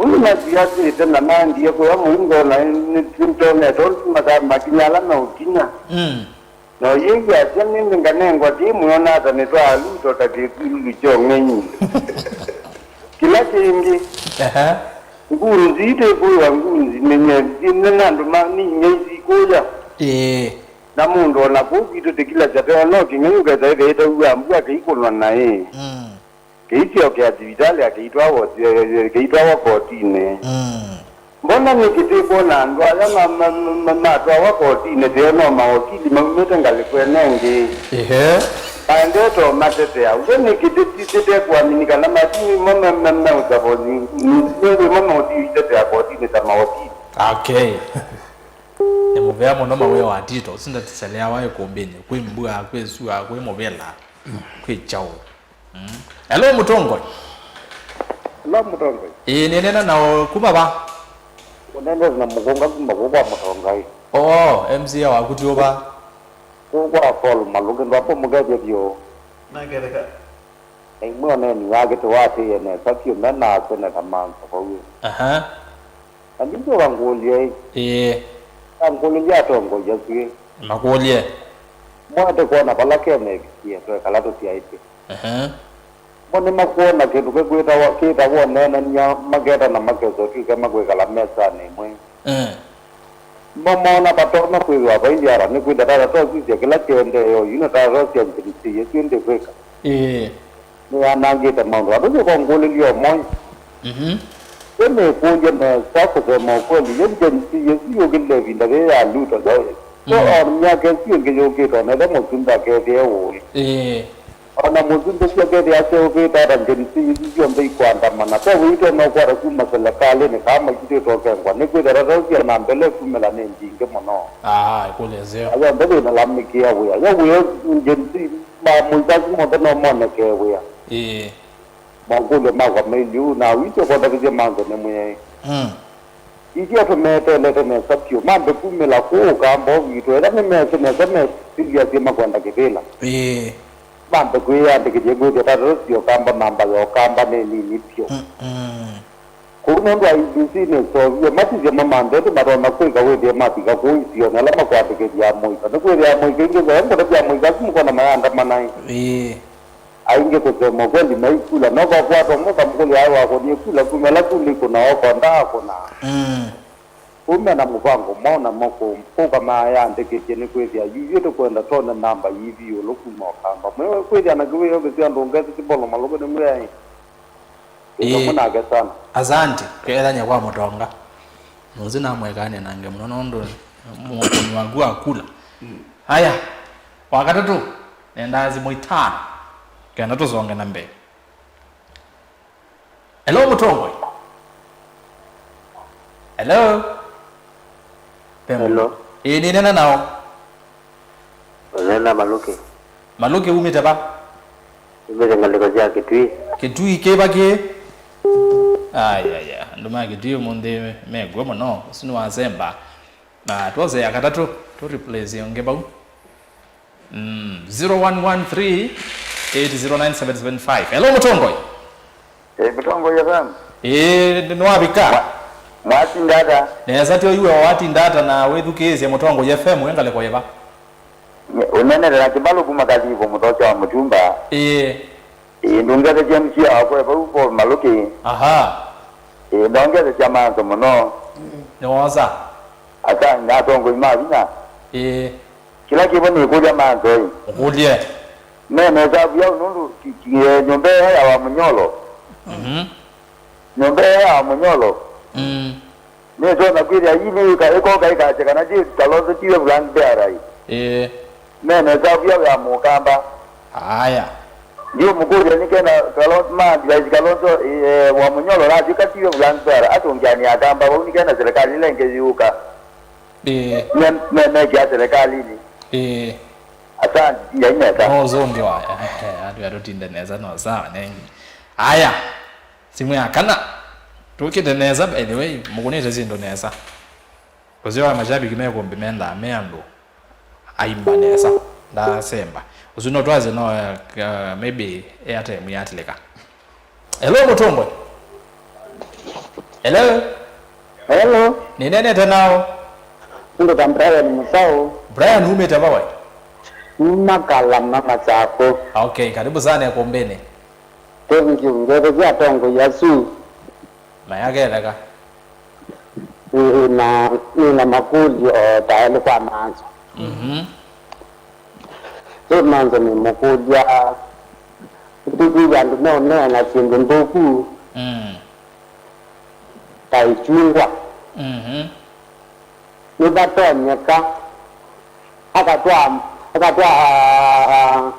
Ũndũ mathiasĩte na maendie kũya mũingo, na nĩtwonete ũndũ masaa makinya ala meũkinya. Mm. Na ũyĩw'a asya, nĩndĩ nganengwa kĩĩ, mwĩona ata nĩtwaaluta ta kĩkululu kya ũng'enyi? Kĩla kĩngĩ, ehe, ngunzi itĩkũĩwa ngunzi, nĩ nyesi, nĩ na andũ ma, nĩ inyesi kũya. Ĩĩ. Na mũndũ o na kũu kwitũ tĩkilasya teo, no kĩng'ei ũkesa ĩthĩa ĩtauaa mbua kĩikũnwa naĩ. Mm. Kĩisyokea sivitalĩ, akĩitwawa, kĩitwawa kotinĩ. Mm. Mbona nĩkĩ tĩkwona andũ ala ma, ma, ma, ma, matwawa kotinĩ teo no mawokili maumĩte ngalĩko ĩno ĩngĩ? Ehe. Maendete o matetea. W'o nĩkĩ tĩ-, tĩ-, tĩtekũamini kana matimu imo me, me, meũsavosi nĩwĩmo meũthi itetea kotinĩ ta mawokili? Okay. Nĩ mũvea mũno mawĩa wa Tito, ũsu ndatĩseleawa ĩkũmbĩnĩ, kwĩ mbua, kwĩ sua, kwĩ mũvĩla, kwĩ kyaũ. Mm. Hello, Mũtongoi. Hello, Mũtongoi. Ĩĩ, nĩneena na ũ kuma va? Ũneenete na Mũkũnga kuma kũu kwa Mũtongoi. Oo, M C A waku ti ũva? Kũu kwa Paul Malũke, ndwapo mũkethya vyũ. Naketheka. Na imwe ũneeni wake tũwatĩĩe nesa vyũ me na aseneta ma nza vau. Aha. Na ndingi ũkangũlye ĩ. Ĩĩ. Kangũlĩlye atongoi asu ĩ. Makũlye. Mo ate kwona vala Kenya ĩvikie, twekala tũsyaĩtye. Ehe. Mo nĩmakwona kĩndũ kĩkwĩtawa, kĩtawa ũneenany'a, maketana makesa ũtw'ĩke makwĩkala mesanĩ ĩmwe. Eh. Mo moona vatonya kwĩthĩwa vai nzyaara, nĩkwĩtha tata tosisya kĩla kĩendee oyu na tata tosya Gen Z ĩsu ĩndĩ kwĩka. Ĩĩ. Nĩyanangĩte maũndũ. Andũ nĩkongũlĩlye ũmwe. Mhm. Yo nĩkũlya nesa kũsema ũkweli, yo Gen Z ĩsu yũkĩlile ĩvinda yĩĩ ya Ruto, yo, yo, mm, o myaka ĩsu ĩngĩ yũkĩte, o na ĩla mũsumbĩ akethĩe ũĩ. Ĩĩ. O na mũsumbĩ ũsu akethĩa aseũvĩte ata, Gen Z isu syonthe ikwandamana. Ve wĩitonya ũkwata kuma selekalĩnĩ, kaa maitĩtwe ũkengwa, nĩkwĩthĩwa tata ũsu syĩ na mbele kumĩla nĩ mbingĩ mũno. Aa, ĩkũlyo ĩseo. Na yonthe yĩlalamĩkĩa wĩa. Yo wĩa Gen Z, ma mũikasu monthe no monekee wĩa. Ĩĩ. Makũlyo makwa mailye ũu, na wĩsĩ ũkondavĩsye manthe nĩ Mwĩai. Mm. Ithyĩ tũmeteelete nesa vyũ, mambe kumĩla kũũ Ũkamba ũvitwe, ĩla nĩmesĩ nesa, mesilyasye makwenda kĩvĩla. Ĩĩ. Mambe kwĩyandĩkĩthya kwĩthĩa tata ũsu sya Ũkamba, namba ya Ũkamba nĩ nini vyũ. Mm, mm. Kũu nũndũ I E B C nĩseũvie, matisye mamanthe ĩndĩ matonya kwĩka wĩthĩe mavika kũu isionĩ ala makwatĩkĩthya amũika. Nĩkwĩthĩa amũika ingĩ, ve ngũtavya amũika asu mũkona mayandamana ĩ. Ĩĩ. Aingĩ kũsema ũkweli maikula, no vakwatwa mũka mũkũlya aĩ wakũnie kula kuma ĩla kula ikũna oko ndaakũna. Mm. Kũu me na mũvango mwaũ namo kũ-, kũka mayandĩkĩthye nĩkwĩthĩa yu, yu tũkwenda tone namba yivi ĩũlũ kuma Ũkamba. Mwĩwe kwĩthĩa na kĩwĩoo kĩseo ndũngethĩ ti Paul Malũke nĩ Mwĩai. Ĩĩ. Ĩtho mũnake sana. Asante, kethany'a kwa Mũtonga. Nũsĩ namwekanie nange mũno nũndũ mũkũni waku wa kula. Mm. Aya, wa katatũ, nendaa simũ itano, kenda tũsonge na mbee. Hello, Mũtongoi. Hello? Pema. Hello. Ĩĩ, nĩneena nao. Ũneena Malũke. Malũke umĩte va? Umĩte ngalĩko sya Kĩtui. Kĩtui kĩva kĩ? Ayaya, andũ ma Kĩtui ũmũnthĩ mekw'o mũno. Ũsu nĩ wasemba. Na twose ya katatũ, tũ replace ũngĩ vau. Mm, zero one one three eight zero nine seven seven five. Hello, Mũtongoi. Eh, Mũtongoi F M. Eh, nĩ wavika? Mwa-, mwatinda ata? Nesa tyo iwe watinda ata na wĩthukĩĩsye Mũtongoi F M wĩ ngalĩko yĩva? Ũneenete na Kĩvalũ kuma Kathivũ, mũthokya wa mũtumba. Ĩĩ. Ĩĩ, ndũngethesya M C A wakwa e vau Paul Malũke. Aha. Ĩĩ, ndongethesya mantho mũno. Nĩ wosa. Ata, na atongoi ma vinya. Ĩĩ. Kĩla kĩvo nĩkũlya mantho ĩ. Ũkũlye. Mena ĩsavu yau nũndũ ki-, ki-, eh, nyũmba ĩyo ya wa Mũnyolo. Mhm. Nyũmba ĩyo ya wa Mũnyolo. Mm. Nĩtonya kwĩthĩa yĩlĩ ĩka-, ĩkoka ĩkasya kana James Kalonzo tiwe flag bearer ĩ. Ĩĩ. Mena ĩsavu yau ya Mũkamba. Aya. Ndiũmũkũlya nĩ kenda Kalonzo, ma advise Kalonzo, eh, wa Mũnyolo natw'ĩka tiwe flag bearer, atũngĩanĩa Akamba vau nĩ kenda serikali ĩla ĩngĩ yĩũka. Ĩĩ. Me-, me-, mekĩa serikalinĩ. Ĩĩ. Asante, Ngai nesa. No ũzũngĩ wa, andũ atũtinde nesa, no sawa, nengi. Aya, simũ ya kana. Tũkĩte nesa, by the way, mũkũnĩte syĩndũ nesa. Ũseo wa mashabiki me kũmbĩ mendaa me andũ aimba nesa, ndaasemba. Ũsu no twasye no, uh, maybe airtime yatilĩka. Hello, Mũtongoi. Hello? Hello. Nĩneenete nao? Nĩngwĩtwa Brian Mũsaũ. Brian, umĩte va we? Numa Kalama, Masakũ. Okay, karibu sana ĩkũmbĩnĩ. Thank you. Ngetheesye atongoi asu. Mayaketheka. Nĩ na, nĩ na makũlyo o ta elĩ kwa maanza. Mhm. Yu maanza nĩmũkũlya, nĩtwĩthĩĩtwe andũ meũneena syĩndũ nthũku Mm. ta ĩkyungwa. Mhm. Nĩvatonyeka akatwaa, akatwaa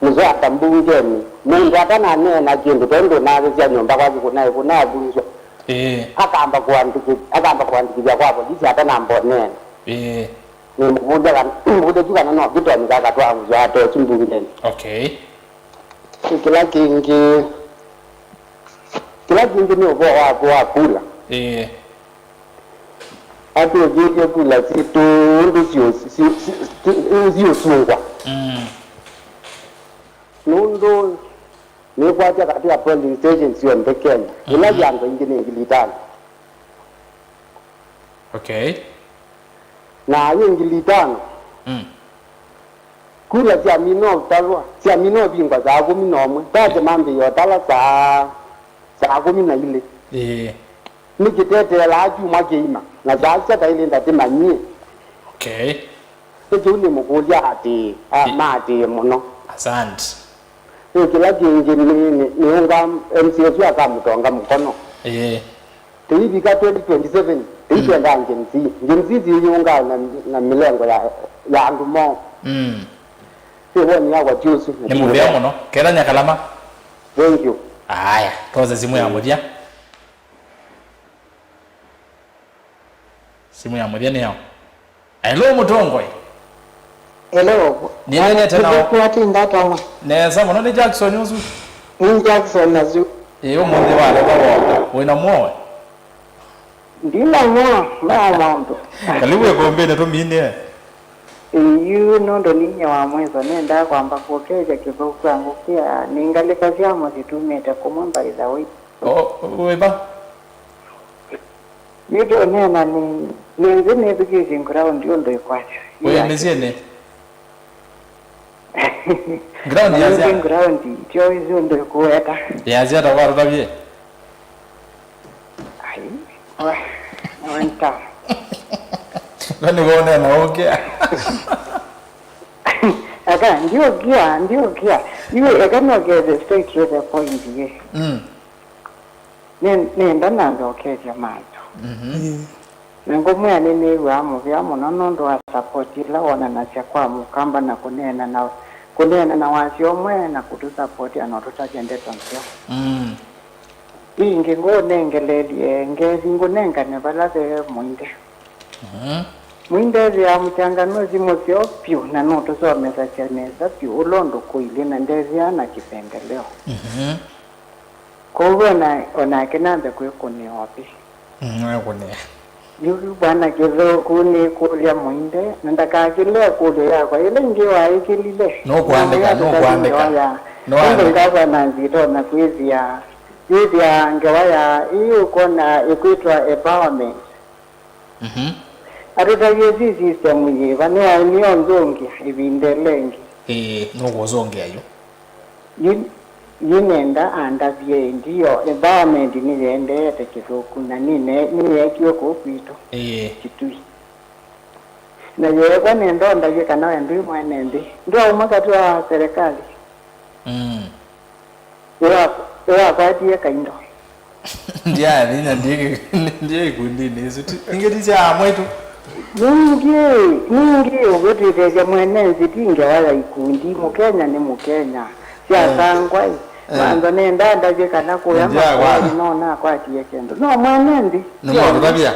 mũswata mbungenĩ. Mũndũ atananeena kĩndũ, tondũ naasisya nyũmba kwake kũnaĩ kũnavunzwa, Ĩĩ. akamba kũandĩkĩ-, akamba kũandĩkĩthya kwa volisi atanamba ũneena. Ĩĩ. Nĩmũkũlya kana, mũkũlya tu kana no kĩtonyeka akatwaa mũswata ũsu mbungenĩ. Okay. Kĩla kĩngĩ, kĩla kĩngĩ nĩ ũvoo waku wa kula. Ĩĩ. Atũvĩtye kula sitũ ũndũ siũ-, si-, si-, si-, siũsungwa. Mm. Nũndũ nĩkwatya katika polling station syonthe Kenya, ĩla Mhm. ya andũ aingĩ nĩ ngili itano. Okay. Na ayĩ ngili itano, Mm. kula syamina ũtalwa, syamina ũvingwa saa kũmi na ũmwe. Tate mambĩĩa ũtala saa, saa kũmi na ilĩ. Ĩĩ. Nĩkĩ teteelaa kyumwa kĩima, na saa sya kaĩlĩ ndatĩmanyie? Okay. Nĩ kĩu nĩmũkũlya atĩĩ, a, Ĩ- maatĩĩe mũno. Asante. Ĩ, kĩla kĩngĩ nĩ, nĩ, nĩũnga M C A ũsu akamũtonga mũkono. Ĩĩ. Tũivika twenty twenty-seven, tũitwendaa Gen Z. Gen Z siyĩyũngaa na, na mĩlengo ya, ya andũ moo. Mm. Ĩ woni yakwa ti ũsu. Nĩ mũvea mũno. Ketha Nyakalama. Thank you. Aya, twose simũ ya mũthya. Simũ ya mũthya nĩyo. Hello, mũtongoi. Hello. Nĩneenete nao. Nĩkũkwatĩ ndatama. Nesa mũno, nĩ Jackson ũsu. Nĩ Jackson nasu. Ĩĩ, ũmũnthĩ waleka woka. Wĩna mwoe? Ndina mwa, mwa maũndũ. Karibu ĩkũmbĩnĩ tũminĩe. Ĩĩ, yu nũndũ ninyie wa mwĩso, nĩendaa kwamba kũkethya kĩthũku angũkĩa nĩ ngalĩko sya mũsyĩ tumĩte kũmwe, by the way. O, wĩva? Nĩtũũneena nĩ, nĩ nthĩ nĩthukĩĩsye ground ũndũ ĩkwasya. Wĩ mĩsyĩnĩ? Ground yasya? Nĩ ground, tyo ĩsu ũndũ ĩkũweta. Yasya ta watũtavye? Ai, wa, wanta. Kwa nĩ wone na ũkĩa. Aka, ndiũkĩa, ndiũkĩa. Yu, eka nokethe straight to the point, ye. Mm. Nĩ-, nĩenda nambe ũkethya Mato. Mhm. Na ngũmwĩa nĩnĩw'aa mũvea mũno nũndũ wa support ĩla wonanasya kwa Mũkamba na kũneena na, kũneena na wasya ũmwe na kũtũsapoti na ũtũtavya ndeto nzeo. Mm. Ĩngĩ ngũũnengeleelye ngethi ngũnengane vala ve Mũinde. Mhm. Mũinde ethĩawa mũkyanganũsi mũseo vyũ na nũtũsomethasya nesa vyũ ũla ũndũ kũilyĩ na ndethĩawa na kĩpendeleo. Mhm. Kwoou ona, onake nambe kwĩkũnĩa ũvĩ. Mm, ekũnĩa. Yu bwana kĩthũku nĩkũlya Mũinde, na ndakakĩle ĩkũlyo yakwa ĩla ĩngĩ waĩkĩlile. Nũkwandĩka, nũkwandĩka. Ngewa ya, nũandĩka. Ĩndĩ ngavana nzitonya kwĩthĩa, kwĩthĩa ngewa ya ĩĩ ũkwona ĩkwĩtwa empowerment. Mhm. Atũtavye ti system yĩva, nĩaumie ũnzũngĩa ĩvinda ĩla ĩngĩ. Ĩĩ, nũkũũzũngĩa yu. Yu, yu nenda andavye ĩndĩ yo, environment nĩyĩendeete kĩthũku na nĩne-, nĩyeekiwe kũu kwitũ. Ĩĩ. Kitui. Na yeekwa nenda ũndavye kana we ndwĩ mwene nthĩ. Ndwauma katĩ wa serikali. Mm. Nĩwakwatie kaindo. Ndyathi na ndiĩ kĩ-, ndiĩ ikundinĩ isu. Ti, ingĩ ti sya amwe tu. Ningĩ, ningĩ ũvĩtwĩtethya mwene nzĩ ti ngewa ya ikundi. Mũkenya nĩ Mũkenya. Sya Eh. sangwa ĩ. Eh. Mantho nenda ndavye kana kũya Ndia kwa. Makoani no nakwatie kĩndũ. No mwene nthĩ. Nĩ mwaũtavya.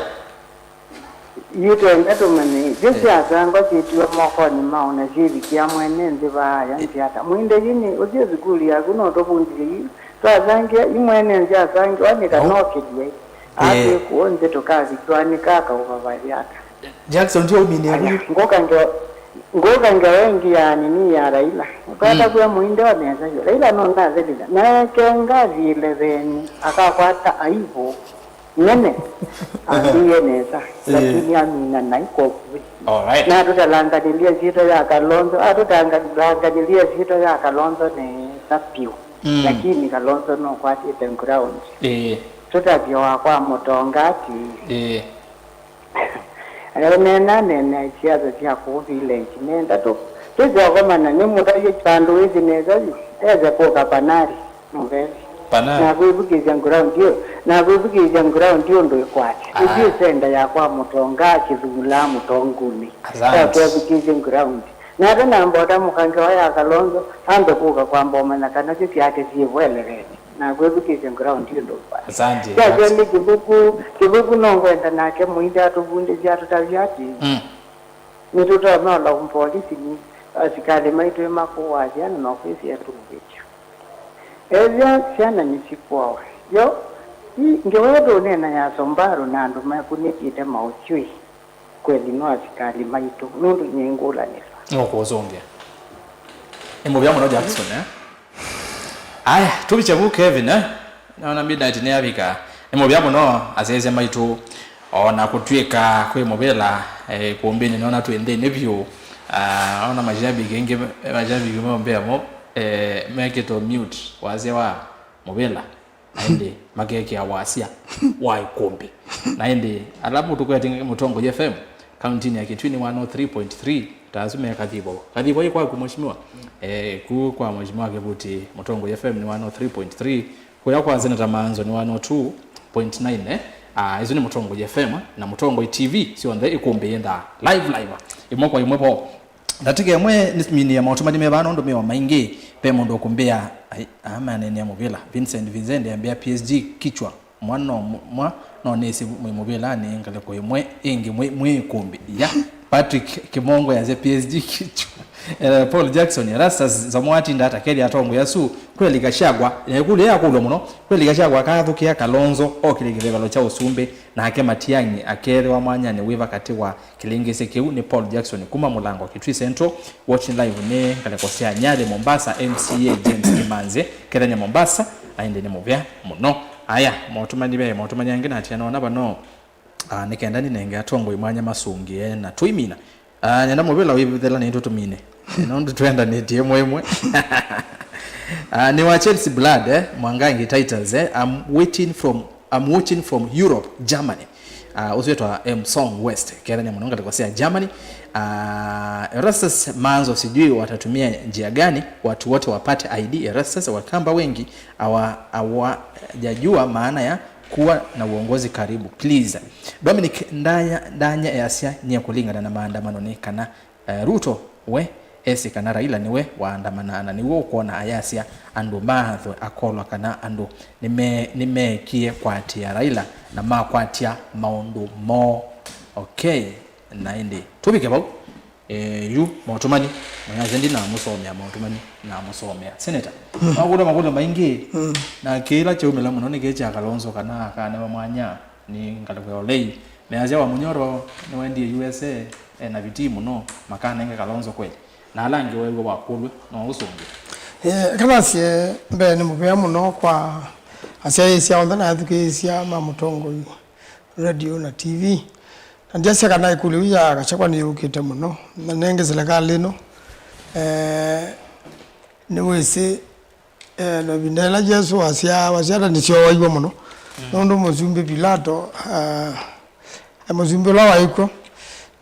Yu twenda tũmanye, yu syasangwa syĩtiwe mokonĩ maũ na syĩvikĩa mwene nthĩ vaaya nzĩ ata? Mwinde yu nĩ ũthiĩ sukulu yaku no tũvundĩthye yu. Twasangĩa, yu mwene nzĩ asangĩwa nĩ kana okĩlye. Aa twĩ kũũ nthĩ tũkavikĩwa nĩ kaa kaũvavayĩ ata? Jackson, tyo ũminĩe vuyu. Ngũka ngewa, ngũka ngewa ĩngĩ ya nini ya Raila. Ũkatakwĩa Mwinde o nesa yu. Raila no nathelile. Na eke ngathi ĩleveni, akakwata aivu. nene. Ambĩie nesa, lakini amina naĩ kwa ũkuvĩ. Alright. Na atũtalanganĩlye syĩtwa ya Kalonzo, atũtalanganĩlye syĩtwa ya Kalonzo nesa vyũ. Mm. Lakini Kalonzo nũkwatĩte ground. Ĩĩ. Tũtavya wa kwa Mũtonga atĩ, ĩĩ, eneena neena siasa sya kũũ village nenda tũ, tũsyakomana nĩ mũtavye vandũ wĩsĩ nesa vyũ, ese kũka Panari. Mũvea. Pana. Na kwĩvukĩsya ground ĩyo, na kwĩvukĩsya ground ĩyo ndũĩkwate. Ah. Ithyĩ senda ya kwa Mũtonga kĩthulaa Mũtonguni. Asante. Kwĩvukĩsya ground. Nake namba ũtamũka ngewa ya Kalonzo, ambe kũka kwamba ũmanya kana syo syake syĩ vweleleni. Na kwĩvukĩsya ground ĩyo ndũĩkwate. Asante. Kyasya nĩ kĩvuku, kĩvuku no ngwenda nake mũinde atũvundĩsya atũtavya atĩ, mm, nĩtũtonya ũlaumu polisi nĩ asikalĩ maitũ makũaa syana na kwĩsĩa tũvĩtyo. Ethĩa syana nĩsikũawa. Yo, i, ngewa ĩyo tũũneena ya Sombaru na andũ makunĩkĩte maũthyũĩ, kweli no asikalĩ maitũ, nũndũ nyie ngũlanĩswa. Nũkũũsũngĩa. Nĩ mũvea mũno Jackson, eh? Aya, tũvikye vu Kevin, eh? Naona midnight nĩyavika. Nĩ mũvea mũno asyaĩĩsya maitũ. O na kũtw'ĩka kwĩ mũvĩla, eh, kũmbĩnĩ nĩona twĩ nthĩnĩ vyũ. Ah, ona mashabiki aingĩ, mashabiki mombea mo, eh, mekĩtwe mute wasya wa mũvĩla. Na ĩndĩ makekĩa wasya wa ĩkũmbĩ. Na ĩndĩ ala mũtũkwetye Mũtongoi F M, kauntinĩ ya Kitui nĩ one oh three point three, ta asu me Kathivo. Kathivo ĩ kwaku, mheshimiwa? Eh, ku kwa mheshimiwa Kĩvuti, Mũtongoi F M nĩ one oh three point three, kũya kwa Seneta Maanzo nĩ one oh two point nine, eh? Ah, isu nĩ Mũtongoi F M na Mũtongoi T V, syonthe ĩkũmbĩ yĩendaa live, live. Ĩmwe kwa ĩmwe vo. Ndatĩka ĩmwe nĩminĩe maũtũmani me vaa nũndũ mĩao maingĩ. Ve mũndũ ũkũmbĩa, ai, aa maneenea mũvĩla. Vincent, Vincent ambĩa P S G kichwa. Mwa no, mwa no nĩsĩ mwĩ mũvĩlanĩ ngalĩko ĩmwe ĩngĩ mwĩ, mwĩ ĩkũmbĩ. Ya. Patrick Kimongo yasya P S G kichwa. Eh, Paul Jackson, Erastus Zamwati ndata kethĩa atongoi asu. Kweli Gachagua, na ĩkũlyo yakũlwa mũno. Kweli Gachagua akathũkĩa Kalonzo okĩlye kĩvevelo kya ũsumbĩ, nake Matiang'i akeethĩwa mwanyanĩ wĩva katĩ wa kĩlĩngĩsĩ kĩu? Nĩ Paul Jackson kuma Mũlango, Kitui Central, watching live nĩ ngalĩko sya Nyali, Mombasa, M C A James Kimanzi, Kethania Mombasa, na ĩndĩ nĩ mũvea mũno. Aya, maũtũmani ve, maũtũmani angĩ natia nona vano, ah, nĩ kenda nĩnenge atongoi mwanya masũngĩe na tũimina. Ah, nenda mũvĩla wĩvĩthela nĩtũ tũmine. Nũndũ twendanĩtie ĩmwe ĩmwe. Ah, nĩ wa Chelsea Blood, eh, Mwangangi Titus, eh, I'm waiting from I'm watching from Europe, Germany. Uh, ũsu wĩtwa M Song West. Kethania mũno ngalĩko sya Germany. Uh, Erastus Manzo, sijui watatumia njia gani watu wote wapate I D. Erastus, Wakamba wengi hawa-, hawajajua maana ya kuwa na uongozi karibu. Please. Dominic Ndanya, Ndanya easya nyie kũlingana na maandamano nĩ kana Eh, Ruto we esĩ kana Raila nĩwe waandamanaa, na nĩw'o ũkwona ayasya andũ maathwe akolwa kana andũ nĩme-, nĩmeekie kũatĩĩa Raila na makwatya maũndũ moo. Okay, na ĩndĩ tũvike vau. Eh, yu maũtũmani, mwĩasya ndinamũsomea maũtũmani, namũsomea. Senator, makũlyo, makũlyo maingĩ, na kĩla kyaumĩla mũno nĩ kĩĩ kya Kalonzo kana akanewa mwanya nĩ ngalĩko ya ũlei. Measya Wamunyoro nĩwendie U S A, e na vitii mũno, makanenge Kalonzo kweli. Na ala angĩ weew'a wakũlw'e, no ũsũngĩe. Eh, kana sie mbee nĩ mũvea mũno kwa asyaĩĩsya onthe na athukĩĩsya ma Mũtongoi radio na T V. Na ndiasya kana ĩkũlyo yu ya Gachagua nĩyũkĩte mũno. Na nenge silikalĩ ĩno, eh, nĩwĩsĩ, Eh, na ĩvinda yĩla Yesũ wasyaa, wasyaa ata nĩsyowaiwe mũno. Mm. Nũndũ mũsumbĩ Pilato, ah, e mũsumbĩ ũla waĩ kw'o,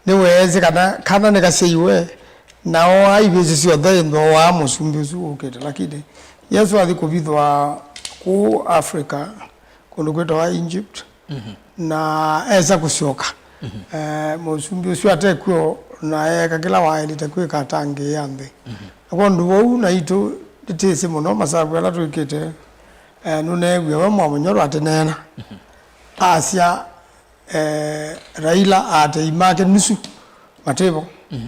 nĩweesĩ kana kana nĩkasyaiwe, na ooaa ivĩsĩ syonthe ĩndĩ ooaa mũsumbĩ ũsu wũkĩte. Lakini Yesũ athi kũvithwa kũu Africa, kũndũ kwĩtawa Egypt, mhm, na esa kũsyoka. Mhm. Eh, mũsumbĩ ũsu atekw'o, na eeka kĩla waĩlĩte kwĩka atangĩĩa nthĩ. Mhm. Na kwondũ wou naitũ nĩtĩsĩ mũno masavu ala twĩkĩte, eh, nũneewie we Mwamunyoro atĩneena. Mhm. Asya, eh, Raila aatei make nusu matĩvo. Mhm.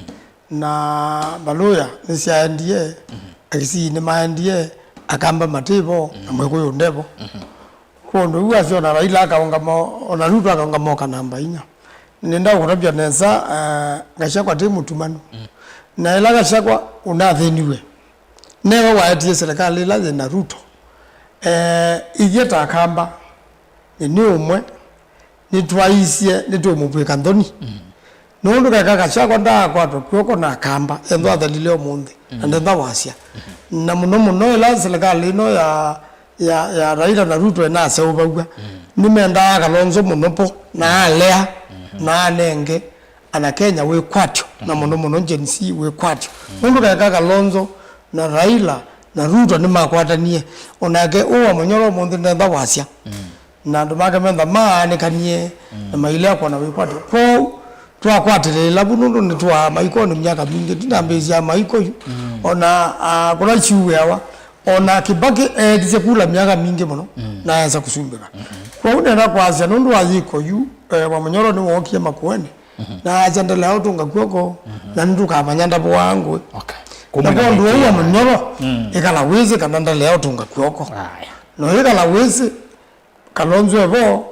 Na mbalũya nĩsyaendie, mhm, akisii nĩmaendie, akamba matĩvo, na, mhm, mwĩkũyũ ndevo. Mhm. Kwondũ ũu asyona Raila akaũngama, ona Ruto akaũngama oka namba inya. Nĩnenda kũtavya nesa, eh, Gachagua ti mũtumanu. Mm. Na ĩla Gachagua ũnathĩniwe, newe waetie silikalĩ ĩla yĩ na Ruto. Eh, ithyĩ ta Akamba, nĩ, nĩ ũmwe, nĩtwaisye nĩtũũmũvw'ĩka nthoni. Nũndũ keka Gachagua ndaakwatwa kw'oko na Akamba, ethwa athelile ũmũnthĩ, na ndenda wasya. Na mũno mũno ĩla silikalĩ ĩno ya, ya, ya Raila na Ruto ĩnaseũvaw'a, nĩmendaa Kalonzo mũno po, na alea, na anenge ana Kenya wĩkwatyo, na mũno mũno Gen Z wĩkwatyo. Nũndũ keka Kalonzo na Raila na Ruto nĩmakwatanie, onake ũũ Wamunyoro ũmũnthĩ ndenda wasya. Na andũ make mentha maanĩkanie na mailea kwona wĩkwatyo. Kwoou twakwatĩlĩĩla vu nũndũ nĩtũaa maikonĩ myaka mingĩ. Ndinambĩĩsya maiko yu. Ona, ah, kũla syuĩawa, ona Kibaki eetisye kula myaka mingĩ mũno na aesa kũsumbĩka. Kwoou nenda kwasya nũndũ wa yĩko yu, eh, Wamunyoro nĩwookie Makueni na asya, "Ndelea ũtũnga kw'oko, na nĩtũkamanya ndavũaa ngũĩ." Okay. Na kwondũ ũu Wamunyoro, ĩkala wĩsĩ kana ndelea ũtũnga kw'oko. Aya. No ĩkala wĩsĩ, Kalonzo evo,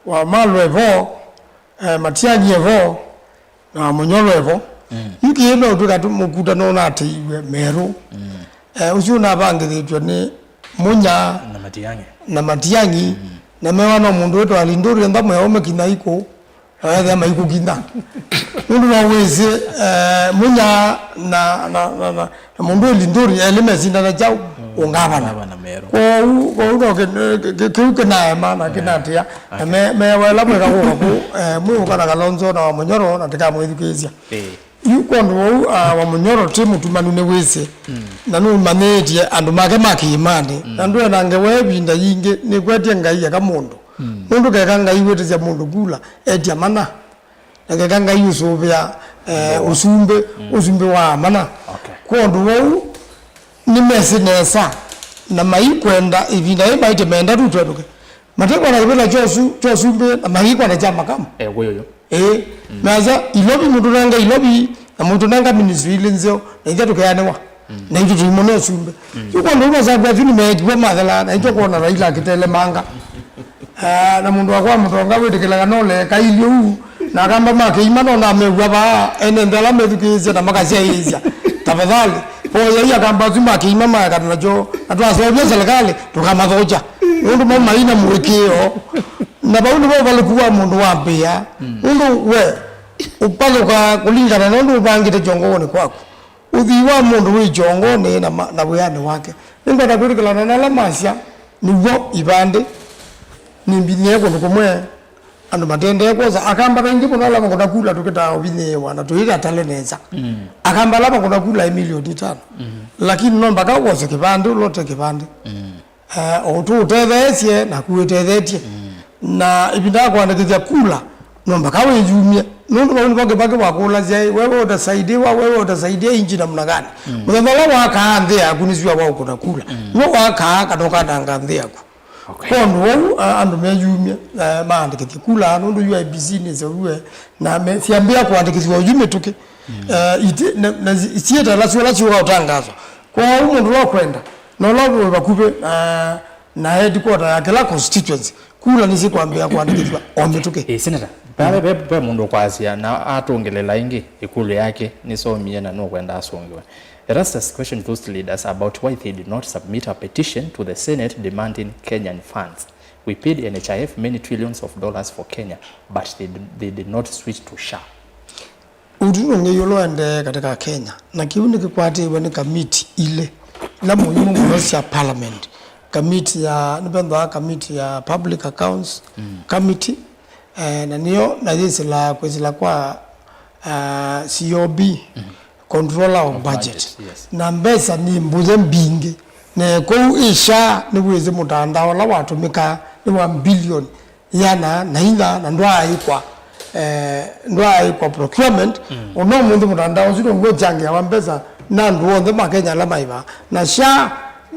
Wamalu evo, eh, Matiang'i evo, na Wamunyoro evo. Yu kĩĩ no ũtwĩka tu mũkutano ũnatĩiwe merũ. Eh, ũsu ũnavangĩthĩtw'e nĩ Munya na Matiang'i. Na Matiang'i, na mewa no mũndũ wĩtwa Linturi, ntha mweo mekinya ikũ, na wethĩa maikũkinya. Nũndũ no wĩsĩ, eh, Munya na, na, na, na, na mũndũ wĩ Linturi, elĩ mesindana kyaũ, ũngavana. Ngavana merũ. Kwoou, kwoou no kĩ-, kĩ-, kĩu kĩnaema na kĩnatĩa. Na me-, mewa ĩla mwĩka kũka kũ, eh, mwĩũka na Kalonzo na Wamunyoro na tĩkamwĩthukĩĩsya. Ĩĩ. Yu kwondũ wou, ah, Wamunyoro ti mũtumanu nĩwĩsĩ, na nũmanyĩĩtye andũ make ma kĩĩmanĩ, na ndwĩ na ngewa ĩvinda yingĩ nĩkwetye Ngai eka mũndũ. Nũndũ keka Ngai wĩtĩsya mũndũ kula, etya mana, na keka Ngai ũsũvĩa, eh, ũsumbĩ, ũsumbĩ wa mana. Okay. Kwondũ wou, nĩmesĩ nesa, na maikwenda ĩvinda yĩ maĩtye menda tu twetũke. Matekwona kĩvĩla kyosu, kyosumbĩ, na maikwenda kya makamu. Eh, kwĩ ũyũ. Ĩĩ. Nasa, Ilovi mũtũnenga Ilovi, na mũtũnenga ministry ilĩ nzeo, na ithyĩ tũkeanĩwa. Na itũ tũimona ũsumbĩ. Yu kwondũ ũu masakw'a tu nĩmeekiwe mathela, na itũ kwona Raila akĩtelemanga. Ah, na mũndũ wakwa mũtonga wĩtĩkĩlaga no leeka ilĩ ũu, na Akamba ma kĩima no namew'a vaa, ene nthĩ ala methukĩĩsye na makasyaĩĩsya. Tafadhali, voyai Akamba asu ma kĩima maekana nakyo, na twaseũvya serikali, tũkamathokya. Nũndũ mo maina mũĩkĩĩo. Na vau nĩvo ũvalũku wa mũndũ wambĩĩa. Nũndũ we ũvalũkaa kũlingana na ũndũ ũvangĩte kyongonĩ kwaku. Ũthwii wa mũndũ wĩ kyongonĩ na ma-, na wĩanĩ wake. Nĩngwenda kwĩtĩkĩlana na ala masya nĩw'o ivandĩ. Nĩmbinyĩe kũndũ kũmwe andũ matendee kwosa. Akamba aingĩ mũno ala makũna kula tũkĩtaa ũvinyĩĩwa na tũitatale nesa. Akamba ala makũna kula e milioni itano. Lakini no mpaka wose kĩvandĩ, ũlote kĩvandĩ. Eh, o tũũtetheesye, naku wĩtethetye. Na ĩvinda ya kũandĩkĩthya kula, no mpaka wĩyumye. Nũndũ vau nĩvo Kĩvakĩ wakũlasya, "Wewe utasaidiwa, wewe utasaidia nchi namna gani?" Mũthenya ũla wakaa nthĩ yaku nĩsua wa ũkũna kula. Nĩwe wakaa kana ũkananga nthĩ yaku. Okay. Kwondũ wou, a-, andũ meyumye, eh, maandĩkĩthye kula, nũndũ yu I E B C nĩseũviwe, na me-, syambĩa kũandĩkĩthw'a oyu mĩtũkĩ. Eh, iti-, na, na si-, siĩtala syũla syũka ũtangaso. Kwoou mũndũ ũla ũkwenda, na ũla wĩ vakuvĩ na, na headquarter ya kĩla constituency, kula nĩsikwambĩĩa kũandĩkĩthw'a o mĩtũkĩ. Ĩĩ, Senator, ve, ve, ve mũndũ ũkwasya na atũngĩlĩla ĩngĩ ĩkũlyo yake nĩsomie na nũkwenda asũngĩwe. Erastus questioned those leaders about why they did not submit a petition to the Senate demanding Kenyan funds. We paid N H I F many trillions of dollars for Kenya, but they did, they did not switch to SHA. Ũtunu ũngĩ ĩũlũ ũendee katika Kenya, na kĩu nĩkĩkwatĩĩwe nĩ kamiti ilĩ ila mũimũ mũno sya parliament. Kamiti ya, nĩvethĩawa kamiti ya public accounts committee, eh, na nĩyo na yĩsĩlaa kwĩsĩla kwa, ah, C O B, controller of budget. Budget, yes. Na mbesa nĩ mbũthe mbingĩ. Na kũu ĩ SHA nĩwĩsĩ mũtandao ũla watũmĩkaa nĩ wa bilioni ĩana na inya na ndwaaĩkwa, eh, ndwaaĩkwa procurement. Ona ũmũnthĩ mũtandao ũsu now'o ũkyangĩawa mbesa na andũ onthe ma Kenya ala maĩvaa. Na SHA,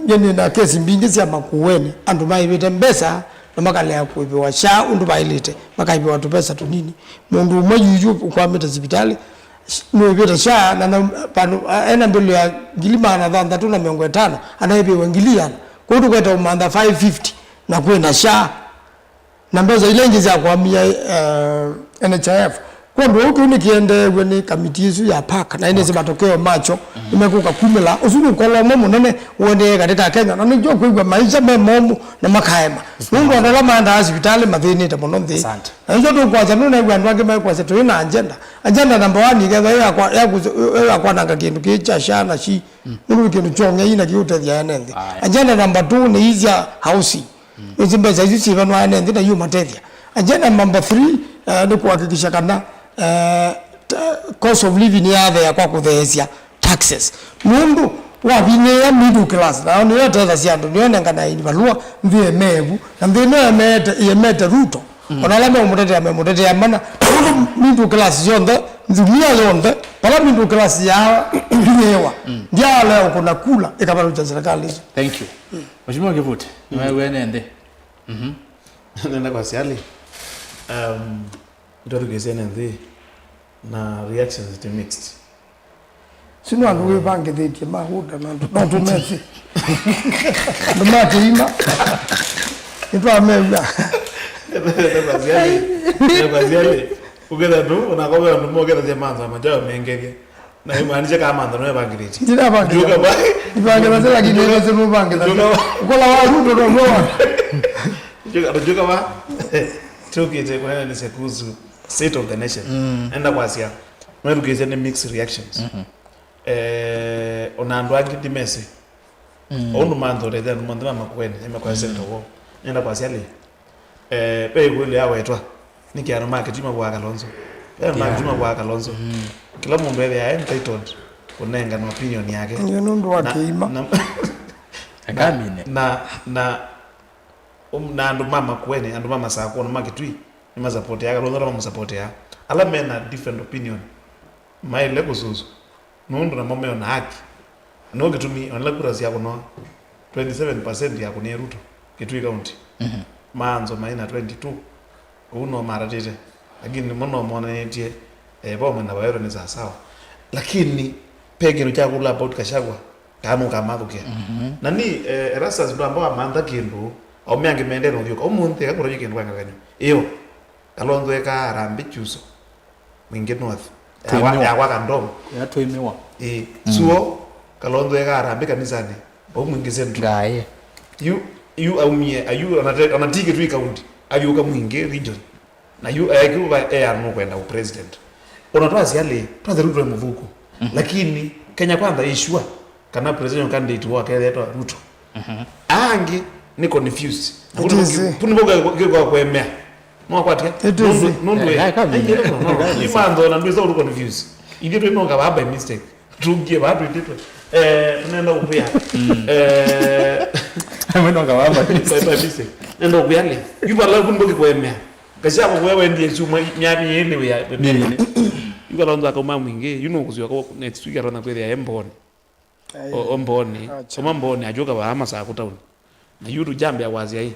nyie nĩ na kesi mbingĩ sya Makueni, andũ maĩvĩte mbesa na makalea kũĩvĩwa SHA ũndũ vaĩlĩte, makaĩvĩwa tũvesa tũnini. Mũndũ ũmwe yuyu ũkwamĩte sivitalĩ, nũĩvĩte SHA na, na, vandũ, ena mbilu ya ngili maana thanthatũ na mĩongo ĩtano, anaĩvĩwe ngili ĩana. Kwoou tũkwete ũmantha five fifty na kwĩna SHA. Na mbesa ila ingĩ sya kũamia, eh, N H I F, Kwondũ ũu kĩu nĩkĩendeew'e nĩ kamiti ĩsu ya park, na ĩnĩsĩ matokeo makyo nĩmekũka kumĩla. Ũsu nĩ ũkolo ũmwe mũnene ũendee katĩ ka Kenya, na nĩkyo kwĩw'a maisha me momũ na makaema. Nũndũ andũ ala maendaa sivitalĩ mathĩnĩte mũno nthĩ. Asante. Na nĩkyo tũkwasya, nũnew'a andũ angĩ mekwasya tũĩ na agenda. Agenda number one ĩkethwa ĩ ya kwa-, ya kũs-, ĩ ya kwananga kĩndũ kĩĩ kya sha na shi. Nũndũ nĩ kĩndũ kyong'ei na kĩũtethya ene nthĩ. Aya. Agenda number two nĩ ii sya housing. Ĩsi mbesa isu syĩvanwa ene nthĩ na iũmatethya. Agenda number three, eh, nĩ kũhakikisha kana, eh, ta-, cost of living yathea kwa kũtheesya taxes. Nũndũ wavinyĩĩa middle class, nayo nĩyo ĩtethasya andũ, nĩyo ĩnenganae valũa, nthĩ ĩemeevu, na nthĩ ĩno ĩemete, ĩemete Ruto. Ona ala memũtetea, memũtetea mana, nũndũ middle class yonthe, nthumia yonthe, vala middle class yavinyĩĩwa, ndyaalea ũkũna kula ĩkavalũkya serikali isu. Thank you. Mheshimiwa Kivutĩ, nĩweew'e ene nthĩ. Mhm. Nenda kwasya alĩ, um, nĩtwathukĩĩsye ene nthĩ na reactions ti mixed. Sino andũ wĩvangĩthĩtye maũta na andũ no tũmesĩ. Andũ ma kĩima. Nĩtwamew'a. Nenda kwasya alĩ, nenda kwasya alĩ, ũketha andũ, ona kwa andũ mokethasya manza majawa mengethya. Na imaanisha kama manza no evangĩthĩtye. Ndinavangĩthĩtye. Njuka ba. Ivangĩthĩtye lakini nĩsĩ nũvangĩthĩtye. Njuka ba. Ũkola wa Ruto no nũwa. Njuka, njuka ba. Tukite kũnenanĩsya kuhusu state of the nation. Nenda kwasya, nĩtwathukĩĩsye nĩ mixed reactions. Eh, ona andũ angĩ ndimesĩ. O ũndũ manthotete andũ monthe ma Makueni, nĩmekwasya sector woo. Nenda kwasya alĩ, eh, ve ĩkũlyo yawetwa, nĩkĩ andũ ma Kitui mavũaa Kalonzo? Ve andũ ma Kitui mavũaa Kalonzo. Kĩla mũndũ ethĩawa entitled kũnengana opinion yake. Nĩ nũndũ wa kĩima. Na, na, na, na, um, na andũ ma Makueni, andũ ma Masakũ, na ma Kitui, nĩmasapotea Kalonzo, ala mamũsapotea. Ala mena different opinion, maĩle kũsuswa. Nũndũ namo meona haki. Nĩkyo kĩtumi, onela kura syakũnwa, twenty seven percent yakũnie Ruto, Kitui County. Maanzo maĩ na twenty two, ũu no matatĩte. Lakini nĩmo no monanĩtye, eh, vamwe na Waweru nĩ sawasawa. Lakini, ve kĩndũ kya kũla about Gachagua, kana nũkamathũkĩa. Na ni, eh, Erastus ndwamba wamantha kĩndũ, aũme angĩ mendee na ũthyũka. Ũmũnthĩ, eka kũtavya kĩndũ kwa ngakanyo. Ĩyo, Kalonzo ekaa Harambee Kyuso. Mwingi North. Yakwa, yakwa Kandom. Ya Twĩmĩwa. Ĩĩ. Suo, Kalonzo eka Harambee kanisanĩ. Vau Mwingi Central. Ngaĩ. Yu, yu aumie, ayu, ona te, ona ti Kitui County. Avyũka Mwingi region. Na yu, eh, kiuga, eh, nũkwenda u president. Ona twasya lĩ, twathe Ruto e mũthũku. Lakini, Kenya Kwanza ĩ sure. Kana presidential candidate woo akethetwa Ruto. Aa angĩ nĩ confused. Na kũndũ kũngĩ, kũndũ kũngĩ kwa kũemea. Mwakwatia? Nũndũ, nũndũ, eh, eh, no, no, no. Imantho na ndwĩsa ũndũ confused. Ithyĩ twĩ nonga vaa by mistake. Tũngie vaa twĩtĩtwe. Eh, nenda ũkwĩa. Eh, amwe nonga vaa by mistake. By mistake. Nenda ũkwĩa lĩ. Yu vala kũndũ kũngĩ kũemea. Gachagua kũya wendie chuma myaka ĩlĩ wĩa. Yu Kalonzo akauma Mwingi, yu nũkũsyoka next week arona kwĩthĩa e Mboni. O, o Mboni. Acha. Oma Mboni, ajoka vaa Masakũ town. Na yu tũjambĩa kwasya ĩ,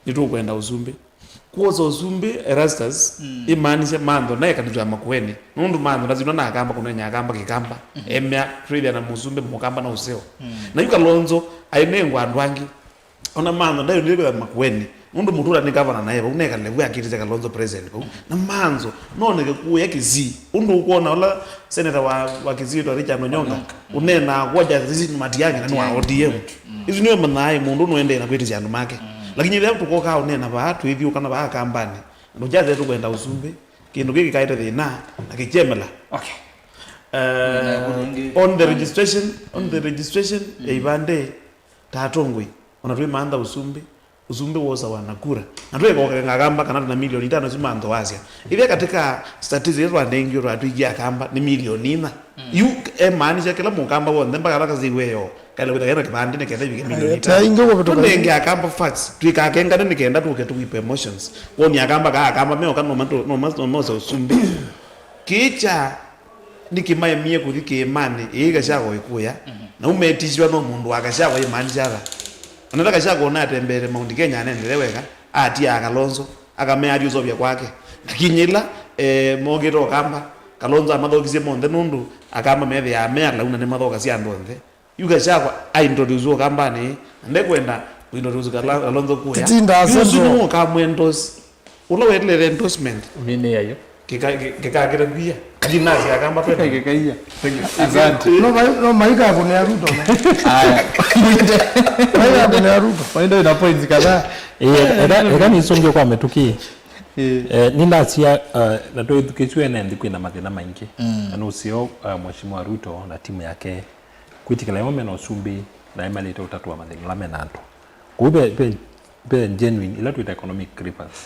nĩtũkwenda ũsumbĩ. Kwosa ũsumbĩ, Erastus, imaanisha mantho na ĩkanĩsyo ya Makueni. Nũndũ mantho ndasinwa na Akamba kũnenya Akamba Kĩkamba. Emea, twĩthĩa na mũsumbĩ Mũkamba na ũseo. Na yu Kalonzo, ainengwa andũ angĩ. Ona mantho ndaĩ nĩkwĩtha Makueni. Nũndũ Mutula nĩ gavana nae vau, nekale vu akĩtĩsya Kalonzo president vau. Na mantho, noneke kũya Kisii. Ũndũ ũkwona ũla senator wa, wa Kisii wĩtwa Richard Onyonga, ũneenaa kwa Justice Matiang'i na nĩ wa O D M. Isu nĩwe manyae mũndũ nũendee na kwĩtĩsya andũ make. Lakini rĩu tũkokaa ũneena vaa, twĩthiũka na vaa Kambanĩ. Andũ kyathe tũkwenda ũsumbĩ, kĩndũ kĩĩ kĩkaete thĩna, na kĩkyemela. Okay. Eh, on the registration, on the registration ya ivandĩ, ta atongoi, ona twĩmantha ũsumbĩ, ũsumbĩ wosawa na kura. Na twĩkokenga Akamba kana twĩ na milioni itano isu mantho wasya. Ĩthĩa katika statistics ila twanengiwe twatwĩkie Akamba nĩ milioni inya. Yu emaanisha kĩla Mũkamba w'onthe mpaka ala kasiw'e yoo, kaĩle kwĩthwa kena kĩvandĩ nĩ kenda ivike milioni itano. Tũnenge Akamba facts, twĩkakengane nĩ kenda tũke tũipe emotions. Kwoni Akamba kaa Akamba meoka no matu-, no mas-, no mose ũsumbĩ. Kĩĩ kya nĩkĩ maemie kũthi kĩĩmanĩ ĩĩ Gachagua ĩkũya, na ũmetisiwa no mũndũ wa Gachagua ĩmaanisha ata? Oneta Gachagua ũnatembeete Mount Kenya anendele weka, atiaa Kalonzo, akamea athi ũseũvya kwake. Lakini ĩla, eh, mokĩte Ũkamba, Kalonzo amathokisye monthe nũndũ Akamba methĩaa me alau na nĩmathokasya andũ onthe. Yu Gachagua aintroduce Ũkambanĩ, na ndekwenda kũintroduce Kala-, Kalonzo kũya. Yu ũsu nĩwe ũkamwendorse. Ũla wetelethe endorsement. Mini yayo. Kĩka-, kĩ-, kĩkakĩra mbia. Ndinasi akamba twende. Kĩkaia. Asante. No mai-, no maikakũnĩa Ruto, no? Aya. Maikakũnĩa Ruto. Waenda na points kadhaa. Eh, eka, eka nisungie kwa mĩtũkĩ. Eh, nĩndasia, uh, na twĩthukĩĩsye ene nthĩ kwĩna mathĩna maingĩ. Na nũseo, uh, Mheshimiwa Ruto na timu yake kwĩtĩkĩla ĩmwe mena ũsumbĩ na ĩmalĩte ũtatũa mathĩna ala mena andũ. Kũu ve, ve, ve genuine, ila twĩta economic grievance,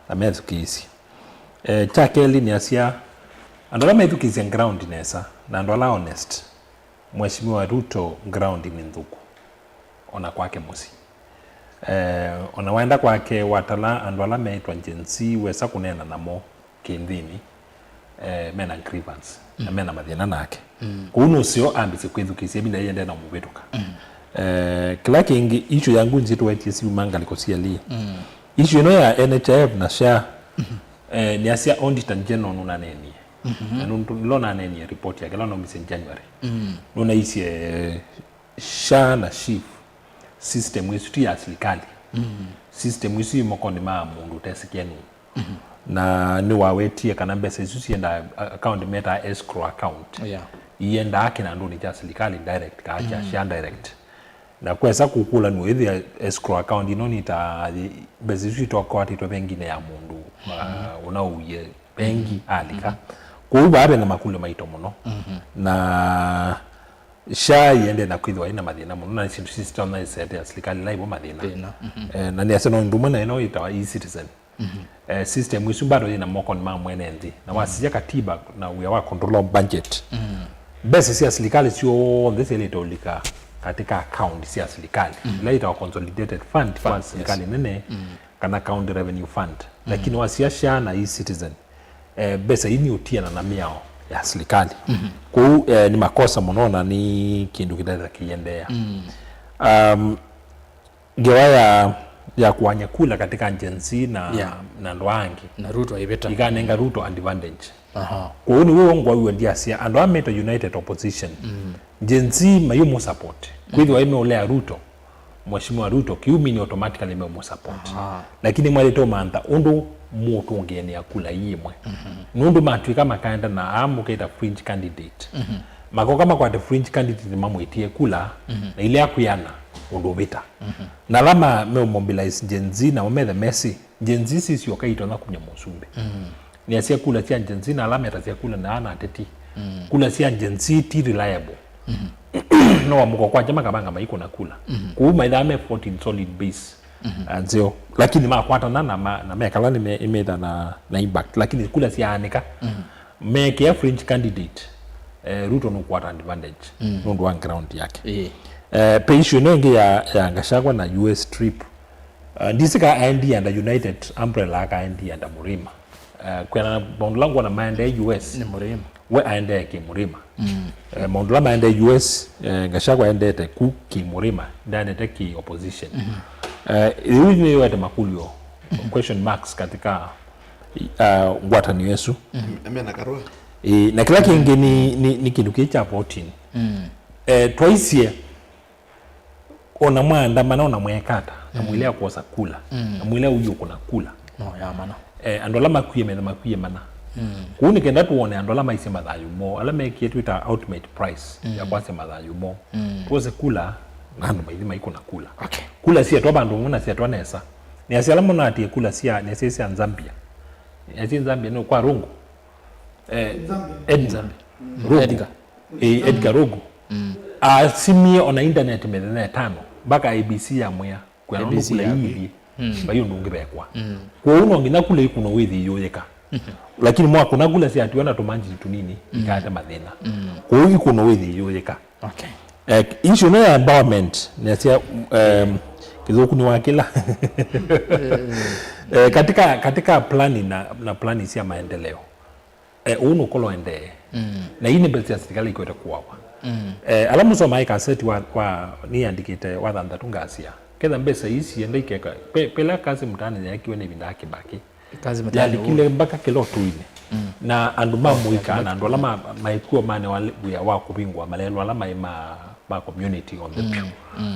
na methukĩĩsye. Eh, kya kelĩ nĩasya, andũ ala methukĩĩsya ground nesa, na andũ ala honest, Mheshimiwa Ruto ground nĩ nthũku, ona kwake mũsyĩ. Eh, ona waenda kwake watala andũ ala meĩtwa Gen Z, wesa kũneena namo kĩnthĩnĩ, eh, mena grievance, na mena mathĩna nake. Kũu nũseo ambĩsye kwĩthukĩĩsya ĩvinda yĩendee na mũvĩtũka. Eh, kĩla kĩngĩ, issue ya ngunzi tũwetie siuma ngalĩko syelĩ. Issue ĩno ya N H I F na SHA, eh, nĩasya Auditor General nũnaneenie. Na nũndũ nĩla ũnaneenie report yake, ĩla naumisye January. Nũnaisye SHA na SHIF system ĩsu ti ya silikali. System ĩsu yĩ mokonĩ ma mũndũ ũtesĩkĩe nũũ. Na nĩwawetie kana mbesa isu siendaa a-, account metaa escrow account. Yeah. Iendaa kĩnandũnĩ kya silikali direct, kaa kya SHA direct. Na kwesa kũkũlanw'a ĩthĩa escrow account ĩno nĩ ta mbesa isu itokwatĩtwe venginĩ ya mũndũ, uh, ũnauie vengi alika. Kwoou vaa vena makũlyo maito mũno. Na SHA iendee na kwĩthĩwa ĩna mathĩna mũno, na syĩndũ sisitonya ĩsetea silikali laivo mathĩna. Thĩna. Eh, na nĩasya no ndũmwe na ĩno ĩtawa e-citizen. Eh, system isu bado yĩna mokonĩ ma mwene nthĩ. Na wasisya katiba na wĩa wa control of budget. Mbesa sya silikali syonthe syaĩlĩte ũlika katika account sya silikali. Ila itawa consolidated fund kwa silikali nene, kana county revenue fund. Lakini wasisya SHA na e-citizen, eh, mbesa ii nĩ ũtiana na mĩao ya silikali. Kwoou, eh, nĩ makosa mũno na nĩ kĩndũ kĩtaĩle kĩiendeea. Um, ngewa ya, ya kũany'a kula katika Gen Z na, yeah, na andũ angĩ. Na Ruto aivĩta. Ikanenga Ruto advantage. Aha. Kwoou nĩw'o ngwaw'a ndiasya andũ aa metwa United Opposition. Gen Z mayũmũ support. Kwĩthĩwa ĩmeũlea Ruto, Mheshimiwa Ruto, kiumini automatically meũmũ support. Aha. Lakini mwaĩlĩte ũmantha ũndũ mũũtũngĩanĩa kula ii ĩmwe. Nũndũ matw'ĩka makaenda na aa mũketa fringe candidate. Makoka makwate fringe candidate mamwĩtie kula, na ile akwĩana ũndũ ũvĩta. Na ala ma meũmobilize Gen Z nao methe mesĩ, Gen Z sisyoka itonya kumya mũsumbĩ. Nĩasya kula sya Gen Z na ala metasya kula na ana ateti. Kula sya Gen Z ti reliable. No wamũka kwakya makavanga maikũna kula. Kũu maithaa me fourteen solid base. Ah, nzeo. Lakini makwatana na ma-, na mekala nĩme-, nĩmetha na, na impact. Lakini kula syaanĩka, mekĩa fringe candidate, eh, Ruto nũkwata advantage nũndũ wa ground yake. Ĩĩ. Eh, pe issue ĩno ĩngĩ ya, ya Gachagua na U S trip. Ah, ndisĩ ka aendie under United umbrella aka aendie under Murima. Eh, kwĩana na maũndũ ala ngwona maendee U S. Nĩ Murima. We aendee kĩ Murima. Eh, maũndũ ala maendee U S, eh, Gachagua aendete ku kĩ Murima, ndaendete kĩ opposition. Eh, rĩu nĩyoete makũlyo, question marks katika, ah, ngwatanĩo ĩsu. Mena karũa. Eh, na kĩla kĩngĩ nĩ, nĩ, nĩ kĩndũ kĩĩ kya voting. Eh, twaisye ona mwaandamana, ona mweeka ata, na mwĩlea kwosa kula, na mwĩlea ũiũkũna kula. No ya mana. Eh, andũ ala makwie metha makwie mana. Kũu nĩ kenda tuone andũ ala maisye mathayũ moo, ala mekie twĩta ultimate price ya kwasya mathayũ moo. Twose kula, na andũ maithi maikũna kula. Okay. Kula sietwa vandũ vamwe na sietwa nesa. Nĩasya ala monatie kula sya, nĩasya sya Zambia. Nĩasya Zambia nĩ kwa Rungu. Eh, Ed-, Zambia. Rungu. Edgar. Eh, Edgar Rungu. Asimie ona internet mĩthenya ĩtano, mpaka A B C yamwĩa, kwĩana ũndũ kula ii ĩthiĩ, vai ũndũ ũngĩ vekwa. Kwoou no nginya kula ikũno wĩthi iyũyĩka. Lakini mwakũna kula syatiwa na tũmanjini tũnini, ikaete mathĩna. Kwoou ikũno wĩthi iyũyĩka. Okay. Eh, issue ĩno ya empowerment, nĩasya, em, kĩthũku nĩ wa kĩla. Eh, katika, katika plani na, na plani sya maendeleo, eh, ũu nũkũlwa endee. Na ii nĩ mbesa sya silikali ikwete kũawa. Eh, ala mũsomaa kaseti wa, wa, nĩandĩkĩte wa thanthatũ ngasya, ketha mbesa ii sienda ikeka, pe-, pela kazi mtaani yeekiwe nĩ ĩvinda ya Kĩbakĩ. Kazi mtaani yalikile mpaka kĩlotũinĩ. Na andũ ma mũika na andũ ala ma-, maikuo mane wa wĩa wa kũvingũa malelũ ala maĩ ma, ma community on the pew.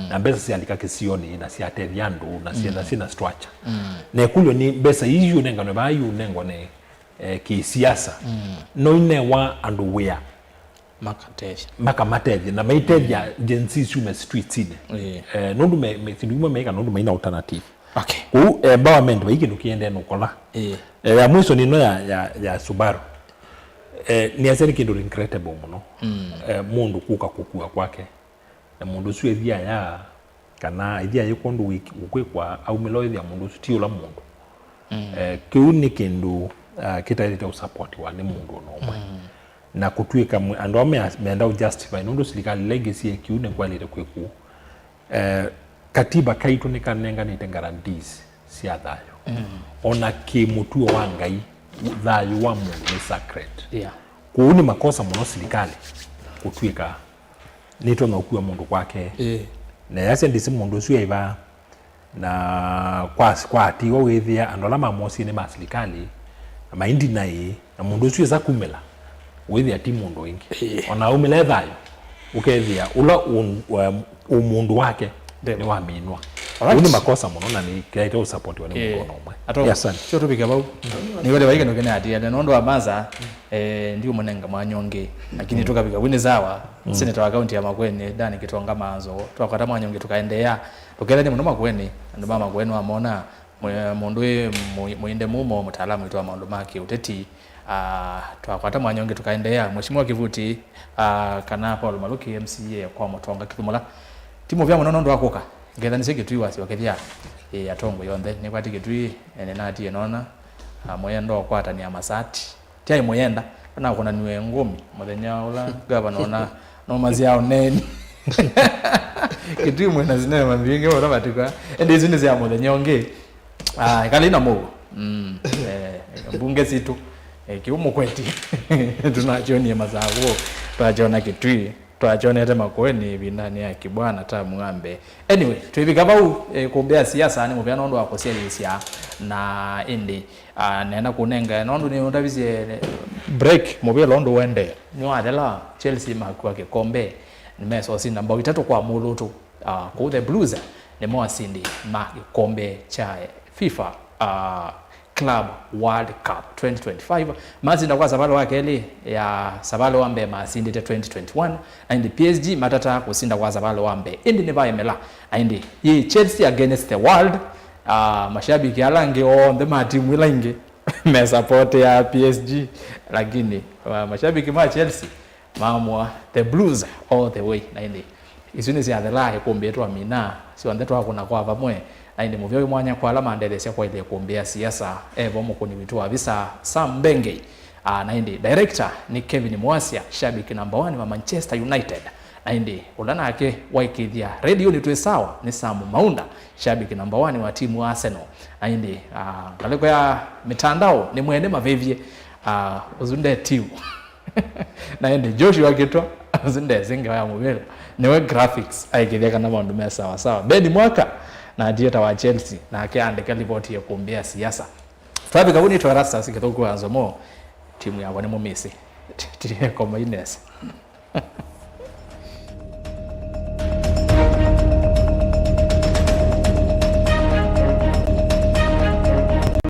Na mbesa syalika kĩsionĩ na syatethya andũ na syenda syĩna structure. Na ĩkũlyo nĩ mbesa ii iũnenganwe vaa iũnengwa nĩ eh, kĩsiasa, mm, no inewa andũ wĩa makatethya, makamatethya na maitethya, mm, Gen Z syume streetsini. Ĩĩ. Eh, nũndũ me, me, syĩndũ imwe meĩka nũndũ maina alternative. Okay. Kũu, eh, empowerment vai kĩndũ kĩendee nũkola. Ĩĩ. Eh, ya mwisho nĩno ya, ya, ya Subaru. Eh, nĩasya nĩ kĩndũ regrettable mũno. Mm. Eh, mũndũ kũka kũkua kwake. Na mũndũ ũsu ethia ya, kana ethia yĩ kwondũ wĩ-, ũkwĩkwa aumĩla ethia mũndũ ũsu ti ũla mũndũ. Mm. Eh, kĩu nĩ kĩndũ, ah, kĩtaĩlĩte ũsapotiwa nĩ mũndũ ona ũmwe. Mm. Na kũtw'ĩka mwe-, andũ amwe menda ũ justify nũndũ silikalĩ ĩla ĩngĩ syĩ kĩu nĩkwaĩlĩte kwĩ kũu. Eh, katiba kaitũ nĩkanenganĩte guarantees sya thayũ. Mm. Ona kĩ mũtuo wa Ngai, thayũ wa mũndũ nĩ sacred. Yeah. Kũu nĩ makosa mũno silikalĩ kũtw'ĩka nĩtonya ũkua mũndũ kwake. Ĩĩ. Na yasya ndĩsĩ mũndũ ũsu aĩva, na kwa, kwa atiwa wĩthĩa andũ ala mamosie nĩ ma silikalĩ, na maindinaĩ, na mũndũ ũsu esa kumĩla, wĩthĩa ti mũndũ ĩngĩ. Ĩĩ. Ona aumĩla e thayũ, ũkethĩa ũla ũ-, ũ-, ũmũndũ wake nĩ waminwa. Alright. Ũu nĩ makosa mũno na nĩ kĩaĩte ũsapotiwa nĩ mũndũ ona ũmwe. Atongoi. Yes, sir. Sio tũvike vau. Nĩwele vai kĩndũ kĩnatiele nũndũ wa Masa, eh, ndiũmũnenga mwanya ũngĩ. Lakini, mm, tũkavika vu nĩ sawa. Mm. Seneta wa kaunti ya Makueni, Dan Kitonga Manzo, twakwata mwanya ũngĩ tũkaendeea. Tũkethanie mũno Makueni, andũ ma Makueni wamona, mwe-, mũndũ wĩ mũ-, mũinde mũmo, mũtaalamu witũ wa maũndũ ma kĩũteti. Ah, twakwata mwanya ũngĩ tũkaendeea. Mheshimiwa Kivuti, ah, kana Paul Maluki, M C A kwa Mũtonga Kĩthũmũla. Ti mũvea mũno nũndũ wa kũka. Ngethanĩsye Kĩtui wasyo kĩthya. Ĩ, atongoi onthe. Nĩkwati Kĩtui, ene natie nona. Ah, mũyenda ũkwatanĩa masati. Tiai mũyenda, nakũnaniwe ngũmi. Mũthenya ũla ngavana ona nomasya ũneeni. Kĩtui mwĩna sinema mbingĩ mũno matukũ aa. Ĩndĩ isu nĩ sya mũthenya ũngĩ. Ah, ĩkalai na mũuo. Mm. Eh, mbunge sitũ. Eh, kĩu mũkweti. Tũnakyonie Masakũ. Twakyona Kĩtui. Twakyonete Makueni ĩvindanĩ ya Kibwana tamu wa mbee. Anyway, twĩvika vau, eh, kũmbĩa siasa nĩ mũvea nũndũ wa kũsyaĩĩsya na ĩndĩ, ah, nenda kũnenga nũndũ nĩ ũtavisye break mũvĩla ũndũ ũendee. Nĩwathela Chelsea makua kĩkombe, nĩmesosinda mbao itatũ kwa mũlũtũ. Ah, kũu the Blues nĩmo asindi ma kĩkombe kya FIFA, ah, Club World Cup twenty twenty-five. Masinda kwa savalĩ wa kelĩ, ya savalĩ wa mbee masindĩte twenty twenty-one, na ĩndĩ P S G matataa kũsinda kwa savalĩ wa mbee, ĩndĩ nĩvaemela. Na ĩndĩ yĩ Chelsea against the world, ah, mashabiki ala angĩ onthe ma timu ila ingĩ me support ya P S G, lakini, ah, mashabiki ma Chelsea maamua the Blues all the way. Na ĩndĩ isu nĩsyathelaa ĩkũmbĩ twamina syonthe twakũna kwa vamwe. Na ĩndĩ mũvea wĩ mwanya kwa ala mandetheesya kwaĩlya ĩkũmbĩ ya siasa, evo mũkũni witũ wa visa Sam Mbengei. Ah, na ĩndĩ director nĩ Kevin Mwasya, shabiki number one wa Manchester United. Na ĩndĩ ũla nake waĩkĩĩthya redioni twĩ sawa nĩ Sam Maunda, shabiki number one wa timu wa Arsenal. Na ĩndĩ, ah, ngalĩko ya mĩtandao nĩ mwene mavĩvye, ah, ũsu nde timu. Na ĩndĩ Joshua Kĩtwa, ũsu ndesĩ ngewa ya mũvĩla, nĩwe graphics, aĩkĩĩthya kana maũndũ me sawa sawa. Ben Mwaka, na ndieta wa Chelsea, nake aandĩka livoti ya ĩkũmbĩ ya siasa. Twavika vu nĩtwa Erastus Kĩthũku wa Nzomo, timu yakwa nĩ mũmĩsĩ. Tĩekoma inesa.